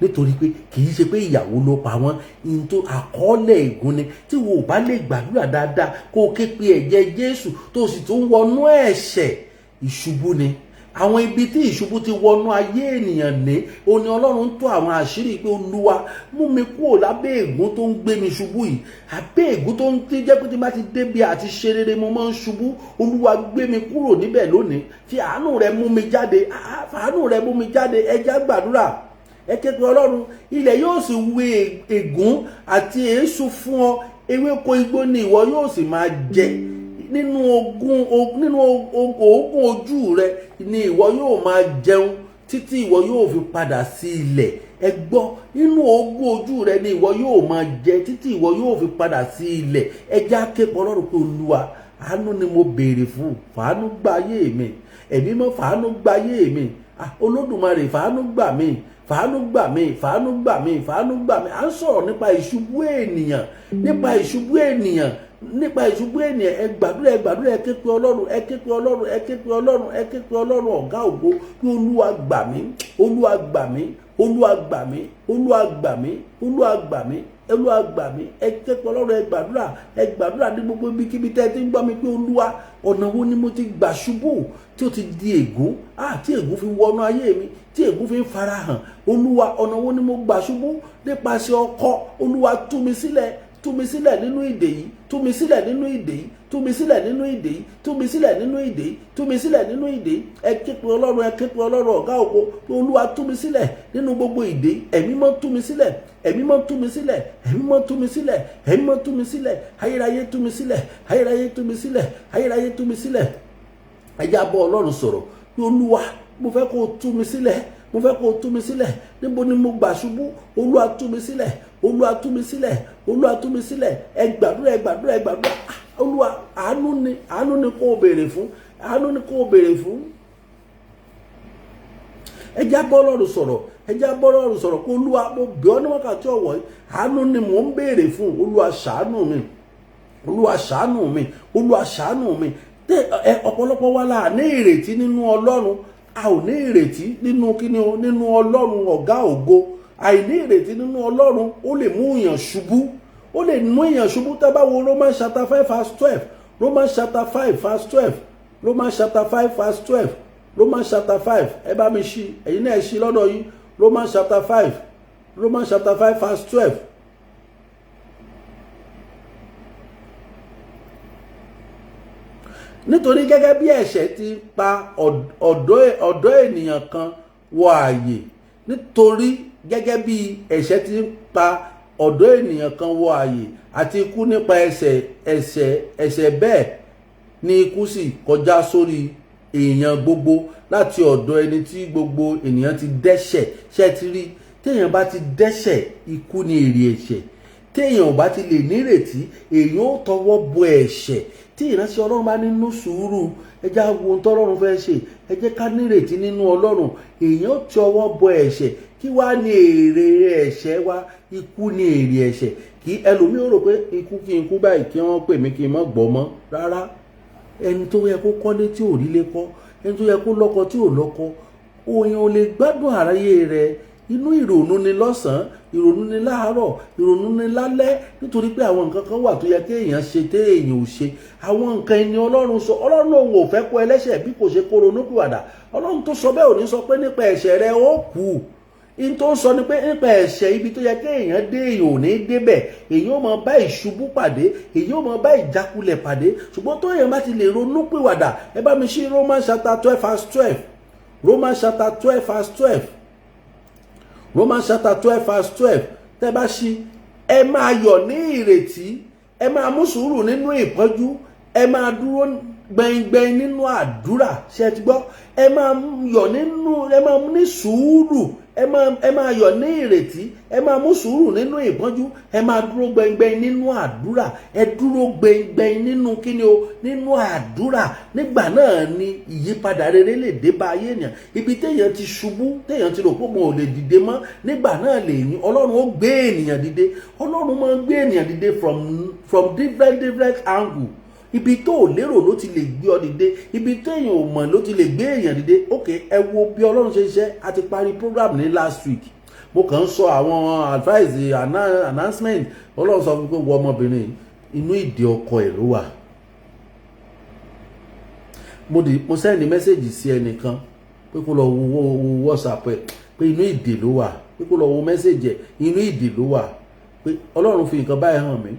nítorí pé kì í ṣe pé ìyàwó ló pa wọ́n. Ìyẹn tó àkọọ́lẹ̀ ègún ni. Tí wo ò bá lè gbàdúrà dáadáa, kó o ké pe ẹ̀jẹ̀ Jésù, tó o sì tún wọnú ẹ̀ṣẹ̀, ìṣubú ni. Àwọn ibi tí ìṣubú ti wọnú ayé ènìyàn ní o ní Ọlọ́run tó àwọn àṣírí pé, "Olúwa, mú mi kúrò lábẹ́ ègún tó ń gbé mi ṣubú yìí, abẹ́ ègún tó ń tí jẹ́ pé tí bá ti débi àti ṣe rere, mo máa ń ṣubú. Olúwa, gbé mi kúrò níbẹ̀ lónìí. Fi àánú rẹ mú mi jáde. Àánú rẹ mú mi jáde." Ẹ já gbàdúrà, ẹ ké pe Ọlọ́run. Ilẹ̀ yóò sì wu ègún àti èésú fún ọ, ewéko igbó ni ìwọ yóò sì máa jẹ. Nínú ogún nínú òógùn ojú rẹ ni ìwọ yóò máa jẹun títí ìwọ yóò fi padà sí ilẹ̀. Ẹ gbọ́, nínú òógùn ojú rẹ ni ìwọ yóò máa jẹ títí ìwọ yóò fi padà sí ilẹ̀. Ẹ já ké pe Ọlọ́run pé, "Olúwa, àánú ni mo béèrè fún. Fàánú gba ayé mi. Ẹ̀mí mọ́, fàánú gba ayé mi. Olódùmarè, fàánú gbà mí, fàánú gbà mí, fàánú gbà mí, fàánú gbà mí." À ń sọ̀rọ̀ nípa ìṣubú ènìyàn, nípa ìṣubú ènìyàn, nípa ìṣubú ènìyàn. Ẹ gbàdúrà, ẹ gbàdúrà, ẹ ké pe Ọlọ́run, ẹ ké pe Ọlọ́run, ẹ ké pe Ọlọ́run, ẹ ké pe Ọlọ́run ọ̀gá ògo kí Olúwa gbà mí, Olúwa gbà mí, Olúwa gbà mí, Olúwa gbà mí, Olúwa gbà mí, Olúwa gbà mí. Ẹ ké pe Ọlọ́run, ẹ gbàdúrà, ẹ gbàdúrà ní gbogbo ibikíbi tẹ́ ẹ ti ń gbọ́ mi pé, "Olúwa, ọ̀nà wo ni mo ti gbà ṣubú tí ó ti di ègún, tí ègún fi wọnú ayé mi, tí ègún fi ń farahàn? Olúwa, ọ̀nà wo ni mo gbà ṣubú nípasẹ̀ ọkọ? Olúwa, tú mi sílẹ̀, tú mi sílẹ̀ nínú ìdè yìí, tú mi sílẹ̀ nínú ìdè yìí, tú mi sílẹ̀ nínú ìdè yìí, tú mi sílẹ̀ nínú ìdè yìí, tú mi sílẹ̀ nínú ìdè yìí." Ẹ ké pe Ọlọ́run, ẹ ké pe Ọlọ́run ọ̀gá ògo pé, "Olúwa, tú mi sílẹ̀ nínú gbogbo ìdè. Ẹ̀mí mọ́, tú mi sílẹ̀. Ẹ̀mí mọ́, tú mi sílẹ̀. Ẹ̀mí mọ́, tú mi sílẹ̀. Ẹ̀mí mọ́, tú mi sílẹ̀. Ayérayé, tú mi sílẹ̀. Ayérayé, tú mi sílẹ̀. Ayérayé, tú mi sílẹ̀." Ẹ já bá Ọlọ́run sọ̀rọ̀ pé, "Olúwa, mo fẹ́ kó o tú mi sílẹ̀, mo fẹ́ kó o tú mi sílẹ̀. Níbo ni mo gbà ṣubú? Olúwa, tú mi sílẹ̀. Olúwa, tú mi sílẹ̀. Olúwa, tú mi sílẹ̀." Ẹ gbàdúrà, ẹ gbàdúrà, ẹ gbàdúrà. Olúwa, àánú ni, àánú ni kó o béèrè fún, àánú ni kó o béèrè fún. Ẹ já bá Ọlọ́run sọ̀rọ̀, ẹ já bá Ọlọ́run sọ̀rọ̀ kó, "Olúwa, mo bẹ̀ ọ́ ní wákàtí ọ̀wọ̀ yìí, àánú ni mò ń béèrè fún. Olúwa, ṣàánú mi. Olúwa, ṣàánú mi. Olúwa, ṣàánú mi." Tẹ ẹ, ọ̀pọ̀lọpọ̀ wa la ní ìrètí nínú Ọlọ́run. A ò ní ìrètí nínú kíni o? Nínú Ọlọ́run ọ̀gá ògo. Àìní ìrètí nínú Ọlọ́run, ó lè mú èèyàn ṣubú, ó lè mú èèyàn ṣubú. Tẹ́ bá wo Romans chapter 5 verse 12, Romans chapter 5 verse 12, Romans chapter 5 verse 12, Romans chapter 5, ẹ bá mi ṣí, ẹ̀yin náà ṣí lọ́dọ̀ yín. Romans chapter 5, Romans chapter 5 verse 12. Nítorí gẹ́gẹ́ bí ẹ̀ṣẹ̀ ti pa ọ̀dọ̀ ènìyàn kan wọ ààyè, nítorí gẹ́gẹ́ bí ẹ̀ṣẹ̀ ti pa ọ̀dọ̀ ènìyàn kan wọ ààyè àti ikú nípa ẹ̀ṣẹ̀, bẹ́ẹ̀ ni ikú sì kọjá sórí èèyàn gbogbo láti ọ̀dọ̀ ẹni tí gbogbo ènìyàn ti dẹ́ṣẹ̀. Ṣé ti rí? Téèyàn bá ti dẹ́ṣẹ̀, ikú ni èrè ẹ̀ṣẹ̀. Téèyàn ò bá ti lè nírètí, èèyàn ó tọwọ́ bọ ẹ̀ṣẹ̀. Tí ìránṣẹ́ Ọlọ́run bá nínú sùúrù, ẹ jẹ́ á wo ohun tọ́lọ́run fẹ́ ṣe, ẹ jẹ́ ká nírètí nínú Ọlọ́run, èèyàn ó ti ọwọ́ bọ ẹ̀ṣẹ̀. Kí wá ní èrè ẹ̀ṣẹ̀ wa? Ikú ní èrè ẹ̀ṣẹ̀. Kí ẹlòmíì ó rò pé ikú, kí n kú báyìí, kí wọ́n pè mí kí n má gbọ́ mọ́. Rárá, ẹni tó yẹ kó kọ́lé tí ò rí lé kọ́, ẹni tó yẹ kó lọ́kọ tí ò lọ́kọ, òyìn ò lè gbádùn àráyé rẹ̀. Inú ìrònú ni lọ́sàn-án, ìrònú ni láàárọ̀, ìrònú ni lálẹ́, nítorí pé àwọn nǹkan kan wà tó yẹ kéèyàn ṣe téèyàn ò ṣe. Àwọn nǹkan ẹni Ọlọ́run sọ, Ọlọ́run òun ò fẹ́ kó ẹlẹ́ṣẹ̀ bí kò ṣe kó ronúpìwàdà. Ọlọ́run tó sọ bẹ́ẹ̀ ò ní sọ pé nípa ẹ̀ṣẹ̀ rẹ ó kú. In tó ń sọ ni pé nípa ẹ̀ṣẹ̀, ibi tó yẹ kéèyàn dé, èèyàn ò ní débẹ̀, èèyàn ó máa bá ìṣubú pàdé, èèyàn ó máa bá ìjákulẹ̀ pàdé. Ṣùgbọ́n tó èèyàn bá ti lè ronúpìwàdà. Ẹ bá mi ṣí Romans chapter 12 verse 12, Romans chapter 12 verse 12, Romans chapter 12 verse 12. Tẹ́ bá ṣí, ẹ máa yọ̀ ní ìrètí, ẹ máa mú sùúrù nínú ìpọ́njú, ẹ máa dúró gbẹngbẹng nínú àdúrà. Ṣe ti gbọ́? Ẹ máa yọ̀ nínú, ẹ máa ní sùúrù, ẹ máa yọ̀ ní ìrètí, ẹ máa mú sùúrù nínú ìpọ́njú, ẹ máa dúró gbẹngbẹng nínú àdúrà. Ẹ dúró gbẹngbẹng nínú kíni o? Nínú àdúrà. Nígbà náà ni ìyípadà rere lè dé bá ayé ènìyàn. Ibi téèyàn ti ṣubú, téèyàn ti rò pé mo ò lè dìde mọ́, nígbà náà lè yín Ọlọ́run ó gbé ènìyàn dìde. Ọlọ́run máa ń gbé ènìyàn dìde from different different angle. Ibi tó ò lérò ló ti lè gbé ọ dìde. Ibi tó èèyàn ò mọ̀ ló ti lè gbé èèyàn dìde. Ok, ẹ wo bí Ọlọ́run ṣe ṣiṣẹ́. A ti parí program ní last week. Mo kàn ń sọ àwọn advice, announcement. Ọlọ́run sọ fún mi pé wọ ọmọbìnrin, inú ìdè ọkọ ẹ̀ ló wà. Mo send message sí ẹnìkan pé kó lọ wo WhatsApp ẹ̀, pé inú ìdè ló wà, pé kó lọ wo message ẹ̀, inú ìdè ló wà, pé Ọlọ́run fi nǹkan báyìí hàn mí.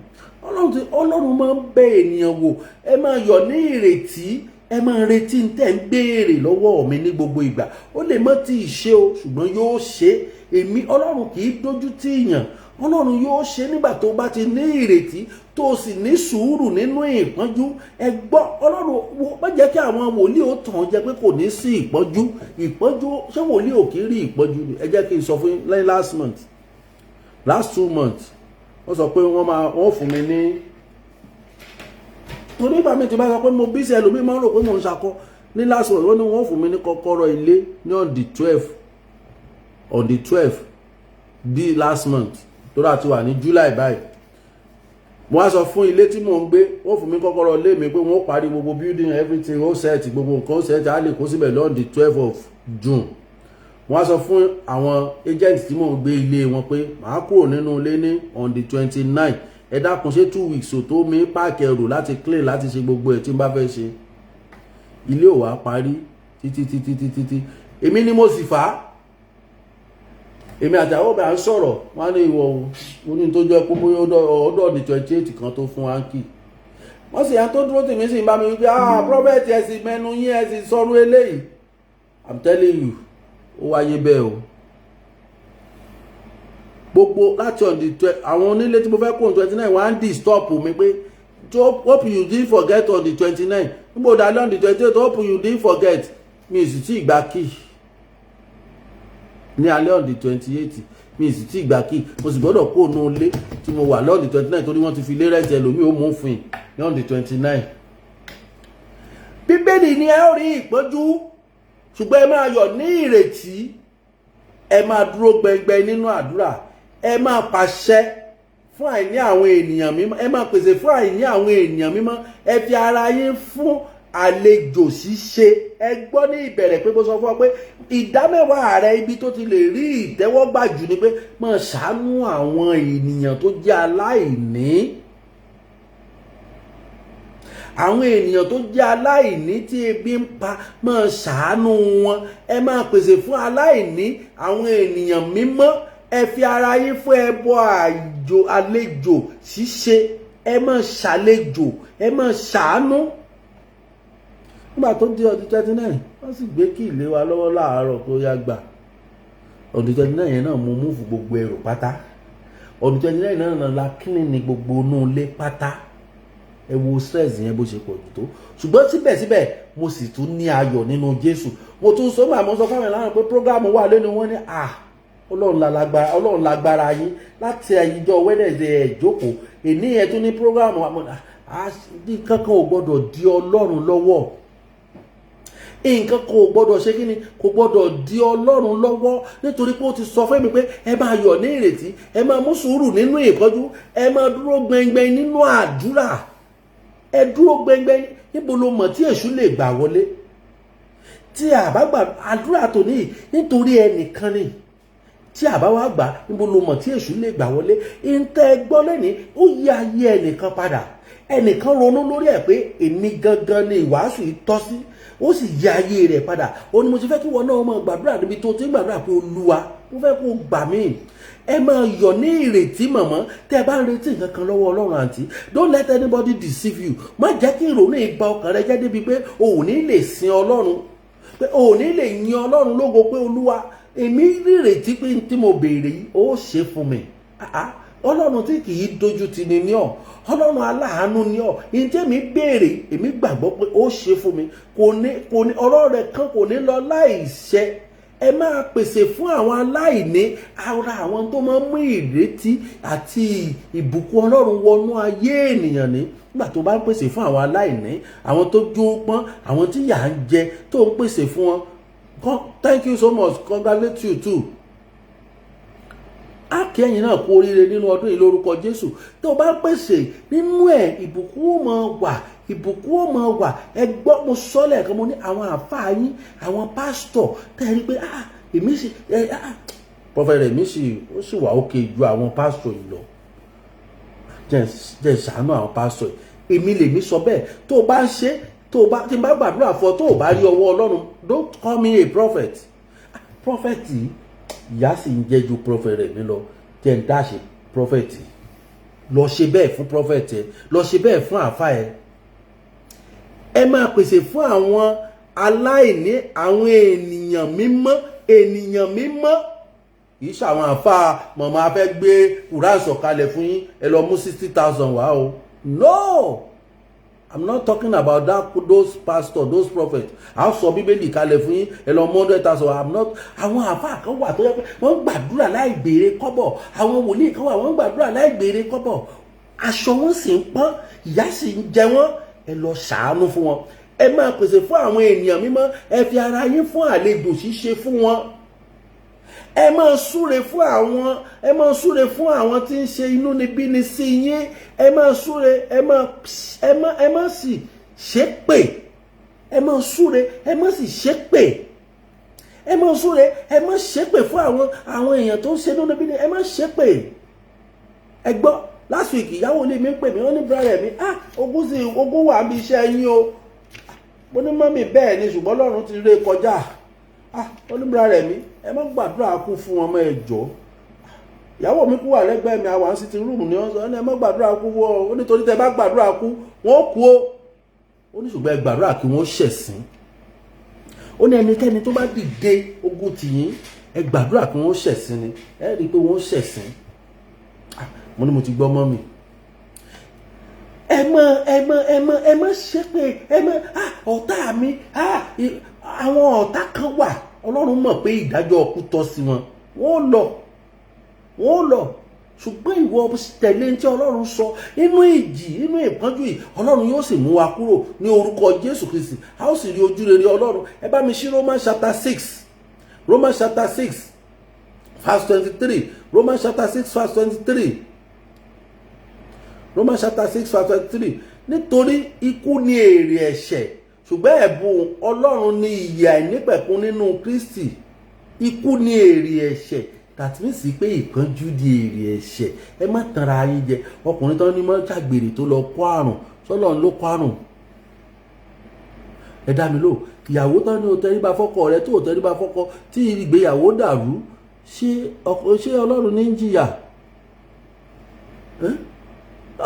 Ọlọ́run ti, Ọlọ́run máa ń bẹ ènìyàn wò. Ẹ máa yọ̀ ní ìrètí. Ẹ máa retí ń tẹ̀ ń béèrè lọ́wọ́ mi ní gbogbo ìgbà. Ó lè má tí ì ṣe o, ṣùgbọ́n yóò ṣe. Èmi Ọlọ́run kì í dójú tì yàn. Ọlọ́run yóò ṣe nígbà tó bá ti ní ìrètí, tó sì ní sùúrù nínú ìpọ́njú. Ẹ gbọ́, Ọlọ́run wo má jẹ́ kí àwọn wòlíì ó tàn jẹ pé kò ní sí ìpọ́njú. Ìpọ́njú, ṣé wòlíì ò kí rí ìpọ́njú ni? Ẹ jẹ́ kí n sọ fún yín, lẹ́yìn last month, last 2 months, wọ́n sọ pé wọ́n máa wọ́n fún mi ní, torí ìgbà mi ti bá sọ pé mo bí sí, ẹlòmíì máa ń rò pé mo ń ṣakọ. Ní last month, wọ́n ní wọ́n fún mi ní kọ́kọ́rọ́ ilé ní on the 12, on the 12 di last month, tó rà ti wà ní July báyìí. Mo wá sọ fún ilé tí mò ń gbé, wọ́n fún mi kọ́kọ́rọ́ ilé mi pé wọ́n parí gbogbo building, everything ó set, gbogbo nǹkan ó set, á lè kó síbẹ̀ on the 12 of June. Mo wá sọ fún àwọn agent tí mò ń gbé ilé wọn pé màá kúrò nínú ilé ní on the 29. Ẹ dákun, ṣé 2 weeks ò tó mi pack ẹrù, láti clean, láti ṣe gbogbo ẹ̀ tí n bá fẹ́ ṣe? Ilé ò wá parí títí títí títí tí èmi ni mo sì fà á. Èmi àti àwọn ọbẹ̀ à ń sọ̀rọ̀, wọ́n á ní ìwọ o ní tó jẹ́ pé bóyá ọdọ̀ ní 28 kan tó fún wa ń kì. Wọ́n sì yẹn tó dúró tèmi sì ń bá mi wípé, "Ah, prophet, ẹ sì mẹ́nu yín, ẹ sì sọ̀rọ̀ eléyìí." I'm telling you, ó wáyé bẹ́ẹ̀ o. Gbogbo láti on the 12, àwọn onílé tí mo fẹ́ kó on 29, wọ́n á ń disturb mi pé, "Hope you didn't forget on the 29." Nígbà ó dalẹ́ on the 28, "Hope you didn't forget." Mi sì tí gbà key ní alẹ́ on the 28. Mi sì tí gbà key. Mo sì gbọ́dọ̀ kó nu ilé tí mo wà lọ́n the 29, torí wọ́n ti fi ilé rent, ẹlòmíì ó mú fún ní on the 29. Bíbélì ni ẹ ó rí ìpọ́njú, ṣùgbọ́n ẹ máa yọ̀ ní ìrètí. Ẹ máa dúró gbẹngbẹ nínú àdúrà. Ẹ máa pàṣẹ fún àìní àwọn ènìyàn mímọ́. Ẹ máa pèsè fún àìní àwọn ènìyàn mímọ́. Ẹ fi ara yín fún àlejò ṣíṣe. Ẹ gbọ́, ní ìbẹ̀rẹ̀ pé mo sọ fún ọ pé ìdámẹ́wàá rẹ, ibi tó ti lè rí ìtẹ́wọ́gbà jù ni pé máa ṣàánú àwọn ènìyàn tó jẹ́ aláìní, àwọn ènìyàn tó jẹ́ aláìní tí ebi ń pa, máa ṣàánú wọn. Ẹ máa pèsè fún aláìní àwọn ènìyàn mímọ́. Ẹ fi ara yín fún ẹbọ àjò àlejò ṣíṣe. Ẹ máa ṣàlejò, ẹ máa ṣàánú. Nígbà tó di ọdún 29, wọ́n sì gbé key lé wa lọ́wọ́ láàárọ̀ tó yá gbà. Ọdún 29 yẹn náà, mo move gbogbo ẹrù pátá. Ọdún 29 náà la clean ní gbogbo inú ilé pátá. Ẹ wo stress yẹn bó ṣe pọ̀ jù tó, ṣùgbọ́n síbẹ̀síbẹ̀ mo sì tún ní ayọ̀ nínú Jésù. Mo tún sọ, màá mo sọ fáwọn ìlànà pé program wà lẹ́nu. Wọn ní, "À, Ọlọ́run lágbára, Ọlọ́run lágbára yín láti ẹ̀yìnjọ́ Wednesday ẹ̀ jókòó, èní ẹ̀ tún ní program." Nǹkan kan ò gbọ́dọ̀ di Ọlọ́run lọ́wọ́. Nǹkan kan ò gbọ́dọ̀ ṣe kí ni, kò gbọ́dọ̀ di Ọlọ́run lọ́wọ́, nítorí pé ó ti sọ fún mi pé ẹ máa yọ̀ ní ìrètí, ẹ máa mú sùúrù nínú ìpọ́njú, ẹ máa dúró gbẹngbẹng nínú àdúrà. Ẹ dúró gbẹngbẹng. Níbo ló mọ̀ tí èṣù lè gbà wọlé tí a bá gbà àdúrà tòní? Nítorí ẹnìkan ni tí a bá wá gbà, níbo ló mọ̀ tí èṣù lè gbà wọlé? Ìǹtẹ́ gbọ́ lẹ́ni, ó yí ayé ẹnìkan padà. Ẹnìkan ronú lórí ẹ̀ pé èmi gangan ni ìwàásù yìí tọ́ sí, ó sì yí ayé rẹ̀ padà. Ó ní mo ti fẹ́ kí wọn náà máa gbàdúrà níbi tó ti ń gbàdúrà pé, "Olúwa, mo fẹ́ kó gbà mí." Ẹ máa yọ̀ ní ìrètí. Mọ̀mọ́, tẹ́ ẹ bá ń retí nǹkan kan lọ́wọ́ Ọlọ́run, àǹtí, don't let anybody deceive you. Má jẹ́ kí ìrònú ìba ọkàn rẹ jẹ́ débi pé o ò ní lè sin Ọlọ́run, pé o ò ní lè yin Ọlọ́run lógo pé, "Olúwa, èmi nírètí pé tí mo béèrè yìí, ó ṣe fún mi." Ọlọ́run tí kì í dojú ti ni ní ọ, Ọlọ́run aláàánú ní ọ. Ìyẹn tí èmi béèrè, èmi gbàgbọ́ pé ó ṣe fún mi. Kò ní ọ̀rọ̀ rẹ̀ kan kò ní lọ láì ṣẹ. Ẹ máa pèsè fún àwọn aláìní. Ara àwọn tó máa ń mú ìrètí àti ìbùkún Ọlọ́run wọnú ayé ènìyàn ní nígbà tó bá ń pèsè fún àwọn aláìní, àwọn tó jó pọ́n, àwọn tí yà ń jẹ, tó ń pèsè fún wọn. Thank you so much. Congratulate you too. Á kí ẹ̀yin náà kú oríire nínú ọdún yìí lórúkọ Jésù. Tó o bá pèsè nínú ẹ̀, ìbùkún ó máa wà. Ìbùkún ó máa wà. Ẹ gbọ́, mo sọ lẹ́ẹ̀kan, mo ní àwọn àfáà yín, àwọn pásítọ̀ tẹ́ ẹ rí pé, ah, èmi sì ẹ, ah, prophet mi sì, ó sì wà òkè ju àwọn pásítọ̀ yìí lọ. Jẹ́ ṣàánú àwọn pásítọ̀ yìí. Èmi lèmi sọ bẹ́ẹ̀. Tó o bá ń ṣe, tó o bá tí n bá gbàdúrà fún ọ, tó o bá rí ọwọ́ Ọlọ́run, don't call me a prophet. Prophet yìí, ìyá sì ń jẹ́ ju prophet rẹ̀ mi lọ. Jẹ́ ń dáṣe prophet yìí. Lọ ṣe bẹ́ẹ̀ fún prophet ẹ, lọ ṣe bẹ́ẹ̀ fún àáfà ẹ. Ẹ máa pèsè fún àwọn aláìní, àwọn ènìyàn mímọ́. Ènìyàn mímọ́, kì í ṣe àwọn àáfà mọ̀mọ́ afẹ́ gbé Quran sọ̀kalẹ̀ fún yín, ẹ lọ mú 60,000 wá o. No, I'm not talking about that, those pastors, those prophets. A sọ Bíbélì kalẹ̀ fún yín, ẹ lọ mú 100,000. I'm not. Àwọn àáfà kan wà tó yẹ pé wọ́n ń gbàdúrà láì béèrè kọ́bọ̀. Àwọn wòlíì kan wà, wọ́n ń gbàdúrà láì béèrè kọ́bọ̀. Aṣọ wọn sì ń pọ́n, ìyà sì ń jẹ wọ́n. Ẹ lọ ṣàánú fún wọn. Ẹ máa pèsè fún àwọn ènìyàn mímọ́. Ẹ fi ara yín fún àlejò ṣíṣe fún wọn. Ẹ máa súre fún àwọn tí ń ṣe inúnibíni sí yín. Ẹ máa súre, ẹ má sì ṣépè. Ẹ máa súre, ẹ má sì ṣépè. Ẹ máa súre, ẹ má ṣépè fún àwọn èèyàn tó ń ṣe inúnibíni. Ẹ má ṣépè. Ẹ gbọ́, last week, ìyàwó ilé mi ń pè mí, wọ́n ní, "Brother mi, ah, ogún sì ogún wà níbi iṣẹ́ yín o." Mo ní, "Mummy, bẹ́ẹ̀ ni, ṣùgbọ́n Ọlọ́run ti ré kọjá." Ah, ó ní, "Brother mi, ẹ má gbàdúrà kú fún wọn mọ́, ẹ jọ̀ọ́." Ìyàwó mi kú wà lẹ́gbẹ̀ẹ́ mi, àwọn sitting room ni wọ́n sọ ẹ má gbàdúrà kú wọ́ ó, nítorí tẹ bá gbàdúrà kú, wọ́n kú o. Ó ní, ṣùgbọ́n ẹ gbàdúrà kí wọ́n ṣẹ̀sín. Ó ní ẹnikẹ́ni tó bá dìde ogun tìyín, ẹ gbàdúrà kí wọ́n ṣẹ̀sín ni, ẹ rí i pé wọ́n ṣẹ̀sín. Mo ní, "Mo ti gbọ́, mummy." Ẹ mọ ẹ mọ ẹ mọ ẹ mọ ṣépè. Ẹ mọ ọ̀tá mi, àwọn ọ̀tá kan wà, Ọlọ́run mọ̀ pé ìdájọ́ ọkú tọ́ sí wọn, wọ́n lọ, wọ́n lọ. Ṣùgbọ́n ìwọ tẹ̀lé tí Ọlọ́run sọ. Inú ìjì, inú ìpọ́njú yìí, Ọlọ́run yóò sì mú wa kúrò ní orúkọ Jésù Kristi. A ó sì rí ojú rere Ọlọ́run. Ẹ bá mi ṣí Romans chapter 6, Romans chapter 6 verse 23. Romans chapter 6 verse 23. Romans chapter 6 verse 23. Nítorí ikú ni èrè ẹ̀ṣẹ̀, ṣùgbọ́n ẹ̀bùn Ọlọ́run ni ìyè àìnípẹ̀kun nínú Kristi. Ikú ni èrè ẹ̀ṣẹ̀. That means pé ìkánjú di èrè ẹ̀ṣẹ̀. Ẹ má tanra yín jẹ. Ọkùnrin tán ní mọ́ ṣàgbèrè tó lọ kó àrùn, sọlọ́run ló kó àrùn? Ẹ dá mi lò. Ìyàwó tán ní o tẹríba fọ́kọ rẹ, tó o tẹríba fọ́kọ, tí ìgbéyàwó dàrú, ṣé Ọlọ́run ní ń jìyà?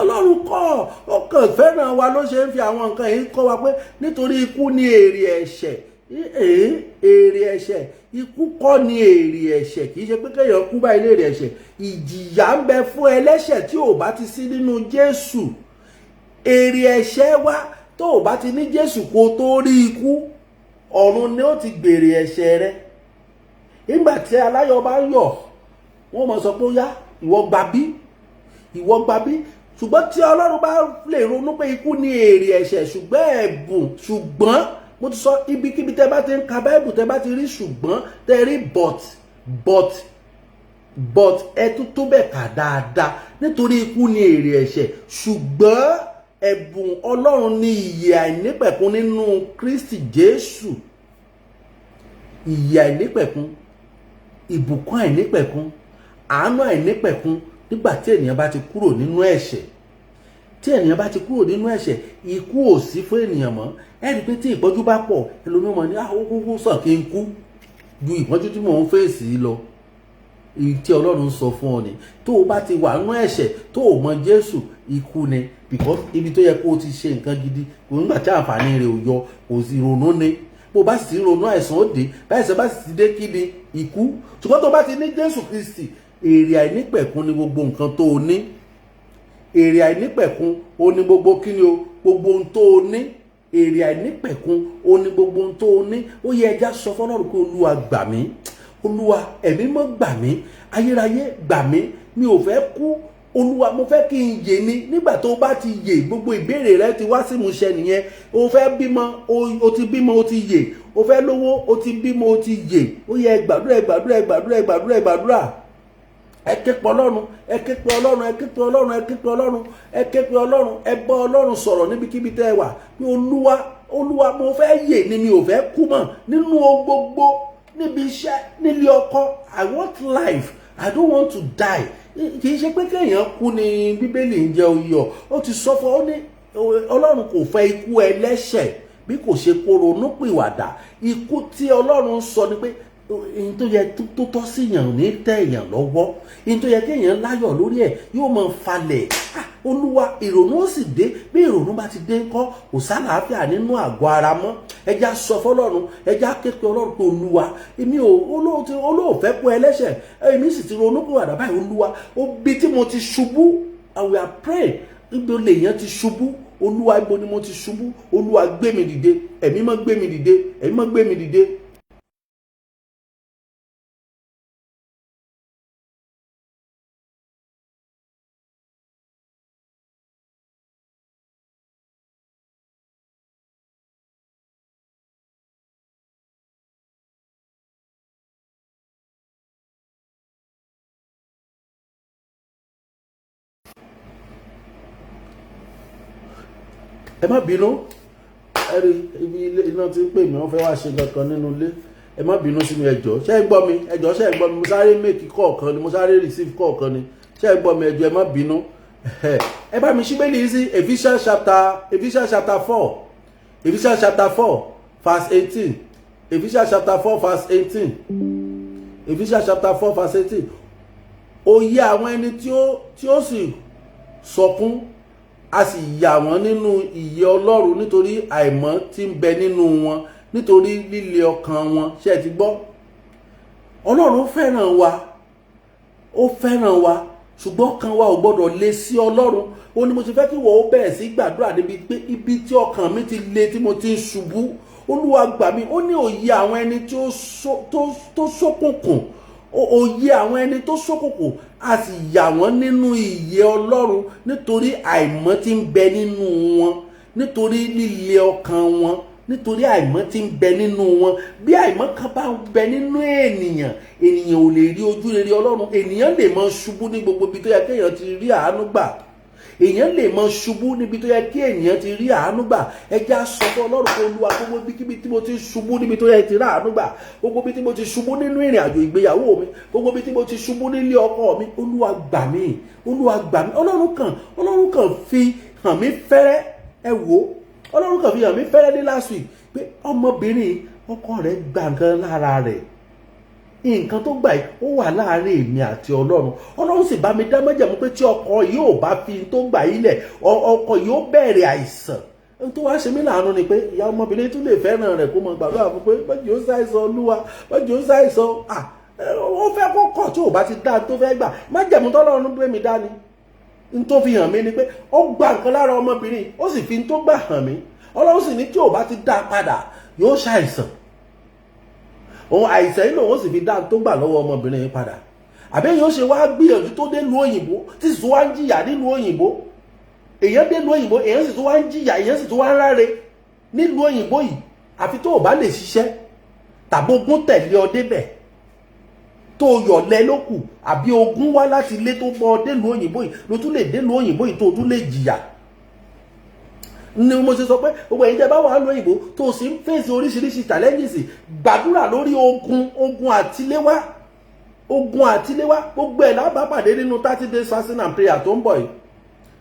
Ọlọ́run kọ́. Ọkàn fẹ́ràn wa ló ṣe ń fi àwọn nǹkan yìí kọ́ wa pé nítorí ikú ní èrè ẹ̀ṣẹ̀. Èrè ẹ̀ṣẹ̀, ikú kọ́ ni èrè ẹ̀ṣẹ̀. Kì í ṣe pé kéèyàn kú báyìí lèrè ẹ̀ṣẹ̀. Ìjìyà ń bẹ fún ẹlẹ́ṣẹ̀ tí ò bá ti sí nínú Jésù. Èrè ẹ̀ṣẹ̀ wa, tó ò bá ti ní Jésù, kó tó rí ikú, ọ̀run ni ó ti gbèrè ẹ̀ṣẹ̀ rẹ. Nígbà tí aláyọ̀ bá ń yọ̀, wọ́n mọ̀ sọ pé ó yá, ìwọ gbà bí, ìwọ gbà bí. Ṣùgbọ́n tí Ọlọ́run bá lè ronú pé ikú ní èrè ẹ̀ṣẹ̀, ṣùgbọ́n ẹ̀bùn, ṣùgbọ́n mo ti sọ, ibikíbi tẹ́ bá ti ń ka Báìbù, tẹ́ bá ti rí ṣùgbọ́n, tẹ́ rí but, but, but, ẹ tún tó bẹ̀ kà dáadáa. Nítorí ikú ní èrè ẹ̀ṣẹ̀, ṣùgbọ́n ẹ̀bùn Ọlọ́run ní ìyè àìnípẹ̀kun nínú Kristi Jésù. Ìyè àìnípẹ̀kun, ìbùkún àìnípẹ̀kun, àánú àìnípẹ̀kun. Nígbà tí ènìyàn bá ti kúrò nínú ẹ̀ṣẹ̀, tí ènìyàn bá ti kúrò nínú ẹ̀ṣẹ̀, ikú ò sí fún ènìyàn mọ́. Ẹ rí i pé tí ìpọ́njú bá pọ̀, ẹlòmíràn ní àkókò sàn kí n kú ju ìpọ́njú tí mò ń fèsì lọ. Èyí tí Ọlọ́run sọ fún ọ ni, tó o bá ti wà nínú ẹ̀ṣẹ̀, tó o mọ Jésù, ikú ni. Because ibi tó yẹ kó o ti ṣe nǹkan gidi kò nígbà tí àǹfààní rẹ̀ ò yọ, kò sí ronú ni. Bó o bá sì ronú, àìsàn ó dé. Báyìí bá sì ti dé, kí ni? Ikú. Ṣùgbọ́n tó o bá ti ní Jésù Kristi, èrè àìnípẹ̀kun ni gbogbo nǹkan tó o ní. Èrè àìnípẹ̀kun o ní gbogbo kí ni o, gbogbo ohun tó o ní. Èrè àìnípẹ̀kun o ní gbogbo ohun tó o ní. Ó yẹ ẹja sọ fọlọ́run pé, "Olúwa, gbà mí. Olúwa, ẹ̀mí mọ́, gbà mí. Ayérayé, gbà mí. Mi ò fẹ́ kú. Olúwa, mo fẹ́ kí n yè ni." Nígbà tó o bá ti yè, gbogbo ìbéèrè rẹ ti wá sí ìmúṣẹ nìyẹn. O fẹ́ bímọ, o ti bímọ, o ti yè. O fẹ́ lówó, o ti bímọ, o ti yè. Ó yẹ, ẹ gbàdúrà, ẹ gbàdúrà, ẹ gbàdúrà, ẹ gbàdúrà, ẹ gbàdúrà. Ẹ ké pe Ọlọ́run, ẹ ké pe Ọlọ́run, ẹ ké pe Ọlọ́run, ẹ ké pe Ọlọ́run, ẹ ké pe Ọlọ́run. Ẹ bá Ọlọ́run sọ̀rọ̀ níbikíbi tẹ́ ẹ wà pé Olúwa, Olúwa, mo fẹ́ yè ni, mi ò fẹ́ kú mọ́ nínú ohun gbogbo, níbi iṣẹ́, nílé ọkọ. I want life, I don't want to die. Kì í ṣe pé kéèyàn kú ni Bíbélì ń jẹ́ oyè. Ó ti sọ fún ọ ní Ọlọ́run kò fẹ́ ikú ẹlẹ́ṣẹ̀ bí kò ṣe kó ronúpìwàdà. Ikú tí Ọlọ́run sọ ni pé ohun tó yẹ tó tọ́ sí èèyàn ní tẹ́ èèyàn lọ́wọ́, ohun tó yẹ kéèyàn láyọ̀ lórí ẹ̀ yóò máa falẹ̀. Olúwa, ìrònú ó sì dé. Bí ìrònú bá ti dé ńkọ́, kò sálàáfíà nínú àgọ́ ara mọ́. Ẹ jẹ́ á sọ fọlọ́run, ẹ jẹ́ á ké pe Ọlọ́run pé Olúwa, èmi ò olóòfẹ́ kú ẹlẹ́ṣẹ̀, èmi sì ti ronú pìwàdà báyìí. Olúwa, ibi tí mo ti ṣubú, and we are praying, ibi lèèyàn ti ṣubú? Olúwa, ibo ni mo ti ṣubú? Olúwa, gbé mi dìde. Ẹ̀mí mọ́, gbé mi dìde. Ẹ̀mí mọ́, gbé mi dìde. Ẹ má bínú. Ẹ rí ibi ilé iná tí ń pè mí, wọ́n fẹ́ wá ṣe kankan nínú ilé. Ẹ má bínú sí mi, ẹ jọ̀ọ́. Ṣé ẹ gbọ́ mi? Ẹ jọ̀ọ́, ṣé ẹ gbọ́ mi? Mo sáré make call kan ni, mo sáré receive call kan ni. Ṣé ẹ gbọ́ mi? Ẹ jọ̀ọ́, ẹ má bínú. Ẹ bá mi ṣí Bíbélì sí Ephesians chapter 4, Ephesians chapter 4 verse 18, Ephesians chapter 4 verse 18, Ephesians chapter 4 verse 18. Òye àwọn ẹni tí ó sì sọkún, a sì yà wọ́n nínú ìyè Ọlọ́run nítorí àìmọ̀ tí ń bẹ nínú wọn, nítorí líle ọkàn wọn. Ṣé ẹ ti gbọ́? Ọlọ́run fẹ́ràn wa, ó fẹ́ràn wa, ṣùgbọ́n ọkàn wa ò gbọ́dọ̀ le sí Ọlọ́run. Ó ní mo ti fẹ́ kí wọ́n ó bẹ̀rẹ̀ sí gbàdúrà níbi pé ibi tí ọkàn mi ti le, tí mo ti ń ṣubú, Olúwa gbà mí. Ó ní òye àwọn ẹni tí ó tó ṣókùnkùn, òye àwọn ẹni tó ṣókùnkùn, a sì yà wọ́n nínú ìyè Ọlọ́run nítorí àìmọ̀ tí ń bẹ nínú wọn, nítorí líle ọkàn wọn, nítorí àìmọ̀ tí ń bẹ nínú wọn. Bí àìmọ̀ kan bá ń bẹ nínú ènìyàn, ènìyàn ò lè rí ojú rere Ọlọ́run. Ènìyàn lè máa ṣubú ní gbogbo ibi tó yẹ kéèyàn ti rí àánú gbà. Èèyàn lè máa ṣubú níbi tó yẹ kí ènìyàn ti rí àánú gbà. Ẹ jẹ́ á sọ fún Ọlọ́run pé Olúwa, gbogbo ibikíbi tí mo ti ṣubú níbi tó yẹ ti rí àánú gbà, gbogbo ibi tí mo ti ṣubú nínú ìrìn àjò ìgbéyàwó mi, gbogbo ibi tí mo ti ṣubú nílé ọkọ mi, Olúwa gbà mí, Olúwa gbà mí. Ọlọ́run kàn fi hàn mí fẹ́rẹ́. Ẹ wò ó, Ọlọ́run kàn fi hàn mí fẹ́rẹ́ ní last week pé ọmọbìnrin, ọkọ rẹ̀ gbà nǹkan lára rẹ̀. Nǹkan tó gbà yìí, ó wà láàárín èmi àti Ọlọ́run. Ọlọ́run sì bá mi dá májẹ̀mú pé tí ọkọ yìí ò bá fi tó gbà yìí lẹ̀, ọkọ yìí ó bẹ̀rẹ̀ àìsàn. Ohun tó wá ṣe mí láàánú ni pé ìyá ọmọbìnrin tún lè fẹ́ràn rẹ̀, kó mọ gbàdúrà fún pé bọ́jú ó ṣàìsàn, Olúwa, bọ́jú ó ṣàìsàn. Ó fẹ́ kó kọ̀ tí ò bá ti dá tó fẹ́ gbà. Májẹ̀mú tọ́lọ́run gbé mi dání n tó fi hàn mí ni pé ó gba nǹkan lára ọmọbìnrin, ó sì fi n tó gbà hàn mí. Ọlọ́run sì ní tí ò bá ti dá padà, yóò ṣàìsàn. Òun àìsàn yìí lòun ó sì fi dá tó gbà lọ́wọ́ ọmọbìnrin yìí padà. Àbí èèyàn ṣe wá gbìyànjú tó dé lu òyìnbó, tí sì tún wá ń jìyà nílùú òyìnbó? Èèyàn dé lu òyìnbó, èèyàn sì tún wá ń jìyà, èèyàn sì tún wá ń ráre nílùú òyìnbó yìí. Àfi tó o bá lè ṣiṣẹ́ tàbí ogún tẹ̀lé ọ débẹ̀ tó yọ̀lẹ́ ló kù, àbí ogún wá láti ilé tó bọ́ ọ délùú òyìnbó yìí, ló tún lè délùú òyìnbó yìí tó o tún lè jìyà. Ni mo ṣe sọ pé gbogbo ẹ̀yin tẹ́ bá wà lóyìnbó tó o sì ń fèsì oríṣiríṣi challenges, gbàdúrà lórí ogun, ogun àtiléwá, ogun àtiléwá. Gbogbo ẹ̀ la bá pàdé nínú 30 days fasting and prayer tó ń bọ̀ yìí.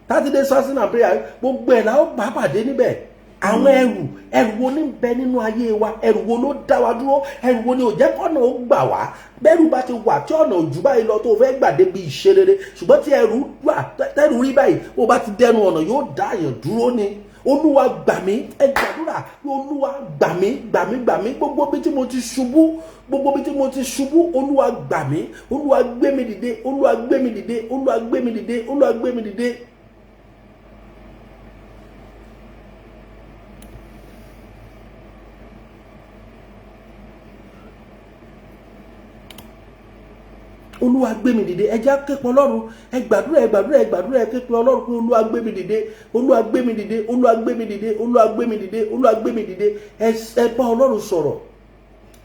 30 days fasting and prayer, gbogbo ẹ̀ la bá pàdé níbẹ̀. Àwọn ẹrù, ẹrù wo ní bẹ nínú ayé wa? Ẹrù wo ló dá wa dúró? Ẹrù wo ni ò jẹ́ kọ́nà ó gbà wá? Bẹ́rù bá ti wà tí ọ̀nà òjú báyìí lọ tó fẹ́ gbà débi ìṣerere, ṣùgbọ́n tí ẹrù wà, tẹ́rù rí báyìí, bó bá ti dẹnu ọ̀nà, yóò dá àyàn dúró ni. Olúwa gbà mí. Ẹ gbàdúrà pé Olúwa gbà mí, gbà mí, gbà mí. Gbogbo bí tí mo ti ṣubú, gbogbo bí tí mo ti ṣubú, Olúwa gbà mí. Olúwa gbé mi dìde. Olúwa gbé mi dìde. Olúwa gbé mi dìde. Olúwa gbé mi dìde. Olúwa gbé mi dìde. Ẹ jẹ́ ké pe Ọlọ́run. Ẹ gbàdúrà, ẹ gbàdúrà, ẹ gbàdúrà. Ẹ ké pe Ọlọ́run pé Olúwa gbé mi dìde. Olúwa gbé mi dìde. Olúwa gbé mi dìde. Olúwa gbé mi dìde. Olúwa gbé mi dìde. Ẹ bá Ọlọ́run sọ̀rọ̀.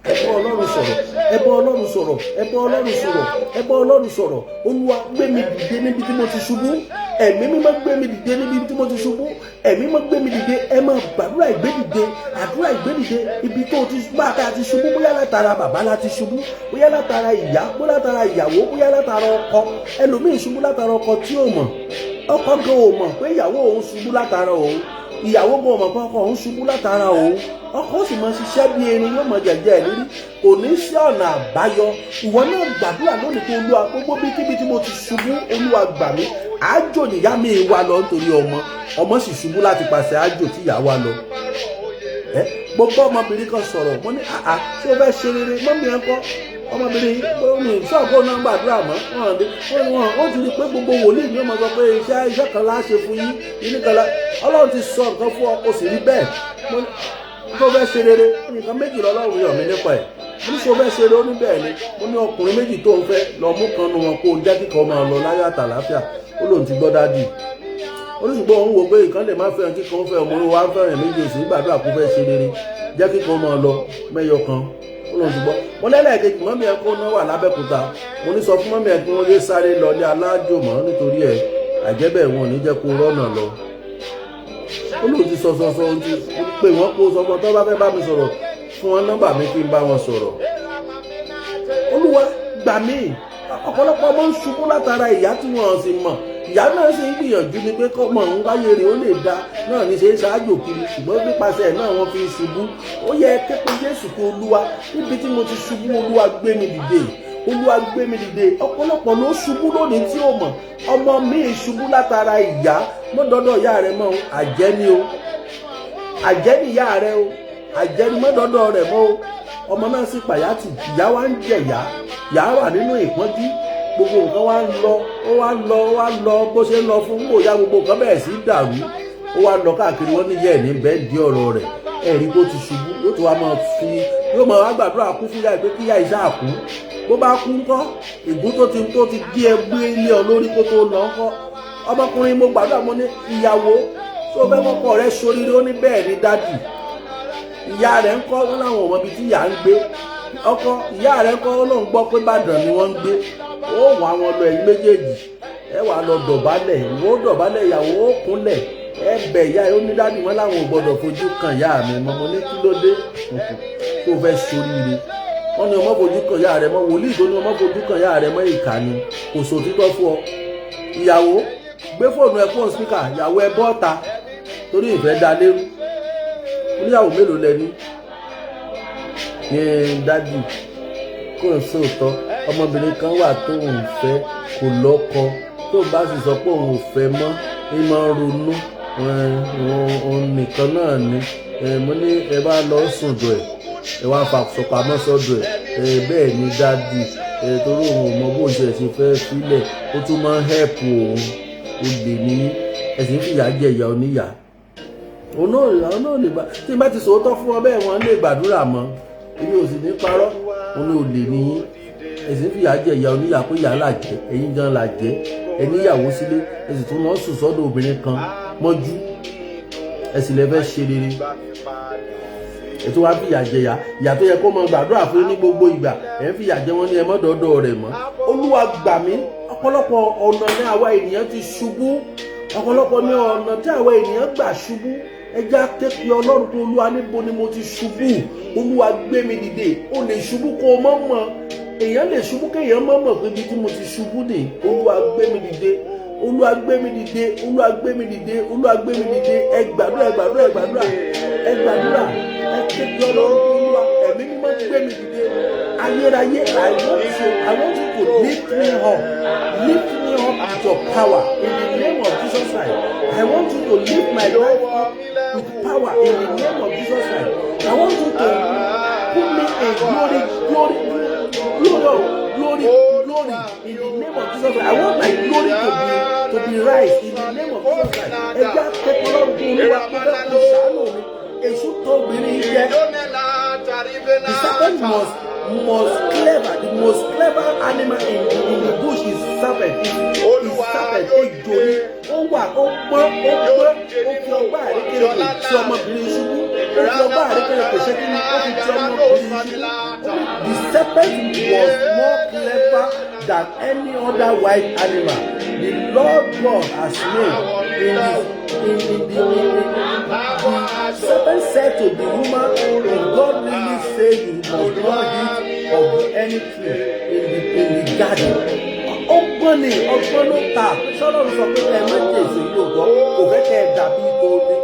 Ẹ bá Ọlọ́run sọ̀rọ̀. Ẹ bá Ọlọ́run sọ̀rọ̀, ẹ bá Ọlọ́run sọ̀rọ̀, ẹ bá Ọlọ́run sọ̀rọ̀. Olúwa, gbé mi dìde níbi tí mo ti ṣubú. Ẹ̀mí Mímọ́, gbé mi dìde níbi tí mo ti ṣubú. Ẹ̀mí Mímọ́, gbé mi dìde. Ẹ máa gbàdúrà ìgbédìde, àdúrà ìgbédìde. Ibi tó ti bá a ti ṣubú, bóyá látara bàbá la ti ṣubú, bóyá látara ìyá, bóyá látara ìyàwó, bóyá látara ọkọ. Ẹlòmíì ṣubú látara ọkọ tí ò mọ̀. Ọkọ gan ò mọ̀ pé ìyàwó òun ṣubú látara òun. Ìyàwó gan ò mọ̀ pé ọkọ òun ṣubú látara òun. Ọkọ sì máa ṣiṣẹ́ bí erin, yóò mọ jẹ̀jẹ̀ ìlérí, kò ní sí ọ̀nà àbáyọ. Ìwọ náà gbàdúrà lónìí pé, Olúwa, gbogbo bí kíbi tí mo ti ṣubú, Olúwa, gbà mí. Àájò nìyá mi wà lọ nítorí ọmọ. Ọmọ sì ṣubú láti pàṣẹ àájò tí ìyá wa lọ. Ẹ gbogbo ọmọbìnrin kan sọ̀rọ̀, mo ní, "Àá, tí o fẹ́ ṣe rere, mummy ẹ kọ́?" Ọmọbìnrin ní sọ́ọ̀kọ́ náà gbàdúrà mọ́ wọn. Ó ti rí i pé gbogbo wòlíì ni ó mọ̀ sọ pé iṣẹ́ kan lá ṣe fún yín, ilé kan lá. Ọlọ́run ti sọ nǹkan fún ọ, o sì rí bẹ́ẹ̀. Tó fẹ́ ṣe rere, nǹkan méjì lọ́lọ́run yàn mí nípa ẹ̀. Mo ní, "Ṣé o fẹ́ ṣe rere?" Ó ní bẹ́ẹ̀ ni. Mo ní, "Ọkùnrin méjì tó ń fẹ́ lọ, mú kan nu wọn, kó o jẹ́ kíkan máa lọ láyọ̀ àtàlàáfíà." Ó lóun ti gbọ́, daddy. Ó ní ṣùgbọ́n òun wò pé ìkan lè má fẹ́ràn kíkan fẹ́. Ọmọ wa ń fẹ́ràn méjì, òsì gbàdúrà kó fẹ́ ṣe rere, jẹ́ kíkan máa lọ mẹ́yọ kan. Ó lóun ti gbọ́. Mo lẹ́lẹ́kejì, mummy ẹ̀ kó náà wà lábẹ́kúta. Mo ní, "Sọ fún mummy ẹ̀ kí wọ́n lé sáré lọ ní alájò mọ́, nítorí ẹ̀ àjẹ́bẹ̀ wọn ò ní jẹ́ kó rọ́nà lọ." Ó lóun ti sọ sọ sọ, ohun ti pé wọ́n kó sọ fún ọ. Tó bá fẹ́ bá mi sọ̀rọ̀, fún wọn nọ́mbà mi kí n bá wọn sọ̀rọ̀. Olúwa, gbà mí. Ọ̀pọ̀lọpọ̀ ọmọ ń ṣubú látara ìyá tí wọ́n sì mọ̀. Ìyá náà sì ń gbìyànjú ni pé kọ́mọ òun wáyé rẹ̀ ó lè da náà ní ṣe é ṣáájò kiri, ṣùgbọ́n nípasẹ̀ náà wọ́n fi ń ṣubú. Ó yẹ képe Jésù kí, "Olúwa, níbi tí mo ti ṣubú, Olúwa, gbé mi dìde. Olúwa, gbé mi dìde." Ọ̀pọ̀lọpọ̀ ló ṣubú lónìí tí ó mọ̀. Ọmọ mi ṣubú látara ìyá. Mọ́ dọ́dọ̀ ìyá rẹ mọ́ o, àjẹ́ ni o, àjẹ́ ni ìyá rẹ o, àjẹ́ ni. Mọ́ dọ́dọ̀ rẹ̀ mọ́ o. Ọmọ náà sì pàyàtì, ìyá wa ń jẹ̀yà, ìyá wà nínú ìpọ́njú. Gbogbo nǹkan wá ń lọ, ó wá ń lọ, ó wá ń lọ. Bó ṣe ń lọ fún bóyá gbogbo nǹkan bẹ̀rẹ̀ sí dàrú. Ó wá lọ káàkiri, wọ́n níyẹ̀ ní bẹ́ẹ̀ di ọ̀rọ̀ rẹ̀. Ẹ̀rí bó ti ṣubú, yóò tún wá máa fi, yóò máa wá gbàdúrà kú fún yá, pé kí yá iṣẹ́ àkú. Bó bá kú ńkọ́? Ègún tó ti gé ẹ gbé ilé ọ lórí kó tó lọ ńkọ́? Ọmọkùnrin, mo gbàdúrà, mo ní, "Ìyàwó tó fẹ́ kọ́kọ́ rẹ̀ ṣoríire?" Ó ní bẹ́ẹ̀ ni, daddy. Ìyá rẹ̀ ńkọ́? Wọn láwọn ọmọ ibi tí ìyá ń gbé. Ọkọ, ìyá rẹ̀ ńkọ́? Ó lóun gbọ́ pé Ìbàdàn ni wọ́n ń gbé. Ó wà wọn lọ, ẹ̀yin méjèèjì ẹ wà lọ dọ̀bálẹ̀. Ìwọ ó dọ̀bálẹ̀, ìyàwó ó kúnlẹ̀, ẹ bẹ̀ ìyá ẹ. Ó ní, "Daddy, wọn láwọn ò gbọ́dọ̀ fojú kan ìyá mi mọ́." Mo ní, "Kí ló dé tó fẹ́ ṣoríire? Wọ́n ní ọmọ fojú kan ìyá rẹ̀ mọ́." Wòlíì tó ní ọmọ fojú kan ìyá rẹ̀ mọ́, ìkà ni, kò sòtítọ́ fún ọ. Ìyàwó, gbé fóònù ẹ fóònù speaker. Ìyàwó, ẹ bọ́ta torí ìfẹ́ da lérú. Oníyàwó mélòó lẹni ní? "Daddy, kò ń sòótọ́, ọmọbìnrin kan wà tó ń fẹ́, kò lọ́kọ. Tó bá sì sọ pé òun ò fẹ́ mọ́, ní máa ń ronú òun nìkan náà ni." Mo ní, "Ẹ bá lọ sùn dọ̀ ẹ̀, ẹ wá fa sọpamọ́ sọ́dọ̀ ẹ̀." "Bẹ́ẹ̀ ni, daddy, torí òun ò mọ bó ṣe ṣe fẹ́ sílẹ̀, ó tún máa ń help òun." Ó lè ní ẹ sì ń fìyà jẹ ìyá oníyà. Òun náà lè gbà tí n bá ti sòótọ́ fún ọ bẹ́ẹ̀, wọ́n lè gbàdúrà mọ́. Èmi ò sì ní parọ́. Òun ní olè ní ẹ sì ń fìyà jẹ ìyá oníyà, pé ìyá là jẹ, ẹ̀yin gan là jẹ. Ẹ níyàwó sílé, ẹ sì tún lọ sùn sọ́dọ̀ obìnrin kan mọ́jú, ẹ sì lè fẹ́ ṣe rere. Ẹ tún wá fìyà jẹ ìyá, ìyá tó yẹ kó mọ gbàdúrà fún ní gbogbo ìgbà. Ẹ ń fìyà jẹ wọn ní ẹ mọ́ dọ́dọ̀ rẹ̀ mọ́. Olúwa, gbà mí. Ọ̀pọ̀lọpọ̀ ọ̀nà ní àwa ènìyàn ti ṣubú. Ọ̀pọ̀lọpọ̀ ní ọ̀nà tí àwa ènìyàn gbà ṣubú. Ẹ jẹ́ á ké pe Ọlọ́run pé, "Olúwa, níbo ni mo ti ṣubú? Olúwa, gbé mi dìde." Ó lè ṣubú kó o mọ̀ mọ̀. Èèyàn lè ṣubú kéèyàn mọ̀ mọ̀ pé ibi tí mo ti ṣubú nì. Olúwa, gbé mi dìde. Olúwa, gbé mi dìde. Olúwa, gbé mi dìde. Olúwa, gbé mi dìde. Ẹ gbàdúrà, ẹ gbàdúrà, ẹ gbàdúrà, ẹ gbàdúrà. Ẹ ké pe Ọlọ́run. Olúwa, Ẹ̀mí Mímọ́, gbé mi dìde. Ayérayé, I want you to lift me up. Lift me up with your power in the name of Jesus Christ. I want you to lift my life up with power in the name of Jesus Christ. I want you to put me in glory, glory, glory, glory, glory in the name of Jesus Christ. I want my glory to be rise in the name of Jesus Christ. Ẹ jẹ́ á ké pe Ọlọ́run fún Olúwa tó fẹ́ kó ṣàánú mi. Èṣù tó obìnrin yìí jẹ. The serpent must clever, the most clever animal in the bush is serpent, is serpent. Ejò ni. Ó wà, ó gbọ́n, ó gbọ́n. Ó fi ọgbọ́n àrékérekè tí ọmọbìnrin ṣubú. Ó fi ọgbọ́n àrékérekè ṣe kí ni? Ó fi tí ọmọbìnrin ṣubú. Ó ní the serpent was more clever than any other wild animal the Lord God has made. In the serpent said to the woman, "Did God really say you must not eat of the any tree in the garden?" Ọgbọ́n ni, ọgbọ́n ló ta. Sọlọ́run sọ pé ẹ má jẹ èso yìí lóòótọ́? Kò fẹ́ kẹ́ ẹ dàbí tóní,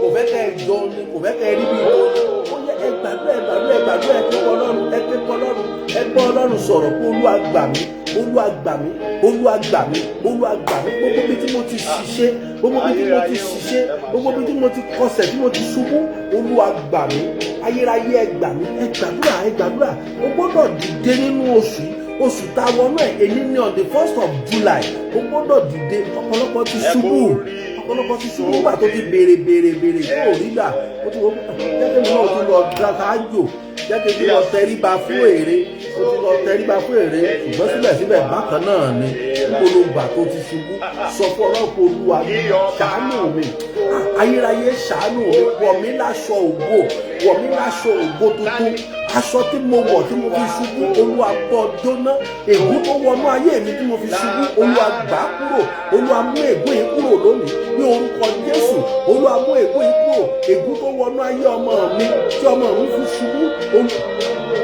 kò fẹ́ kẹ́ ẹ jọ ni, kò fẹ́ kẹ́ ẹ rí bí tóní. Ó yẹ ẹ gbàdúrà, ẹ gbàdúrà, ẹ gbàdúrà. Ẹ ké Ọlọ́run, ẹ ké Ọlọ́run, ẹ gbọ́ Ọlọ́run sọ̀rọ̀ pé Olúwa gbà mí, Olúwa gbà mí, Olúwa gbà mí, Olúwa gbà mí. Gbogbo bí tí mo ti ṣiṣẹ́, gbogbo bí tí mo ti ṣiṣẹ́, gbogbo bí tí mo ti kọsẹ̀, tí mo ti ṣubú, Olúwa gbà mí. Ayérayé, ẹ gbà mí. Ẹ gbàdúrà, ẹ gbàdúrà. O gbọ́dọ̀ dìde nínú oṣù yìí, oṣù tá a wọnú ẹ̀ èyí ní on the 1st of July. O gbọ́dọ̀ dìde. Ọ̀pọ̀lọpọ̀ ti ṣubú, ọ̀pọ̀lọpọ̀ ti ṣubú nígbà tó ti béèrè, béèrè, béèrè tó ò rí gbà. Ó ti wọ́n jẹ́ kí mi náà tún lọ ṣáájò, jẹ́ kí n lọ tẹríba fún èrè. Ó ti lọ tẹríba fún èrè, ṣùgbọ́n síbẹ̀síbẹ̀ bákan náà ni níbo ló gbà tó ti ṣubú. Sọ fún Ọlọ́pàá, Olúwa ṣàánú mi. Ayérayé, ṣàánú mi. Wọ̀ mí láṣọ ògo, wọ̀ mí láṣọ ògo tuntun. Aṣọ tí mo wọ̀ tí mo fi ṣubú, Olúwa bọ́ jóná. Ègún tó wọnú ayé mi tí mo fi ṣubú, Olúwa gbà á kúrò. Olúwa mú ègún yìí kúrò lónìí ní orúkọ Jésù. Olúwa mú ègún yìí kúrò. Ègún tó wọnú ayé ọmọ mi tí ọmọ mi fi ṣubú,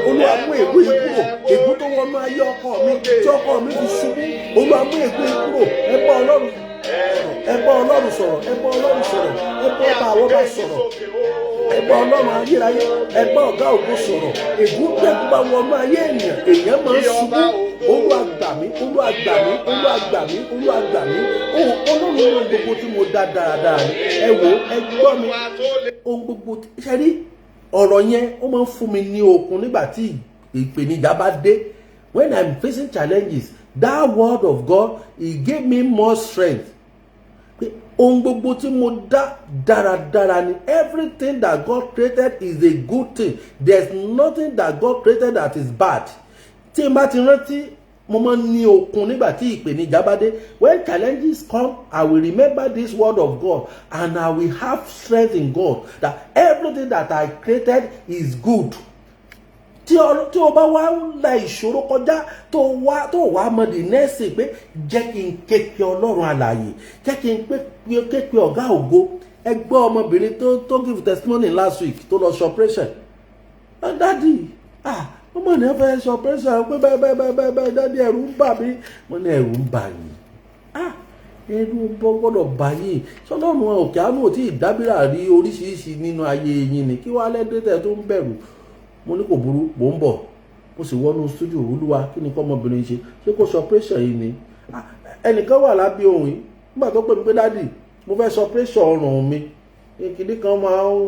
Olúwa mú ègún yìí kúrò. Ègún tó wọnú ayé ọkọ mi tí ọkọ mi fi ṣubú, Olúwa mú ègún yìí kúrò. Ẹ bá Ọlọ́run, ẹ bá Ọlọ́run sọ̀rọ̀, ẹ bá Ọlọ́run sọ̀rọ̀, ẹ bá ọba àwọn ọba sọ̀rọ̀, ẹ bá Ọlọ́run ayérayé, ẹ bá ọ̀gá ògo sọ̀rọ̀. Ègún gbẹ̀gún bá wọnú ayé ènìyàn, èèyàn máa ń ṣubú. Olúwa gbà mí, Olúwa gbà mí, Olúwa gbà mí, Olúwa gbà mí. Ọlọ́run ní ohun gbogbo tí mo dá dáradára ni. Ẹ wò, ẹ gbọ́ mi, ohun gbogbo ṣe rí ọ̀rọ̀ yẹn, ó máa ń fún mi ní okun nígbà tí ìpèníjà bá dé. When I'm facing challenges, that word of God, it gave me more strength pé ohun gbogbo tí mo dá dáradára ni. Everything that God created is a good thing. There's nothing that God created that is bad. Tí n bá ti rántí, mo máa ń ní okun nígbà tí ìpèníjà bá dé. When challenges come, I will remember this word of God and I will have strength in God that everything that I created is good. Tí o bá wá ń la ìṣòro kọjá, tó wá mọ the next thing pé jẹ́ kí n ké pe Ọlọ́run alààyè, jẹ́ kí n ké pe ọ̀gá ògo. Ẹ gbọ́ ọmọbìnrin tó give testimony last week, tó lọ ṣe operation. "Daddy, ah, ọmọ ní ẹ fẹ́ ṣe operation pé bẹ́ẹ̀ bẹ́ẹ̀ bẹ́ẹ̀ bẹ́ẹ̀. Daddy, ẹ̀rù ń bà mí." Mo ní ẹ̀rù ń bà yín? Ah, ẹ̀rù bọ́ gbọ́dọ̀ bà yín. Sọlọ́run òkè àánú ò tí ì dábìrà rí oríṣiríṣi nínú ayé yín ni? Kí wàá lẹ́dẹ́tẹ̀ tó ń bẹ̀rù? Mo ní kò burú, mò ń bọ̀. Mo sì wọnú studio. Olúwa, kí ni kọ́mọbìnrin ṣe? Ṣé kó ṣe operation yìí ni? Ẹnìkan wà lábẹ́ òun yìí nígbà tó pè mí pé, "Daddy, mo fẹ́ ṣe operation ọrùn mi. Kìnní kan máa ń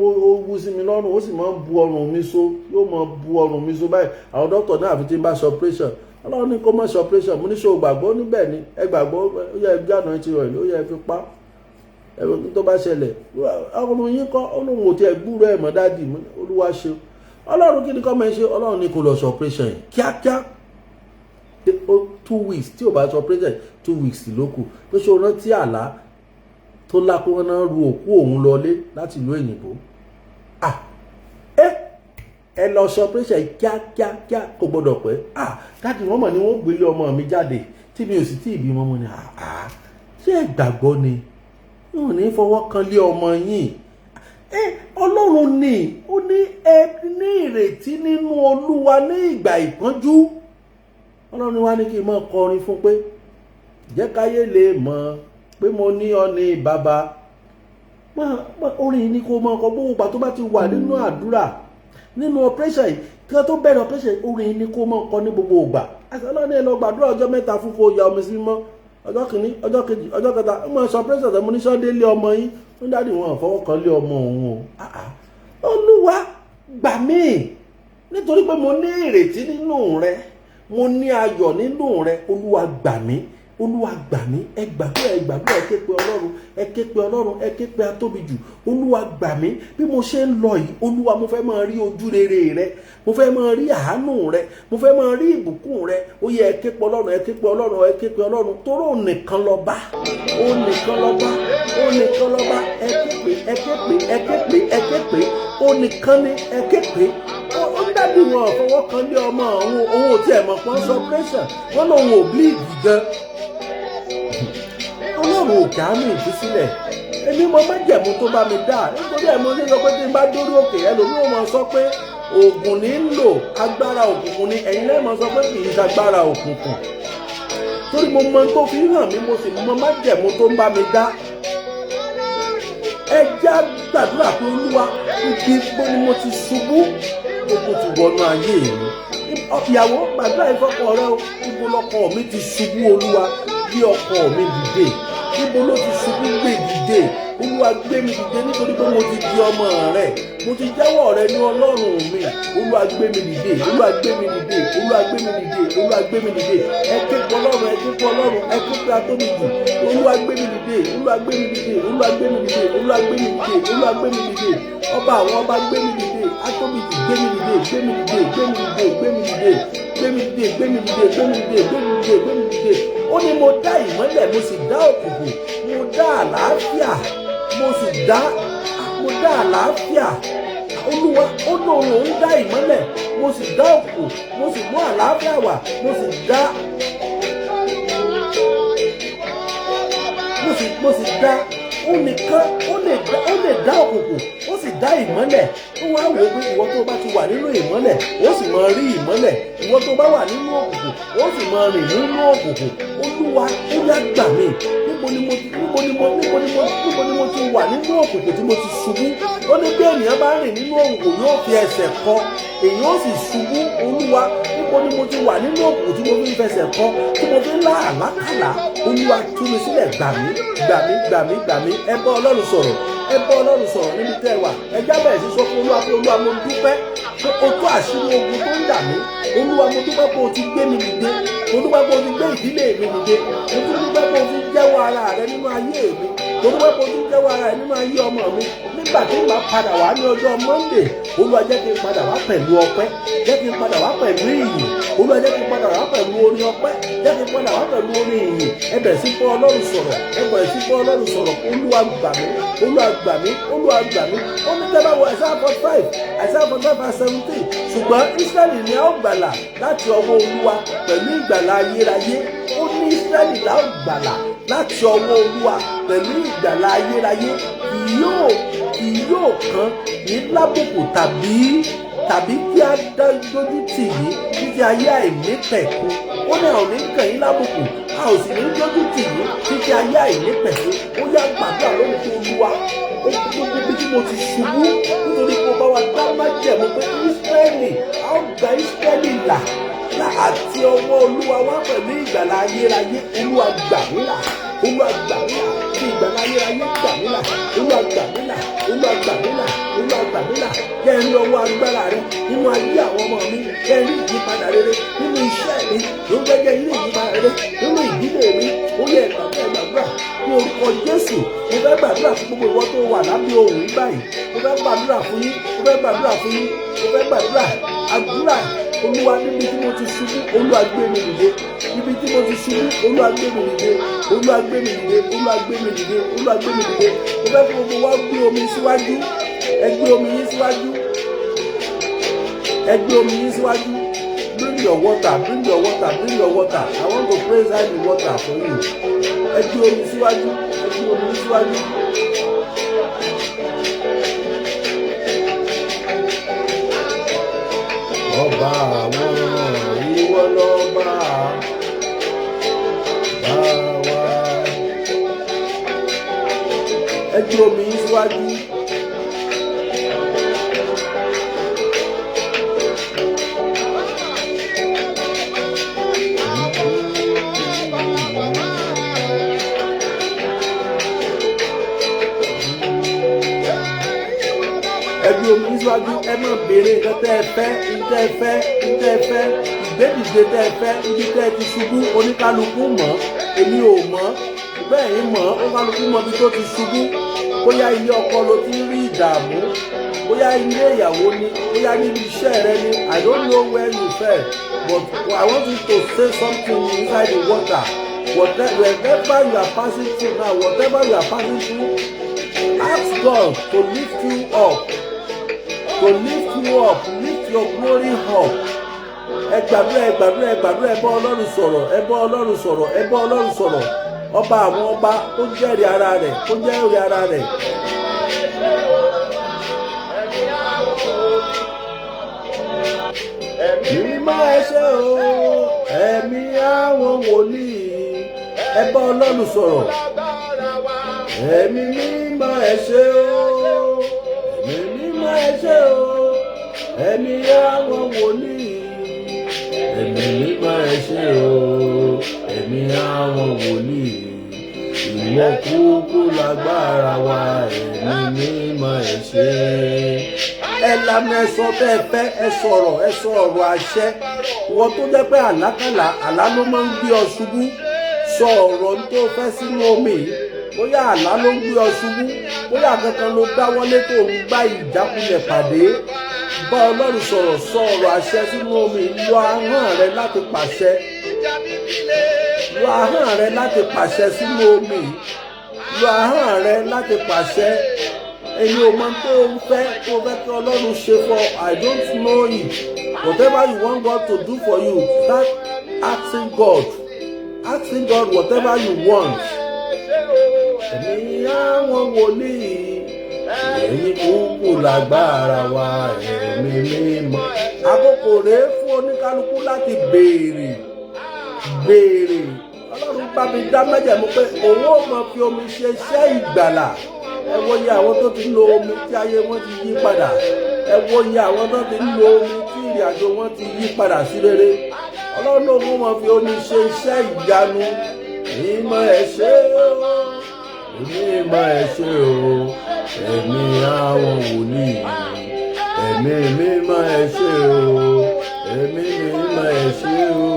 wú sí mi lọ́rùn, ó sì máa ń bu ọrùn mi so, yóò máa bu ọrùn mi so báyìí. Àwọn dókítà náà àfi tí ń bá ṣe operation." Ọlọ́run ní kó má ṣe operation. Mo ní ṣe o gbàgbọ́ níbẹ̀ ni? Ẹ gbàgbọ́, ó yẹ ẹ jáde ti rẹ̀, ó yẹ ẹ fi pa ẹ̀rọ tó bá ṣẹlẹ̀. Ọrùn yín kọ́? Ó lóun ò tiẹ̀ gbúrò ẹ̀ mọ́. Daddy, Olúwa ṣe. Ọlọ́run, kí ni kọ́ máa ń ṣe? Ọlọ́run ní kó lọ ṣe operation yìí kíákíá. 2 weeks tí ò bá ṣe operation, 2 weeks ló kù. Pé ṣé o rántí àlá tó lá pé wọ́n náà ru òkú òun lọlé láti ìlú òyìnbó? Ah, ẹ lọ ṣe operation kíákíákíá, kò gbọdọ̀ pẹ́. Ah, daddy, wọ́n mọ̀ ní wọ́n gbélé ọmọ mi jáde tí mi ò sì tí ì bímọ. Mọ́ ni, ah, ṣé ẹ gbàgbọ́ ni? Wọn ò ní fọwọ́ kan lé ọmọ yín. Ẹ Ọlọ́run ni ó ní ẹ ní ìrètí nínú Olúwa ní ìgbà ìpọ́njú. Ọlọ́run wá ní kí n máa kọrin fún pé jẹ́ káyé lè mọ̀ pé mo ní ọ ní bàbá. Orin yìí ni kó máa kọ gbogbo ìgbà tó bá ti wà nínú àdúrà, nínú operation yìí. Kí wọ́n tó bẹ̀rẹ̀ operation, orin yìí ni kó máa kọ ní gbogbo ìgbà. Àti Ọlọ́run, ẹ lọ gbàdúrà ọjọ́ 3 fún kó ya omi sí mímọ́, ọjọ́ kìíní, ọjọ́ kejì, ọjọ́ kẹta. Ń mọ̀ sọ operation tó mo ní sọ́dé lé ọmọ yín. Ó daddy, wọn fọwọ́ kan lé ọmọ òun o. Olúwa gbà mí nítorí pé mo ní ìrètí nínú rẹ, mo ní ayọ̀ nínú rẹ. Olúwa gbà mí. Olúwa gbà mí. Ẹ gbàdúrà, ẹ gbàdúrà, ẹ ké pe Ọlọ́run, ẹ ké pe Ọlọ́run, ẹ ké pe Atóbi Jù. Olúwa gbà mí. Bí mo ṣe ń lọ yìí, Olúwa, mo fẹ́ máa rí ojú rere rẹ, mo fẹ́ máa rí àánú rẹ, mo fẹ́ máa rí ìbùkún rẹ. Ó yẹ, ẹ ké pe Ọlọ́run, ẹ ké pe Ọlọ́run, ẹ ké pe Ọlọ́run, torí òun nìkan lọ́ba, òun nìkan lọ́ba, òun nìkan lọ́ba. Ẹ ké pe, ẹ ké pe, ẹ ké pe, ẹ ké pe. Òun nìkan ni ẹ ké pe. Ó dábì wọn fọwọ́ kan lé ọmọ òun, òun ò tiẹ̀ mọ̀ pọ́n sọ pressure wọn lòun ò bleed gan. Ọlọ́run ò dá mi ìtúsílẹ̀. Èmi mo májẹ̀mú tó bá mi dá, nítorí ẹ̀ mo ní sọ pé tí n bá dórí òkè, ẹlòmíì ò mọ̀ sọ pé oògùn ní ń lò, agbára òkùnkùn ni. Ẹ̀yin lẹ́ẹ̀ mọ̀ sọ pé kì í ṣagbára òkùnkùn, torí mo mọ tó fi hàn mí, mo sì mọ májẹ̀mú tó ń bá mi dá. Ẹ já gbàdúrà pé, Olúwa, ibi gbó ni mo ti ṣubú, gbogbo ti wọnú ayé mi. Ìyàwó, gbàdúrà ìfọkọ rẹ o. Ibo lọkọ mi ti ṣubú? Olúwa, gbé ọkọ mi dìde. Níbo ló ti ṣubú? Gbé dìde. Olúwa, gbé mi dìde, nítorí pé mo ti di ọmọ rẹ, mo ti jẹ́wọ́ rẹ ní Ọlọ́run mi. Olúwa, gbé mi dìde. Olúwa, gbé mi dìde. Olúwa, gbé mi dìde. Olúwa, gbé mi dìde. Ẹ ké pe Ọlọ́run, ẹ ké pe Ọlọ́run, ẹ ké pe Atóbi Jù. Olúwa, gbé mi dìde. Olúwa, gbé mi dìde. Olúwa, gbé mi dìde. Olúwa, gbé mi dìde. Olúwa, gbé mi dìde. Ọba àwọn ọba, gbé mi dìde. Atóbi Jù, gbé mi dìde, gbé mi dìde, gbé mi dìde, gbé mi dìde, gbé mi dìde, gbé mi dìde, gbé mi dìde, gbé mi dìde, gbé mi dìde. Ó ní, mo dá ìmọ́lẹ̀, mo sì dá òkùnkùn, mo dá àlàáfíà, mo sì dá, mo dá àlàáfíà. Olúwa ó ní òun òun dá ìmọ́lẹ̀, mo sì dá òkùnkùn, mo sì mú àlàáfíà wá, mo sì dá. Ó nìkan ó lè dá òkùnkùn, ó sì dá ìmọ́lẹ̀. Ó wá wò ó pé ìwọ tó bá ti wà nínú ìmọ́lẹ̀, ó sì máa rí ìmọ́lẹ̀. Ìwọ tó bá wà nínú òkùnkùn, ó sì máa rìn nínú òkùnkùn. Olúwa, ó yá, gbà mí. Níbo ni mo ti wà nínú òkùnkùn tí mo ti ṣubú? Ó ní bí ènìyàn bá rìn nínú òkùnkùn, yóò fi ẹsẹ̀ kọ, èyàn ó sì ṣubú. Olúwa, níbo ni mo ti wà nínú òkùnkùn tí mo fi ń fẹsẹ̀ kọ, tí mo fi ń lá àlákàlà? Olúwa, tú mi sílẹ̀. Gbà mí, gbà mí, gbà mí, gbà mí. Ẹ bá Ọlọ́run sọ̀rọ̀, ẹ bá Ọlọ́run sọ̀rọ̀ níbi tẹ́ ẹ wà. Ẹ jábẹ̀ sí sọ fún Olúwa pé, Olúwa, mo dúpẹ́ pé o tó àṣírí ogun tó ń dà mí. Olúwa, mo dúpẹ́ pé o ti gbé mi dìde. Mo dúpẹ́ pé o ti gbé ìdílé mi dìde. Mo tún dúpẹ́ pé o ti jẹ́wọ́ ara rẹ nínú ayé mi. Mo dúpẹ́ pé o ti jẹ́wọ́ ara rẹ nínú ayé ọmọ mi. Nígbà tí màá padà wá ní ọjọ́ Monday, Olúwa, jẹ́ kí n padà wá pẹ̀lú ọpẹ́, jẹ́ kí n padà wá pẹ̀lú ìyìn. Olúwa, jẹ́ kí n padà wá pẹ̀lú orin ọpẹ́, jẹ́ kí n padà wá pẹ̀lú orin ìyìn. Ẹ bẹ̀rẹ̀ sí bọ́ Ọlọ́run sọ̀rọ̀, ẹ bẹ̀rẹ̀ sí bọ́ Ọlọ́run sọ̀rọ̀. Olúwa, gbà mí. Olúwa, gbà mí. Olúwa, gbà mí. Ó ní tẹ́ bá wọ Isaiah 45, Isaiah 45 verse 17, ṣùgbọ́n Israẹli ni a ó gbàlà láti ọwọ́ Olúwa pẹ̀lú ìgbàlà ayérayé. Ó ní Israẹli la ó gbàlà láti ọwọ́ Olúwa pẹ̀lú ìgbàlà ayérayé. Kì yóò kàn ní lábùkù tàbí kí a dá dójú tì yín títí ayé àìnípẹ̀kun. Ó ní àwọn ò ní kàn yín lábùkù, a ò sì ní dójú tì yín títí ayé àìnípẹ̀kun. Ó yá, gbàdúrà lónìí tó, Olúwa, ó gbogbo bí tí mo ti ṣubú, nítorí pé ó bá wa dá májẹ̀mú pé Ísírẹ́lì, a ó gba Ísírẹ́lì là àti ọwọ́ Olúwa wá pẹ̀lú ìgbàlà ayérayé. Olúwa, gbà mí là. Olúwa, gbà mí là. Fi ìgbàlà ayérayé gbà mí là. Olúwa, gbà mí là. Olúwa, gbà mí là. Olúwa, gbà mí là. Jẹ́ n rí ọwọ́ agbára rẹ nínú ayé àwọn ọmọ mi. Jẹ́ n rí ìyípadà rere nínú iṣẹ́ mi ló ń jẹ́ n rí ìyípadà rere nínú ìdílé mi. Ó yẹ, ìgbàgbọ́, ìgbàgbọ́ ní orúkọ Jésù. Mo fẹ́ gbàdúrà fún gbogbo ìwọ tó wà lábẹ́ ohùn yìí báyìí. Mo fẹ́ gbàdúrà fún yín, mo fẹ́ gbàdúrà fún yín, mo fẹ́ gbàdúrà àdúrà. Olúwa, níbi tí mo ti ṣubú, Olúwa, gbé mi dìde. Níbi tí mo ti ṣubú, Olúwa, gbé mi dìde. Olúwa, gbé mi dìde. Olúwa, gbé mi dìde. Olúwa, gbé mi dìde. Mo fẹ́ kí gbogbo wa gbé omi síwájú. Ẹ gbé omi yín síwájú, ẹ gbé omi yín síwájú. Bring your water, bring your water, bring your water. I want to pray inside the water for you. Ẹ gbé omi síwájú, ẹ gbé omi yín síwájú. Ọba àwọn, ìwọ lọ́ba bá wa. Ẹ gbé omi yín síwájú. Ẹ gbé omi yín síwájú. Ẹ má béèrè nǹkan tẹ́ ẹ fẹ́, nǹkan tẹ́ ẹ fẹ́, nǹkan tẹ́ ẹ fẹ́. Ìgbédìde tẹ́ ẹ fẹ́, ibi tẹ́ ẹ ti ṣubú, oníkálukú mọ̀. Èmi ò mọ̀, bẹ́ẹ̀ yín mọ̀. Oníkálukú mọ̀ ibi tó ti ṣubú. Bóyá ilé ọkọ ló ti ń rí ìdààmú, bóyá ilé ìyàwó ni, bóyá níbi iṣẹ́ rẹ ni, I don't know where you fell, but I want you to say something inside the water. Whatever, wherever you are passing through now, whatever you are passing through, ask God to lift you up, to lift you up, lift your glory up. Ẹ gbàdúrà, ẹ gbàdúrà, ẹ gbàdúrà. Ẹ bá Ọlọ́run sọ̀rọ̀, ẹ bá Ọlọ́run sọ̀rọ̀, ẹ bá Ọlọ́run sọ̀rọ̀. Ọba àwọn ọba tó jẹ́rìí ara rẹ̀, tó jẹ́rìí ara rẹ̀. Ẹ̀mí àwọn Ẹ̀mí mímọ́, ẹ ṣé o. Ẹ̀mí àwọn wòlíì, ẹ bá Ọlọ́run sọ̀rọ̀. Lágbára wa. Ẹ̀mí mímọ́, ẹ ṣé o. Ẹ̀mí mímọ́, ẹ ṣé o. Ẹ̀mí àwọn wòlíì, ẹ̀mí mímọ́, ẹ ṣé o. Ẹ̀mí àwọn wòlíì, ìwọ kúkú lágbára wa. Ẹ̀mí mímọ́, ẹ ṣé. Ẹ lanu, ẹ sọ bẹ́ẹ̀ fẹ́, ẹ sọ̀rọ̀, ẹ sọ ọ̀rọ̀ àṣẹ. Ìwọ tó jẹ́ pé àlákàlà, àlá ló máa ń gbé ọ ṣubú, sọ ọ̀rọ̀ tó fẹ́ sínú omi yìí. Bóyá àlá ló ń gbé ọ ṣubú, bóyá kankan ló dáwọ́lé tó ń gbá ìjákulẹ̀ pàdé, bá Ọlọ́run sọ̀rọ̀, sọ ọ̀rọ̀ àṣẹ sínú omi. Lo ahọ́n rẹ láti pàṣẹ. Lo ahọ́n rẹ láti pàṣẹ sínú omi. Lo ahọ́n rẹ láti pàṣẹ. Èmi ò mọ tó ń fẹ́, tó fẹ́ kí Ọlọ́run ṣe for. I don't know it. Whatever you want God to do for you, start asking God, asking God whatever you want. Ẹ̀mí àwọn wòlíì, ẹ̀yin kúkú lágbára wa. Ẹ̀mí mímọ́. Àkókò rèé fún oníkálukú láti béèrè, béèrè. Ọlọ́run bá mi dá májẹ̀mú pé òun ò mọ̀ fi omi ṣe iṣẹ́ ìgbàlà. Ẹ wo iye àwọn tó ti lo omi tí ayé wọn ti yí padà. Ẹ wo iye àwọn tó ti lo omi tí ìrìn àjò wọn ti yí padà sí rere. Ọlọ́run ló mọ̀ fi omi ṣe iṣẹ́ ìyanu. Mímọ́, ẹ ṣé o. Mímọ́, ẹ ṣé o. Ẹ̀mí àwọn wòlíì, ẹ̀mí mímọ́, ẹ ṣé o. Ẹ̀mí mímọ́, ẹ ṣé o.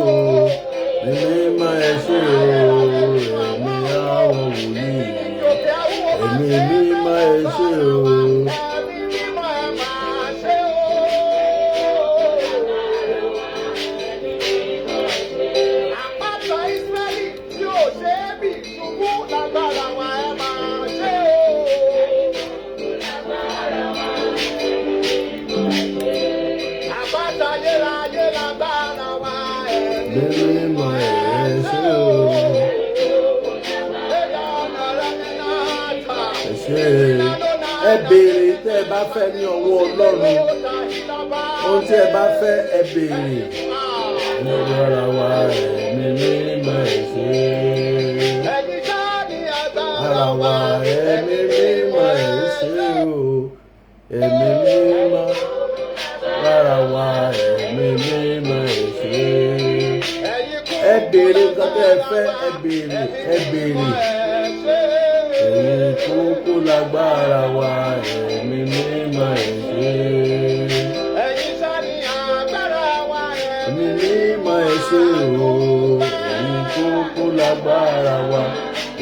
Ẹ̀mí mímọ́, ẹ ṣé o. Ẹ̀mí àwọn wòlíì, ẹ̀mí mímọ́, ẹ ṣé o. Ẹ̀mí mímọ́, ẹ máa ṣe o. Àpáta Ísírẹ́lì tí ò ṣe é bì ṣubú lágbára wa, ẹ máa ṣe o. Àpáta ayérayé lágbára wa, Ẹ̀mí mímọ́, ẹ ṣé o. Ẹ ṣé. Ẹ béèrè tẹ́ ẹ bá fẹ́ ní ọwọ́ Ọlọ́run. Ohun tí ẹ bá fẹ́, ẹ béèrè. Lágbára wa, ẹ̀mí mímọ́, ẹ ṣé. Ara wa, ẹ̀mí mímọ́, ẹ ṣé o. Ẹ̀mí mímọ́ lára wa, ẹ̀mí mímọ́, ẹ ṣé. Ẹ béèrè nǹkan tẹ́ ẹ fẹ́, ẹ béèrè, ẹ béèrè. Ẹ̀yin kúkú lágbára wa, ẹ̀mí mímọ́, ẹ ṣé. Ẹ̀mí mímọ́, ẹ ṣé o. Ẹ̀yin kúkú lágbára wa,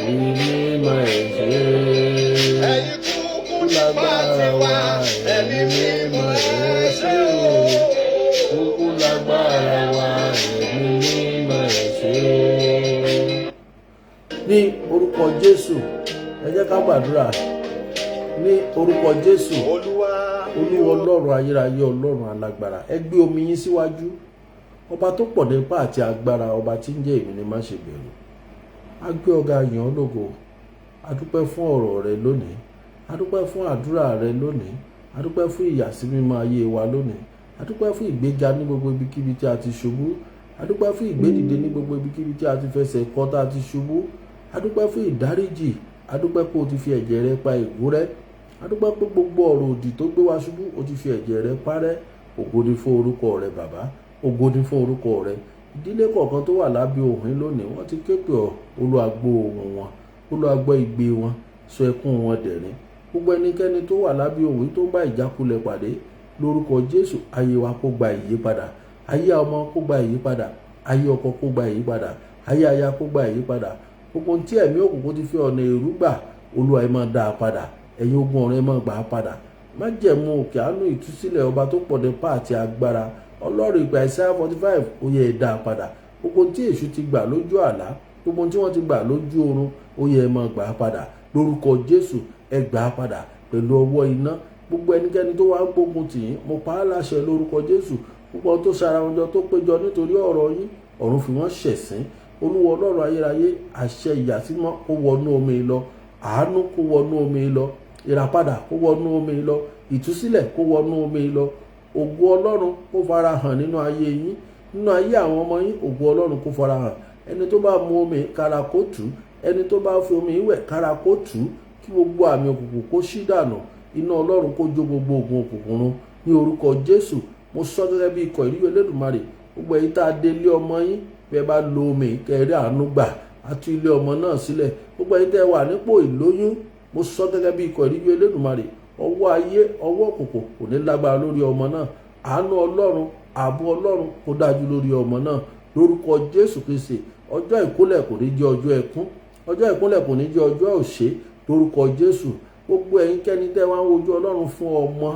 ẹ̀mí mímọ́, ẹ ṣé. Kúkú lágbára wa, ẹ̀mí mímọ́, ẹ ṣé o. Kúkú lágbára wa, ẹ̀mí mímọ́, ẹ ṣé. Ní orúkọ Jésù, ẹ jẹ́ ká gbàdúrà. Ní orúkọ Jésù. Olúwa. Olúwa Ọlọ́run ayérayé, Ọlọ́run alágbára, ẹ gbé omi yín síwájú ọba tó pọ̀ nípa àti agbára, ọba tí ń jẹ́ èmi ni má ṣe bẹ̀rù. A gbé ọ̀gá, yàn ọ́ lógo. A dúpẹ́ fún ọ̀rọ̀ rẹ lónìí, a dúpẹ́ fún àdúrà rẹ lónìí, a dúpẹ́ fún ìyàsímímọ́ ayé wa lónìí, a dúpẹ́ fún ìgbéga ní gbogbo ibikíbi tí a ti ṣubú, a dúpẹ́ fún ìgbédìde ní gbogbo ibikíbi tí a ti fẹsẹ̀ kọ́ tá a ti ṣubú, a dúpẹ́ fún ìdáríjì, a dúpẹ́ pé o ti fi ẹ̀jẹ̀ rẹ pa ègún rẹ́, a dúpẹ́ pé gbogbo ọ̀rọ̀ òdì tó gbé wa ṣubú, o ti fi ẹ̀jẹ̀ rẹ parẹ́. Ògo ni fún orúkọ rẹ, bàbá. Ògo ni fún orúkọ rẹ. Ìdílé kọ̀ọ̀kan tó wà lábẹ́ òhun lónìí, wọ́n ti ké pè ọ́. Olúwa, gbọ́ ohùn wọn. Olúwa, gbọ́ igbe wọn, sọ ẹkún wọn dẹ̀rín. Gbogbo ẹnikẹ́ni tó wà lábẹ́ òhun tó ń bá ìjákulẹ̀ pàdé, lórúkọ Jésù, ayé wa kó gba ìyípadà. Ayé ọmọ kó gba ìyípadà, ayé ọkọ kó gba ìyípadà, ayé aya kó gba ìyípadà. Gbogbo ohun tí ẹ̀mí òkùnkùn ti fi ọ̀nà èrú gbà, Olúwa, ẹ máa dá a padà. Ẹ̀yin ogun ọ̀run, ẹ máa gbà á padà. Májẹ̀mú òkè àánú, ìtúsílẹ̀, ọba tó pọ̀ nípa àti agbára, Ọlọ́run ìgbà, Isaiah 45, ó yẹ ẹ dá a padà. Gbogbo tí èṣù ti gbà lójú àlá, gbogbo tí wọ́n ti gbà lójú oorun, ó yẹ ẹ máa gbà á padà lórúkọ Jésù. Ẹ gbà á padà pẹ̀lú ọwọ́ iná. Gbogbo ẹnikẹ́ni tó wá ń gbógun tì yín, mo pa á láṣẹ lórúkọ Jésù, gbogbo tó sara wọn jọ, tó péjọ nítorí ọ̀rọ̀ yín, ọ̀run fi wọ́n ṣẹ̀sín. Olúwa Ọlọ́run ayérayé, àṣẹ ìyàsímọ́ kó wọnú omi lọ, àánú kó wọnú omi lọ, ìràpadà kó wọnú omi lọ, ìtúsílẹ̀ kó wọnú omi lọ. Ògo Ọlọ́run kó fara hàn nínú ayé yín, nínú ayé àwọn ọmọ yín. Ògo Ọlọ́run kó fara hàn. Ẹni tó bá mu omi, kára kó tù ú. Ẹni tó bá fi omi wẹ̀, kára kó tù ú. Kí gbogbo àmì òkùnkùn kó ṣí dànù. Iná Ọlọ́run kó jó gbogbo ogun òkùnkùn run ní orúkọ Jésù. Mo sọ gẹ́gẹ́ bí ikọ̀ ìrírí Olódùmarè, gbogbo èyí tá a dé ilé ọmọ yín, bí ẹ bá lo omi kẹrí àánú gbà, á tú ilé ọmọ náà sílẹ̀. Gbogbo èyí tẹ́ wà nípò ìlóyún, mo sọ gẹ́gẹ́ bí ikọ̀ ìrírí Olódùmarè, ọwọ́ ayé, ọwọ́ òkùnkùn kò ní lágbára lórí ọmọ náà. Àánú Ọlọ́run, ààbò Ọlọ́run kó dájú lórí ọmọ náà lórúkọ Jésù Kristi. Ọjọ́ ìkúnlẹ̀ kò ní jẹ́ ọjọ́ ẹkún, ọjọ́ ìkúnlẹ̀ kò ní jẹ́ ọjọ́ òṣè lórúkọ Jésù. Gbogbo ẹ̀yin kẹ́ni tẹ́ wá ń wojú Ọlọ́run fún ọmọ,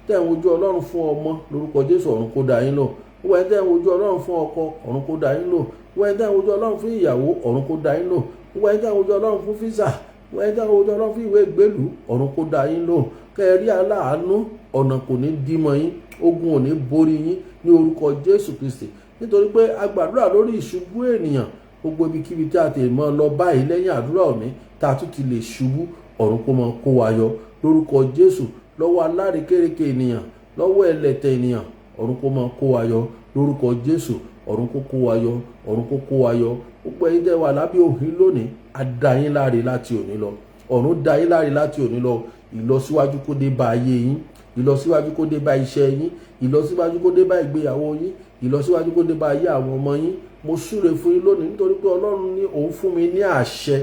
tẹ́ ń wojú Ọlọ́run fún ọmọ, lórúkọ Jésù, ọ̀run kó dá yín lò. Gbogbo ẹ̀yin tẹ́ ń wojú Ọlọ́run fún ọkọ, ọ̀run kó dá yín lò. Gbogbo ẹ̀yin tẹ́ ń wojú Ọlọ́run fún ìyàwó, ọ̀run kó dá yín lò. Gbogbo ẹ̀yin tẹ́ ń wojú Ọlọ́run fún visa, gbogbo ẹ̀yin tẹ́ ń wojú Ọlọ́run fún ìwé ìgbélùú, ọ̀run kó dá yín lò. Kẹ́ ẹ rí aláàánú, ọ̀nà kò ní dí mọ́ yín, ogun ò ní borí yín ní orúkọ Jésù Kristi. Nítorí pé a gbàdúrà lórí ìṣubú ènìyàn, gbogbo ibikíbi tí a ti mọ́ lọ báyìí lẹ́yìn àdúrà òní tá a tún ti lè ṣubú, ọ̀run kó mọ kó wa yọ lórúkọ Jésù lọ́wọ́ alárekérekè ènìyàn, lọ́wọ́ ẹlẹ́tẹ̀ ènìyàn. Ọ̀run kó mọ kó wa yọ lórúkọ Jésù. Ọ̀run kó kó wa yọ, ọ̀run kó kó wa yọ. Gbogbo ẹ̀yin tẹ́ wà lábẹ́ òhìn lónìí, a dá yín láre láti òní lọ. Ọ̀run dá yín láre láti òní lọ. Ìlọsíwájú kó dé bá ayé yín, ìlọsíwájú kó dé bá iṣẹ́ yín, ìlọsíwájú kó dé bá ìgbéyàwó yín, ìlọsíwájú kó dé bá ayé àwọn ọmọ yín. Mo súre fún yín lónìí nítorí pé Ọlọ́run ní òun fún mi ní àṣẹ.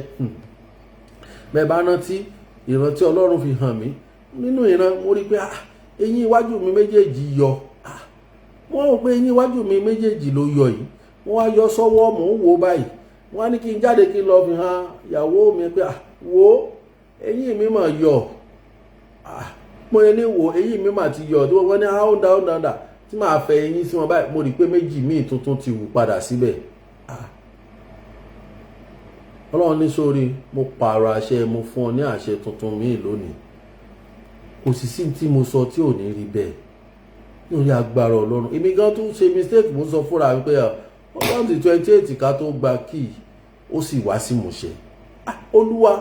Bẹ́ẹ̀ bá rántí ìrántí Ọlọ́run fi hàn mí nínú ìran, mo rí pé eyín iwájú mi méjèèjì yọ. Wọ́n rò pé eyín iwájú mi méjèèjì ló yọ yìí. Wọ́n wá yọ sọ́wọ́, mò ń wò báyìí. Wọ́n á ní kí n jáde, kí n lọ fi hàn ìyàwó mi pé, wo, eyín mi mà yọ. Mo ní, wo, eyín mi mà ti yọ. Tí wọ́n ní how down down down tí màá fẹ́ eyín sí wọn báyìí, mo rí i pé méjì míì tuntun ti wù padà síbẹ̀. Ọlọ́run ní sórí, mo pààrọ̀ àṣẹ, mo fún ọ ní àṣẹ tuntun míì lónìí. Kò sì sí tí mo sọ tí ò ní rí bẹ́ẹ̀ nítorí agbára Ọlọ́run. Èmi gan tún ṣe mistake, mo sọ fúnra mi pé Ọlọ́run ti 28 ká tó gba kíì, ó sì wá sí ìmúṣẹ. Olúwa,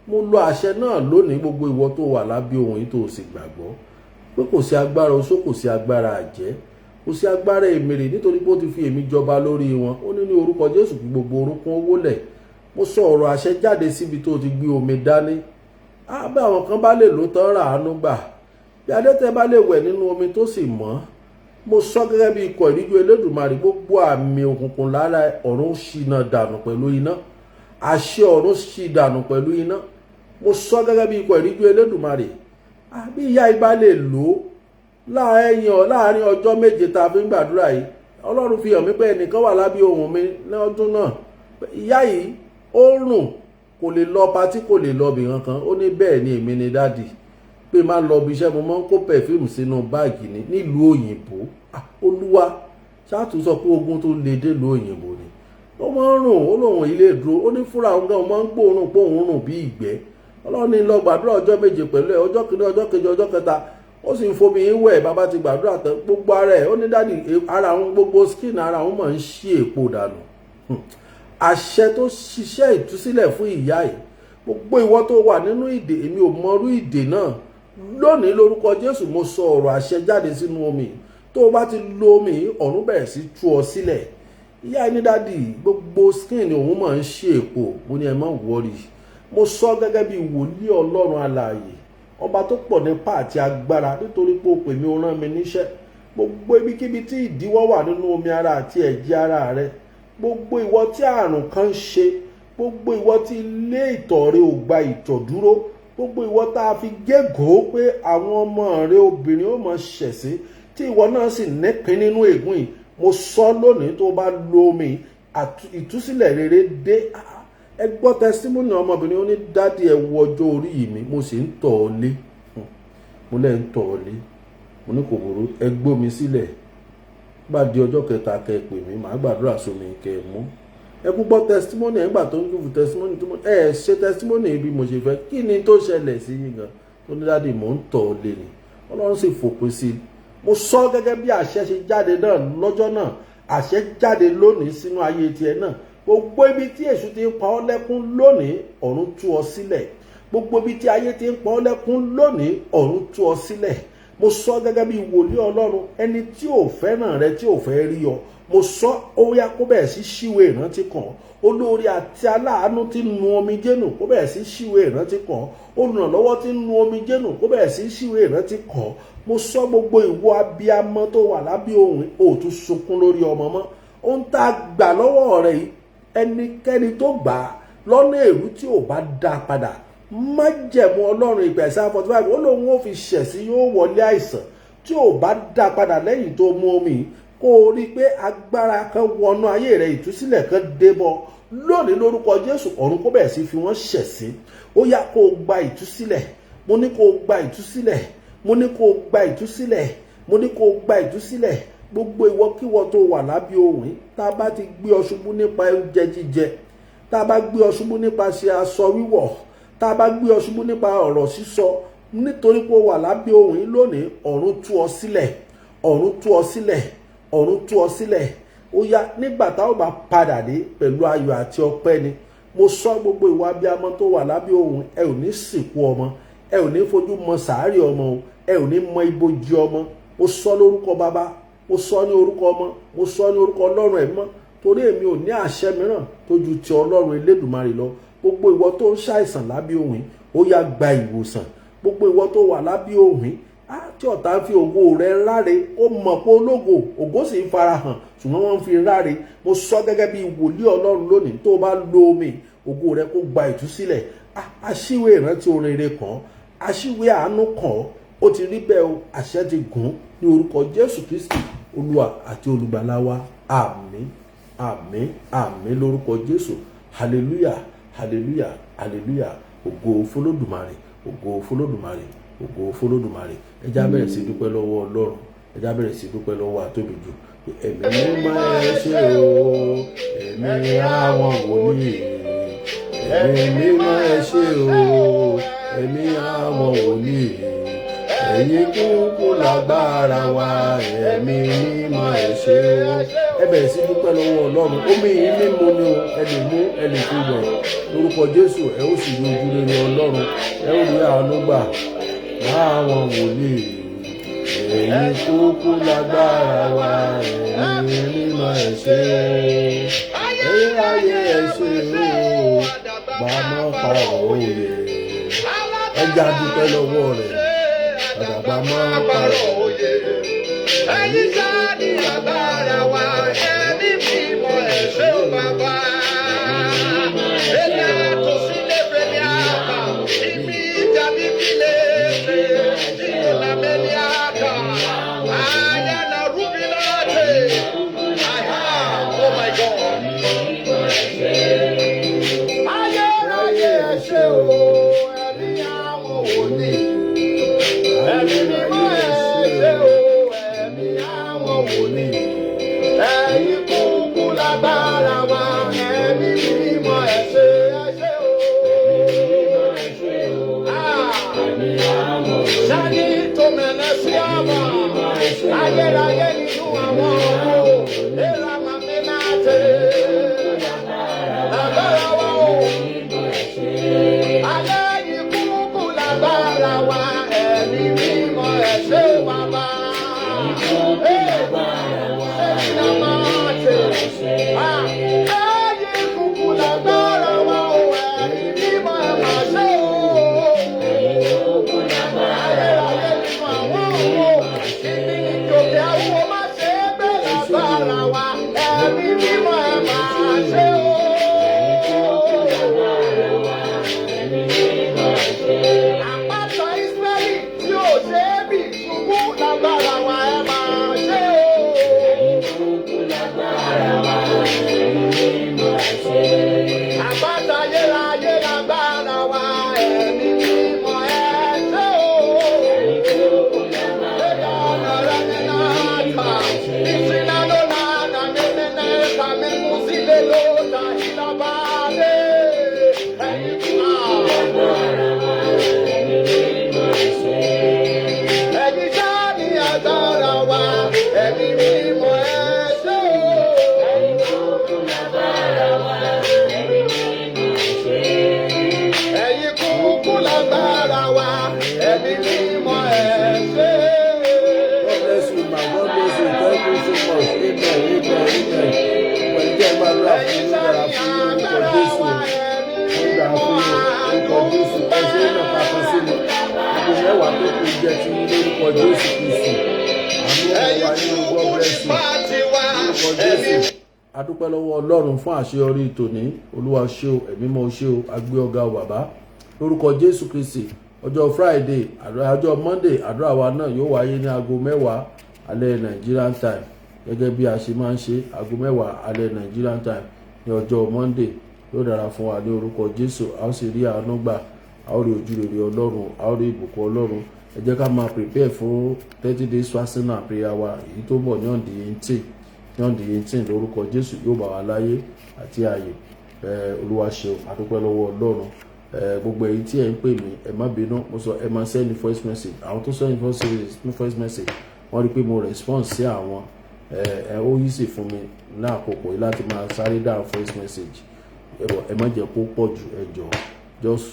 mo lo àṣẹ náà lónìí. Gbogbo ìwọ tó wà lábẹ́ ohun yìí tó o sì gbàgbọ́ pé kò sí agbára oṣó, kò sí agbára àjẹ́, kò sí agbára èmèrè, nítorí pé ó ti fi èmi jọba lórí wọn. Ó ní ní orúkọ Jésù kí gbogbo orúnkún ó wólẹ̀. Mo sọ ọ̀rọ̀ àṣẹ jáde síbi tó ti gbé omi dání. Bí àwọn kan bá lè lò tán, rà ánú gbà. Bí adẹ́tẹ̀ bá lè wẹ̀ nínú omi tó sì mọ́, mo sọ gẹ́gẹ́ bí ikọ̀ ìríjú Elédùmarè, gbogbo àmì òkùnkùn lára, ọ̀run ṣìnà dànù pẹ̀lú iná. Àṣẹ ọ̀run ṣì dànù pẹ̀lú iná. Mo sọ gẹ́gẹ́ bí ikọ̀ ìríjú Elédùmarè, bí ìyá ibà lè lò ó láàárín ọjọ́ 7 tá a fi ń gbàdúrà yìí, Ọlọ́run fi hàn mí pé ẹnìkan wà lábẹ́ ohùn mi lọ́dún náà. Ìyá yìí, ó rùn, kò lè lọ party, kò lè lọ ibì kankan. Ó ní bẹ́ẹ̀ ni, èmi ni daddy, pé má lọ ibi iṣẹ́, mo máa ń kó perfume sínú báàgì ní nílùú òyìnbó. Olúwa ṣáàtú sọ pé ogun tó lè délùú òyìnbó ni ó máa ń rùn. Ó lóun ilé dúró, ó ní fúnra òun gan máa ń gbóòórùn pé òun rùn bí ìgbẹ́. Ọlọ́run ní lọ gbàdúrà ọjọ́ 7 pẹ̀lú ẹ̀, ọjọ́ kìíní, ọjọ́ kejì, ọjọ́ kẹta, ó sì ń fomi wẹ̀. Bàbá ti gbàdúrà tán, gbogbo ara ẹ̀, ó ní daddy, ara òun, gbogbo skin ara òun máa ń ṣí èpo dànù. Àṣẹ tó ṣiṣẹ́ ìtúsílẹ̀ fún ìyá yìí, gbogbo ìwọ tó wà nínú ìdè, èmi ò mọrú ìdè náà, lónìí lórúkọ Jésù, mo sọ ọ̀rọ̀ àṣẹ jáde sínú omi. Tó o bá ti lo omi, ọ̀run bẹ̀rẹ̀ sí tú ọ sílẹ̀. Ìyá ẹni, daddy, gbogbo skin òun máa ń ṣí èpo. Mo ní ẹ má worry. Mo sọ gẹ́gẹ́ bí wòlíì Ọlọ́run alààyè, ọba tó pọ̀ nípa àti agbára, nítorí pé o pè mí, o rán mi níṣẹ́, gbogbo ibikíbi tí ìdíwọ́ wà nínú omi ara àti ẹ̀jẹ̀ ara rẹ, gbogbo ìwọ tí àrùn kan ń ṣe, gbogbo ìwọ tí ilé ìtọ̀ rẹ ò gba ìtọ̀ dúró, gbogbo ìwọ tá a fi gégòó pé àwọn ọmọ rẹ obìnrin ó máa ṣẹ̀sín, tí ìwọ náà sì nípín nínú ègún yìí. Mo sọ lónìí, tó bá lo omi, ìtúsílẹ̀ rere dé. Ẹ gbọ́ testimony ọmọbìnrin. Ó ní, "Daddy, ẹ wo ọjọ́ orí mi, mo sì ń tọ̀ ọ́ lé." Mo lẹ́ ń tọ̀ ọ́ lé. Mo ní kò burú, ẹ gbómi sílẹ̀, bá di ọjọ́ kẹta, kẹ́ ẹ pè mí, màá gbàdúrà sómi kẹ́ ẹ mú. Ẹ kú gbọ́ testimony ẹ̀. Ńgbà tó ń give testimony tó mọ̀ ẹ ṣe testimony bí mo ṣe fẹ́, kí ni tó ṣẹlẹ̀ sí yín gan? Tó ní, "Daddy, mò ń tọ̀ ọ́ lé ni." Ọlọ́run sì fòpin sí i. Mo sọ gẹ́gẹ́ bí àṣẹ ṣe jáde náà lọ́jọ́ náà, àṣẹ jáde lónìí sínú ayé tiẹ̀ náà. Gbogbo ibi tí èṣù ti ń pa ọ́ lẹ́kún lónìí, ọ̀run tú ọ sílẹ̀. Gbogbo ibi tí ayé ti ń pa ọ́ lẹ́kún lónìí, ọ̀run tú ọ sílẹ̀. Mo sọ gẹ́gẹ́ bí wòlíì Ọlọ́run, ẹni tí ò fẹ́ràn rẹ, tí ò fẹ́ rí ọ, mo sọ, ó yá, kó bẹ̀rẹ̀ sí ṣíwèé ìrántí kàn. Olórí àti aláàánú tí ń nu omijé nù, kó bẹ̀rẹ̀ sí ṣíwèé ìrántí kàn. Olùrànlọ́wọ́ tí ń nu omijé nù, kó bẹ̀rẹ̀ sí ṣíwèé ìrántí kàn. Mo sọ, gbogbo ìwọ abiyamọ tó wà lábẹ́ ohùn, ò tún sunkún lórí ọmọ mọ́. Ohun tá a gbà lọ́wọ́ rẹ̀ yìí, ẹnikẹ́ni tó gbà á lọ́nà èrú, tí ò bá dá a padà, májẹ̀mú Ọlọ́run, ìgbà Isaiah 45, ó lóun ó fi ṣẹ̀ sí, yóò wọlé àìsàn. Tí ò bá dá a padà lẹ́yìn tó mú omi, kó o rí i pé agbára kan wọnú ayé rẹ̀, ìtúsílẹ̀ kan débọ̀ lónìí lórúkọ Jésù. Ọ̀run kó bẹ̀rẹ̀ sí fi wọ́n ṣẹ̀ sí. Ó yá, kó o gba ìtúsílẹ̀. Mo ní kó o gba ìtúsílẹ̀. Mo ní kó o gba ìtúsílẹ̀. Mo ní kó o gba ìtúsílẹ̀. Gbogbo ìwọkíwọ tó wà lábẹ́ ohùn, tá a bá ti gbé ọ ṣubú nípa oúnjẹ jíjẹ, tá a bá gbé ọ ṣubú nípa ṣe aṣọ wíwọ̀, tá a bá gbé ọ ṣubú nípa ọ̀rọ̀ sísọ, nítorí pé ó wà lábẹ́ ohùn yìí lónìí, ọ̀run tú ọ sílẹ̀, ọ̀run tú ọ sílẹ̀, ọ̀run tú ọ sílẹ̀. Ó yá, nígbà táwọn bá padà dé pẹ̀lú ayọ̀ àti ọpẹ́ ni. Mo sọ, gbogbo ìwà abiyamọ tó wà lábẹ́ ohùn, ẹ ò ní sìnkú ọmọ, ẹ ò ní fojú mọ sàárè ọmọ o, ẹ ò ní mọ ibojì ọmọ. Mo sọ lórúkọ Bàbá, mo sọ ní orúkọ Ọmọ, mo sọ ní orúkọ Ọlọ́run ẹ̀ mọ́, torí èmi ò ní àṣẹ mìíràn tó ju ti Ọlọ́run Elédùmarè lọ. Gbogbo ìwọ tó ń ṣàìsàn lábẹ́ ohùn, ó yá, gba ìwòsàn. Gbogbo ìwọ tó wà lábẹ́ ohùn tí ọ̀tá ń fi ògo rẹ̀ ráre, ó mọ̀ pé ológo, ògo sì ń farahàn, ṣùgbọ́n wọ́n ń fi ráre. Mo sọ gẹ́gẹ́ bí wòlíì Ọlọ́run lónìí, tó o bá lo omi, ògo rẹ̀ kó gba ìtúsílẹ̀. Aṣíwèé ìrántí orin kan, aṣíwèé àánú kan, ó ti rí bẹ́ẹ̀ o, àṣẹ ti gùn ní orúkọ Jésù Kristi, Olúwa àti Olùgbàlà wa. Àmín, àmín, àmín lórúkọ Jésù. Hallelujah, hallelujah, hallelujah. Ògo f'Olódùmarè, ògo f'Olódùmarè, ògo f'Olódùmarè. Ẹ já bẹ̀rẹ̀ sí dúpẹ́ lọ́wọ́ Ọlọ́run. Ẹ já bẹ̀rẹ̀ sí dúpẹ́ lọ́wọ́ àtóbi jù. Ẹ̀mí mímọ́, ẹ ṣé o. Ẹ̀mí àwọn wòlíì, ẹ̀mí mímọ́, ẹ ṣé o. Ẹ̀mí àwọn wòlíì, ẹ̀yin kúkú lágbára wa. Ẹ̀mí mímọ́, ẹ ṣé o. Ẹ bẹ̀rẹ̀ sí dúpẹ́ lọ́wọ́ Ọlọ́run. Omi yìí mímu ni o. Ẹ lè mú, ẹ lè fi wẹ̀. Lórúkọ Jésù, ẹ ó sì rí ojú rere Ọlọ́run, ẹ ó rí àánú gbà. Láwọn wòlíì, ẹ̀yin kúkú lágbára wa. Ẹ̀mí mímọ́, ẹ ṣé o. Ayé, ẹ ṣé o. Bàmọ́ pàrọ̀ òye. Ẹ já dúpẹ́ lọ́wọ́ rẹ̀. Àdàgbà máa pàrọ̀ òye. Ẹ̀yin sáà ní agbára wa, ẹ̀mí mímọ́, ẹ ṣé o bàbá. Elia tó sílé fẹ́lẹ́ àbá, ìmí ìjàbí fílẹ̀ ṣe, ìlànà mẹ́lẹ́ àkà, àyànà rúbìnà tè. Àhá, oh my God. Ayérayé, ẹ ṣé o, ẹ̀mí àwọn wòlíì. Ẹ̀mí mímọ́, ẹ ṣé o, ẹ̀mí àwọn wòlíì. Ẹ̀yin kúkú lágbára wa, ẹ̀mí mímọ́, ẹ ṣé, ẹ ṣé o. Ah! Sani tó mẹ́lẹ́ sí àmà, ayérayé nínú àwọn ọ̀run, èlà màmí náà tẹ̀. Lágbára wa o. Alẹ́ yìí kúkú lágbára wa, ẹ̀mí mímọ́, ẹ ṣé bàbá. Ẹ̀yin máa tẹ̀. Ẹ̀yin kúkú lágbára wa o, ẹ̀mí mímọ́, ẹ máa ṣe o. Ayérayé nínú àwọn ọ̀run, ìbí ìjòkè àwọn. Gbàdúrà fún yín, dára fún yín lórúkọ Jésù. Ó dára fún yín lórúkọ Jésù. Ẹ ṣe é náà kakọ sí mi. Gbogbo mẹ́wàá tó kù jẹ́ ti yín lórúkọ Jésù Kristi. Àánú ọmọ wa ní. God bless you lórúkọ Jésù. A dúpẹ́ lọ́wọ́ Ọlọ́run fún àṣeyọrí tòní. Olúwa ṣé o, ẹ̀mí mọ́ ṣé o, agbé ọ̀gá o bàbá lórúkọ Jésù Kristi. Ọjọ́ Friday àdúrà, ọjọ́ Monday àdúrà wa náà yóò wáyé ní aago 10 alẹ́ Nigerian time, gẹ́gẹ́ bí a ṣe máa ń ṣe, aago 10 alẹ́ Nigerian time ní ọjọ́ Monday. Yóò dára fún wa ní orúkọ Jésù. A ó sì rí àánú gbà, a ó rí ojúrere Ọlọ́run, a ó rí ìbùkún Ọlọ́run. Ẹ jẹ́ ká máa prepare fún 30 days fasting and prayer wa, èyí tó bọ̀ ní on the 18, ní on the 18 lórúkọ Jésù. Yóò bá wa láyé àti ààyè. Olúwa ṣeun, a dúpẹ́ lọ́wọ́ Ọlọ́run. Gbogbo èyí tí ẹ ń pè mí, ẹ má bínú, mo sọ ẹ máa send voice message. Àwọn tó send voice message, wọ́n rí i pé mo response sí àwọn. Ẹ ó yí sì fún mi ní àkókò yìí láti máa sáré dáhùn voice message. Ẹ má jẹ́ kó pọ̀ jù, ẹ jọ̀ọ́, just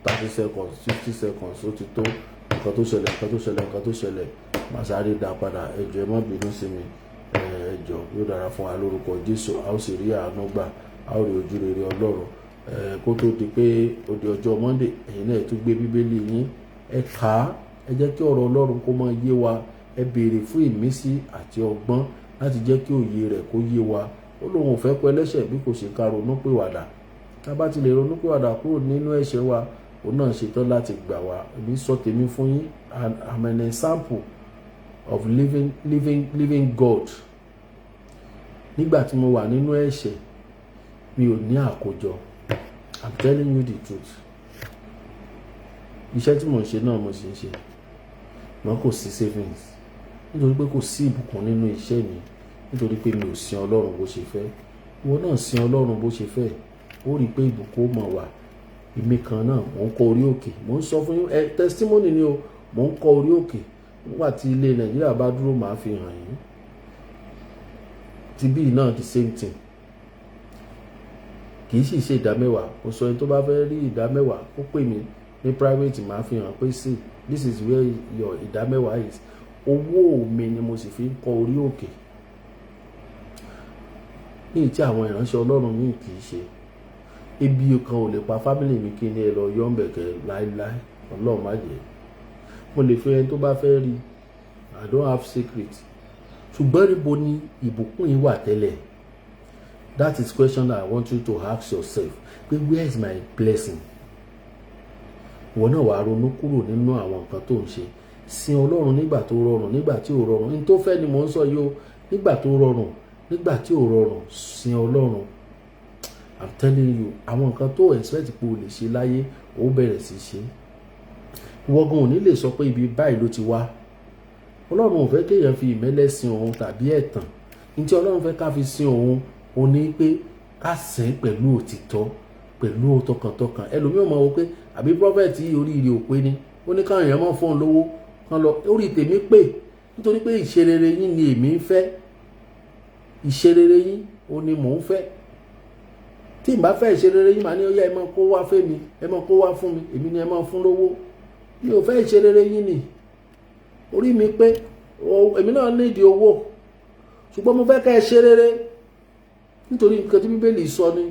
30 seconds, 50 seconds, ó ti tó. Nǹkan tó ṣẹlẹ̀, nǹkan tó ṣẹlẹ̀, nǹkan tó ṣẹlẹ̀, màá sáré dá padà. Ẹ jọ̀ọ́, ẹ má bínú sí mi, ẹ jọ̀ọ́. Yóò dára fún wa lórúkọ Jésù. A ó sì rí àánú gbà, a ó rí ojú rere Ọlọ́run. Kó tó di pé ó di ọjọ́ Monday, ẹ̀yin náà tún gbé Bíbélì yín, ẹ kà á, ẹ jẹ́ kí ọ̀rọ̀ Ọlọ́run kó máa yé wa. Ẹ béèrè fún ìmísí àti ọgbọ́n láti jẹ́ kí òye rẹ̀ kó yé wa. Ó lóun ò fẹ́ kú ẹlẹ́ṣẹ̀ bí kò ṣe ká ronú pìwàdà. Tá a bá ti lè ronú pìwàdà kúrò nínú ẹ̀ṣẹ̀ wa, òun náà ṣetán láti gbà wá. Èmi sọ tèmi fún yín, and I'm an example of living God. Nígbà tí mo wà nínú ẹ̀ṣẹ̀, mi ò ní àkójọ. I'm telling you the truth. Iṣẹ́ tí mò ń ṣe náà mo sì ń ṣe mọ́, kò sí savings, nítorí pé kò sí ìbùkún nínú iṣẹ́ mi, nítorí pé mi ò sin Ọlọ́run bó ṣe fẹ́. Ìwọ náà sin Ọlọ́run bó ṣe fẹ́, ó rí i pé ìbùkún ó mọ̀ wà. Èmi kan náà, mò ń kọ́ orí òkè. Mò ń sọ fún yín, ẹ testimony ni o. Mò ń kọ́ orí òkè. Nígbà tí ilé Nàìjíríà bá dúró, màá fi hàn yín. Ti bí náà, the same thing. Kì í sì ṣe ìdá mẹ́wàá. Mo sọ, ẹni tó bá fẹ́ rí ìdá mẹ́wàá, ó pè mí ní private, màá fi hàn pé, "See, this is where your ìdá mẹ́wàá is." Owó mi ni mo sì fi ń kọ́ orí òkè ní tí àwọn ìránṣẹ́ Ọlọ́run mi kì í ṣe. Ebi kan ò lè pa family mi kí ni ẹ lọ yọ̀ ń bẹ̀kẹ́ láéláé. Ọlọ́run má jẹ́. Mo lè fẹ́ ẹni tó bá fẹ́ rí. I don't have secret. Ṣùgbọ́n níbo ni ìbùkún yìí wà tẹ́lẹ̀? That is question that I want you to ask yourself, pé where is my blessing? Ìwọ náà wàá ronú kúrò nínú àwọn nǹkan tó ń ṣe. Sin Ọlọ́run nígbà tó rọrùn, nígbà tí ò rọrùn. Ní tó fẹ́ ni mò ń sọ yìí o. Nígbà tó rọrùn, nígbà tí ò rọrùn, sin Ọlọ́run. I'm telling you, àwọn nǹkan tó expect pé o lè ṣe láyé, ó bẹ̀rẹ̀ sí ṣe. Ìwọ gan ò ní lè sọ pé ibi báyìí ló ti wá. Ọlọ́run ò fẹ́ kéèyàn fi ìmẹ́lẹ́ sin òun tàbí ẹ̀tàn. Ní tí Ọlọ́run fẹ́ ká fi sin òun, ó ní pé ká sìn pẹ̀lú òtítọ́, pẹ̀lú tọkàntọkàn. Ẹlòmíràn máa wọ pé àbí prophet yìí oríire ò pé ni, ó ní káwọn èèyàn máa fún un lówó kan lọ. Orí tèmi pé, nítorí pé ìṣerere yín ni èmi ń fẹ́. Ìṣerere yín ó ní mò ń fẹ́. Tí n bá fẹ́ ìṣerere yín, màá ní ó yá, ẹ máa kó wá fẹ́ mi, ẹ máa kó wá fún mi, èmi ni ẹ máa fún lówó. Mi ò fẹ́ ìṣerere yín ni. Orí mi pé, èmi náà nídìí owó, ṣùgbọ́n mo fẹ́ kẹ́ ẹ ṣe rere, nítorí nǹkan tí Bíbélì sọ ni.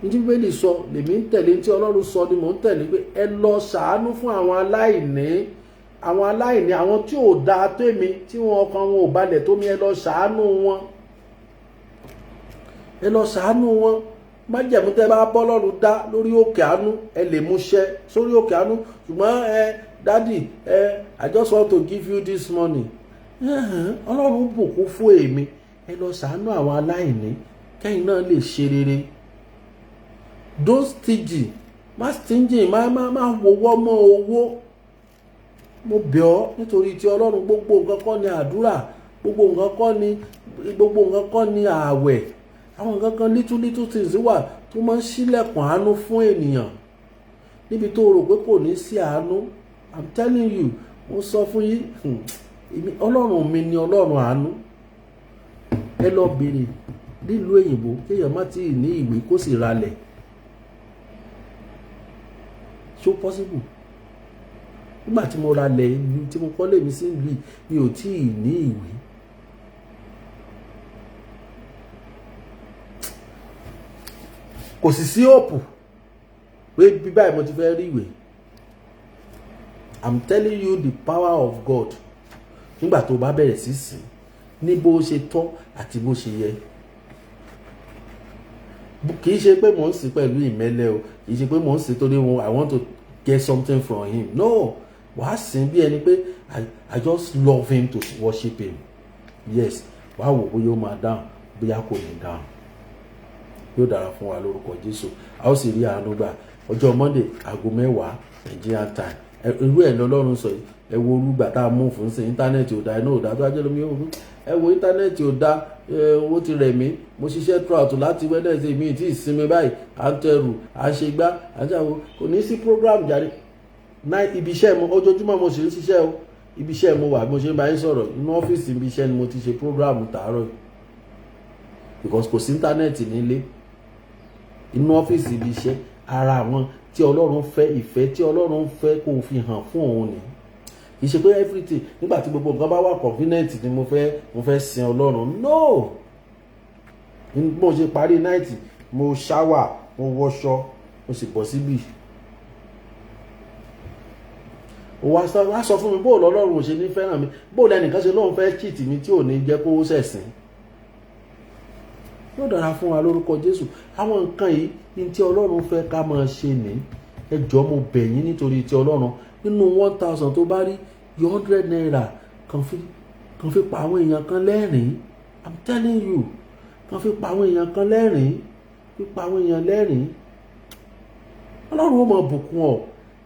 Ní tí Bíbélì sọ lèmi ń tẹ̀lé, tí Ọlọ́run sọ ni mò ń tẹ̀lé, pé ẹ lọ ṣàánú fún àwọn aláìní, àwọn aláìní, àwọn tí ò dáa tó èmi, tí wọn ọkàn wọn ò balẹ̀ tó mi. Ẹ lọ ṣàánú wọn, ẹ lọ ṣàánú wọn. Májẹ̀mú tẹ́ bá bọ́ lọ́run dá lórí òkè àánú, ẹ lè mú ṣẹ sórí òkè àánú. Ṣùgbọ́n ẹ daddy ẹ, I just want to give you this money. Ọlọ́run bùkún fún èmi. Ẹ lọ ṣàánú àwọn aláìní, kẹ́yìn náà lè ṣe rere. Don't stingy, má stingy, má wọ́wọ́ mọ́ owó. Mo bẹ̀ ọ́ nítorí tí Ọlọ́run. Gbogbo nǹkan kọ́ ni àdúrà, gbogbo nǹkan kọ́ ni ààwẹ̀. Àwọn nǹkan kan, little little things wà tó máa ń ṣílẹ̀kùn àánú fún ènìyàn níbi tó rò pé kò ní sí àánú. I'm telling you, mo sọ fún yín, Ọlọ́run mi ni Ọlọ́run àánú. Ẹ lọ bèrè nílùú òyìnbó, kéèyàn má tíì ní ìwé kó sì ralẹ̀. So possible? Nígbà tí mo ralẹ̀ ìlú tí mo kọ́lé mi sí ìlú yìí, mi ò tíì ní ìwé. Kò sì sí hope pé bí báyìí mo ti fẹ́ rí ìwé. I'm telling you the power of God. Nígbà tó bá bẹ̀rẹ̀ sí sìn ní bó ṣe tọ́ àti bó ṣe yẹ, kì í ṣe pé mò ń sìn pẹ̀lú ìmẹ́lẹ́ o, kì í ṣe pé mò ń sìn torí I want to get something from him. No, wàá sìn bí ẹni pé I just love him, to worship him. Yes, wàá wò bóyá ó máa dáhùn, bóyá kò ní dáhùn. Yóò dára fún wa lórúkọ Jésù, a ó sì rí àánú gbà. Ọjọ́ Monday, aago 10 Nigerian time. Irú ẹ̀ lọ́lọ́run sọ yìí. Ẹ wo orúgbà tá a mú fún sí, internet ò dá, iná ò dá, tó ajẹ́ lómi. Ẹ wo, internet ò dá, owó ti rẹ̀ mí. Mo ṣiṣẹ́ throughout láti Wednesday, mi tí ì sinmi báyìí. À ń tẹrù, à ń ṣe gbá, à ń ṣàwò, kò ní sí program jáde náà. Ibi iṣẹ́ mo, ojoojúmọ́ mo sì ń ṣiṣẹ́ o. Ibi iṣẹ́ mo wà, bí mo ṣe ń bá yín sọ̀rọ̀, inú ọ́fíìsì ibi iṣẹ́ ni mo ti ṣe program tàárọ̀ yìí, because kò sí internet nílé, inú ọ́fíìsì ibi iṣẹ́. Ara àwọn tí Ọlọ́run fẹ́, ìfẹ́ tí Ọlọ́run fẹ́ kó o fi hàn fún òun ni. Kì í ṣe pé everything, nígbà tí gbogbo nǹkan bá wà convenient ni mo fẹ́ sin Ọlọ́run. No, bí mo ṣe parí night, mo shower, mo wọṣọ, mo sì bọ̀ síbì. Wá sọ fún mi bó lọ́lọ́run ò ṣe ní fẹ́ràn mi, bó lẹ́nìkan ṣe lóun fẹ́ cheat mi tí ò ní jẹ́ kó ṣẹ̀sìn. Yóò dára fún wa lórúkọ Jésù. Àwọn nǹkan yìí ní tí Ọlọ́run fẹ́ ká máa ṣe ní. Ẹ jọ̀ọ́, mo bẹ̀ yín nítorí ti Ọlọ́run. Nínú 1,000 tó bá rí, yọ ₦100 kan fi pa àwọn èèyàn kan lẹ́rìn-ín. I'm telling you, kan fi pa àwọn èèyàn kan lẹ́rìn-ín, fi pa àwọn èèyàn lẹ́rìn-ín. Ọlọ́run ó máa bùkún ọ.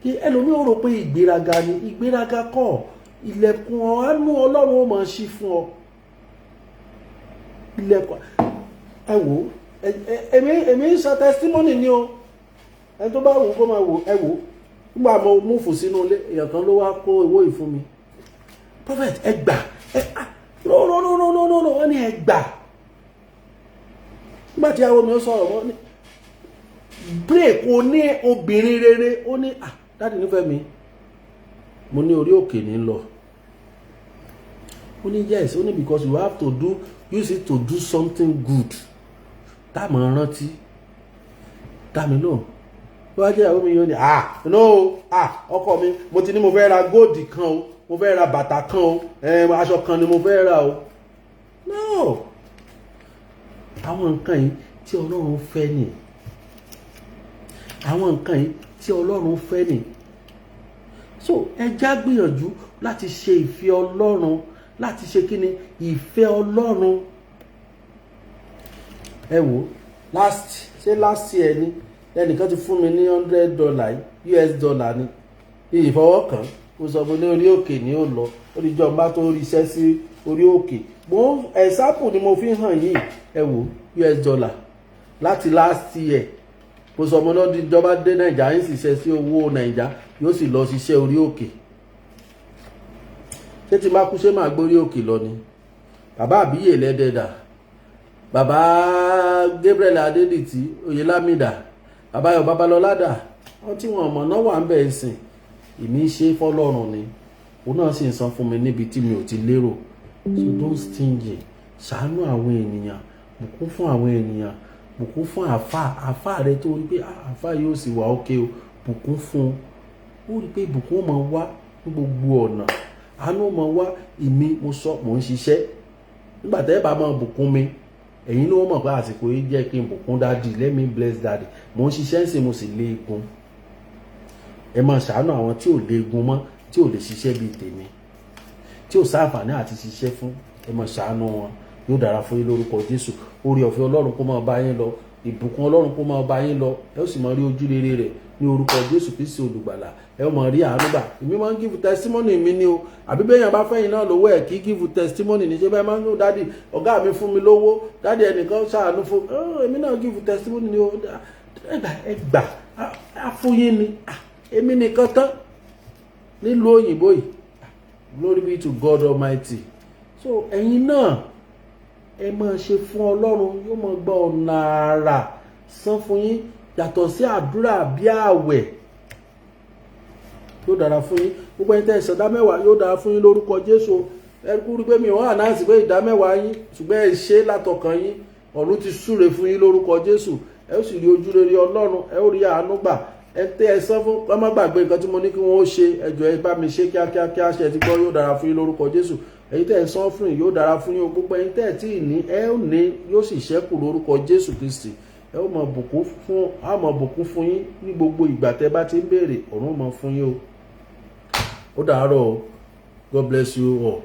Kí ẹlòmíì ó rò pé ìgbéraga ni, ìgbéraga kọ́. Ilẹ̀kùn àánú Ọlọ́run ó máa ṣí fún ọ. Ilẹ̀kùn, ẹ wò, èmi ń sọ testimony ni o. Ẹni tó bá wù kó máa wò. Ẹ wò, nígbà mo move sínú ilé, èèyàn kan ló wá kó owó yìí fún mi. "Prophet, ẹ gbà ẹ." Ah, no, no, no, no, no, no, no. Wọ́n ní ẹ gbà. Nígbà tí àwọn mi ó sọ̀rọ̀, wọ́n ní break, o ní obìnrin rere. Ó ní, "Ah, daddy, nífẹ̀ẹ́ mi." Mo ní orí òkè ní lọ. Ó ní yes. Ó ní because you have to do use it to do something good tá a máa rántí. Dá mi lóhùn. Bí wàá jẹ́ ìyàwó mi, yóò ní, "Ah, no, ah, ọkọ mi, mo ti ní mo fẹ́ ra gold kan o, mo fẹ́ ra bàtà kan o, aṣọ kan ni mo fẹ́ ra o." No, àwọn nǹkan yìí tí Ọlọ́run fẹ́ nì, àwọn nǹkan yìí tí Ọlọ́run fẹ́ nì. So ẹ já gbìyànjú láti ṣe ìfẹ́ Ọlọ́run, láti ṣe kí ni ìfẹ́ Ọlọ́run. Ẹ wò, last, ṣé last year ni ẹnìkan ti fún mi ní $100, US dollar ni. Ìfọwọ́kàn, mo sọ fún ní orí òkè ni ó lọ. Ó ní jọba tó rí iṣẹ́ sí orí òkè. Mo example ni mo fi hàn yìí. Ẹ wò, US dollar láti last year. Mo sọ mo lọ́dún ìjọba dé Nàìjà ń ṣiṣẹ́ sí owó Nàìjà, yóò sì lọ ṣiṣẹ́ orí òkè. Ṣé tí n bá kú, ṣé màá gbórí òkè lọ ni? Bàbá àbíyè lẹ́dẹ̀dà, bàbá Gabriel Adédìtì Oyèlámìdà, bàbá Ayọ̀ Babalọ́lá dà? Wọ́n tí wọ́n mọ̀ náà wà ń bẹ̀ sìn. Èmi ń ṣe fọlọ́run ni, òun náà sì ń san fún mi níbi tí mi ò ti lérò. So don't stingy. Ṣàánú àwọn ènìyàn, bùkún fún àwọn ènìyàn, bùkún fún àáfà, àáfà rẹ tó rí pé àáfà yóò sì wà ókè o, bùkún fún un. Ó rí pé ìbùkún ó máa wá ní gbogbo ọ̀nà, àánú ó máa wá. Èmi mo sọ, mò ń ṣiṣẹ́. Nígbà tẹ́ ẹ bá máa bùkún mi, ẹ̀yin ló mọ̀ pé àsìkò yìí jẹ́ kí n bùkún daddy. Let me bless daddy. Mò ń ṣiṣẹ́ ń sìn, mo sì lé egun. Ẹ máa ṣàánú àwọn tí ò lé egun mọ́, tí ò lè ṣiṣẹ́ bíi tèmi, tí ò sáǹfààní àti ṣiṣẹ́ fún. Ẹ máa ṣàánú wọn. Yóò dára fún yín lórúkọ Jésù. Oore ọ̀fẹ́ Ọlọ́run kó máa bá yín lọ, ìbùkún Ọlọ́run kó máa bá yín lọ. Ẹ ó sì máa rí ojú rere rẹ̀ ní orúkọ Jésù Kristi olùgbàlà. Ẹ ó máa rí àánú gbà. Èmi máa ń give testimony mi ní o. Àbí bẹ́yàn bá fẹ́yìn náà lówó ẹ̀, kí give testimony ní ṣe bẹ́ẹ̀ máa ń lò? "Daddy, ọ̀gá mi fún mi lówó. Daddy, ẹnìkan ṣàánú fún èmi náà." Give testimony ní o. Ẹ gbà, ẹ gbà á fún yín ni. Èmi nìkan tán nílùú òyìnbó yìí. Glory be to God Almighty. So ẹ̀yin náà, ẹ máa ṣe fún Ọlọ́run, yóò máa gba ọ̀nà àrà san fún yín, yàtọ̀ sí àdúrà bí ààwẹ̀. Yóò dára fún yín. Gbogbo ẹni tẹ́ ẹ san ìdámẹ́wàá, yóò dára fún yín lórúkọ Jésù. Ẹ kú rí pé mi ò announce pé ìdámẹ́wàá yín, ṣùgbọ́n ẹ ṣe látọkàn yín. Ọ̀run ti súre fún yín lórúkọ Jésù. Ẹ ó sì rí ojú rere Ọlọ́run, ẹ ó rí àánú gbà. Ẹ tẹ́ ẹ sán fún kọ́, má gbàgbé nǹkan tí mo ní kí wọ́n ó ṣe. Ẹ jọ̀ọ́, ẹ bá mi ṣe kíákíá. Ṣe ti gbọ́? Yóò dára fún yín lórúkọ Jésù. Ẹ̀yin tẹ́ ẹ san fún yín, yóò dára fún yín o. Gbogbo ẹ̀yin tẹ́ ẹ tí ì ní, ẹ ó ní, yóò sì ṣẹ́kù lórúkọ Jésù Kristi. Ẹ ó mọ bùkún fún, á mọ bùkún fún yín ní gbogbo ìgbà tẹ́ bá ti ń béèrè, ọ̀run mọ fún yín o. Ó dàárọ̀ o. God bless you all.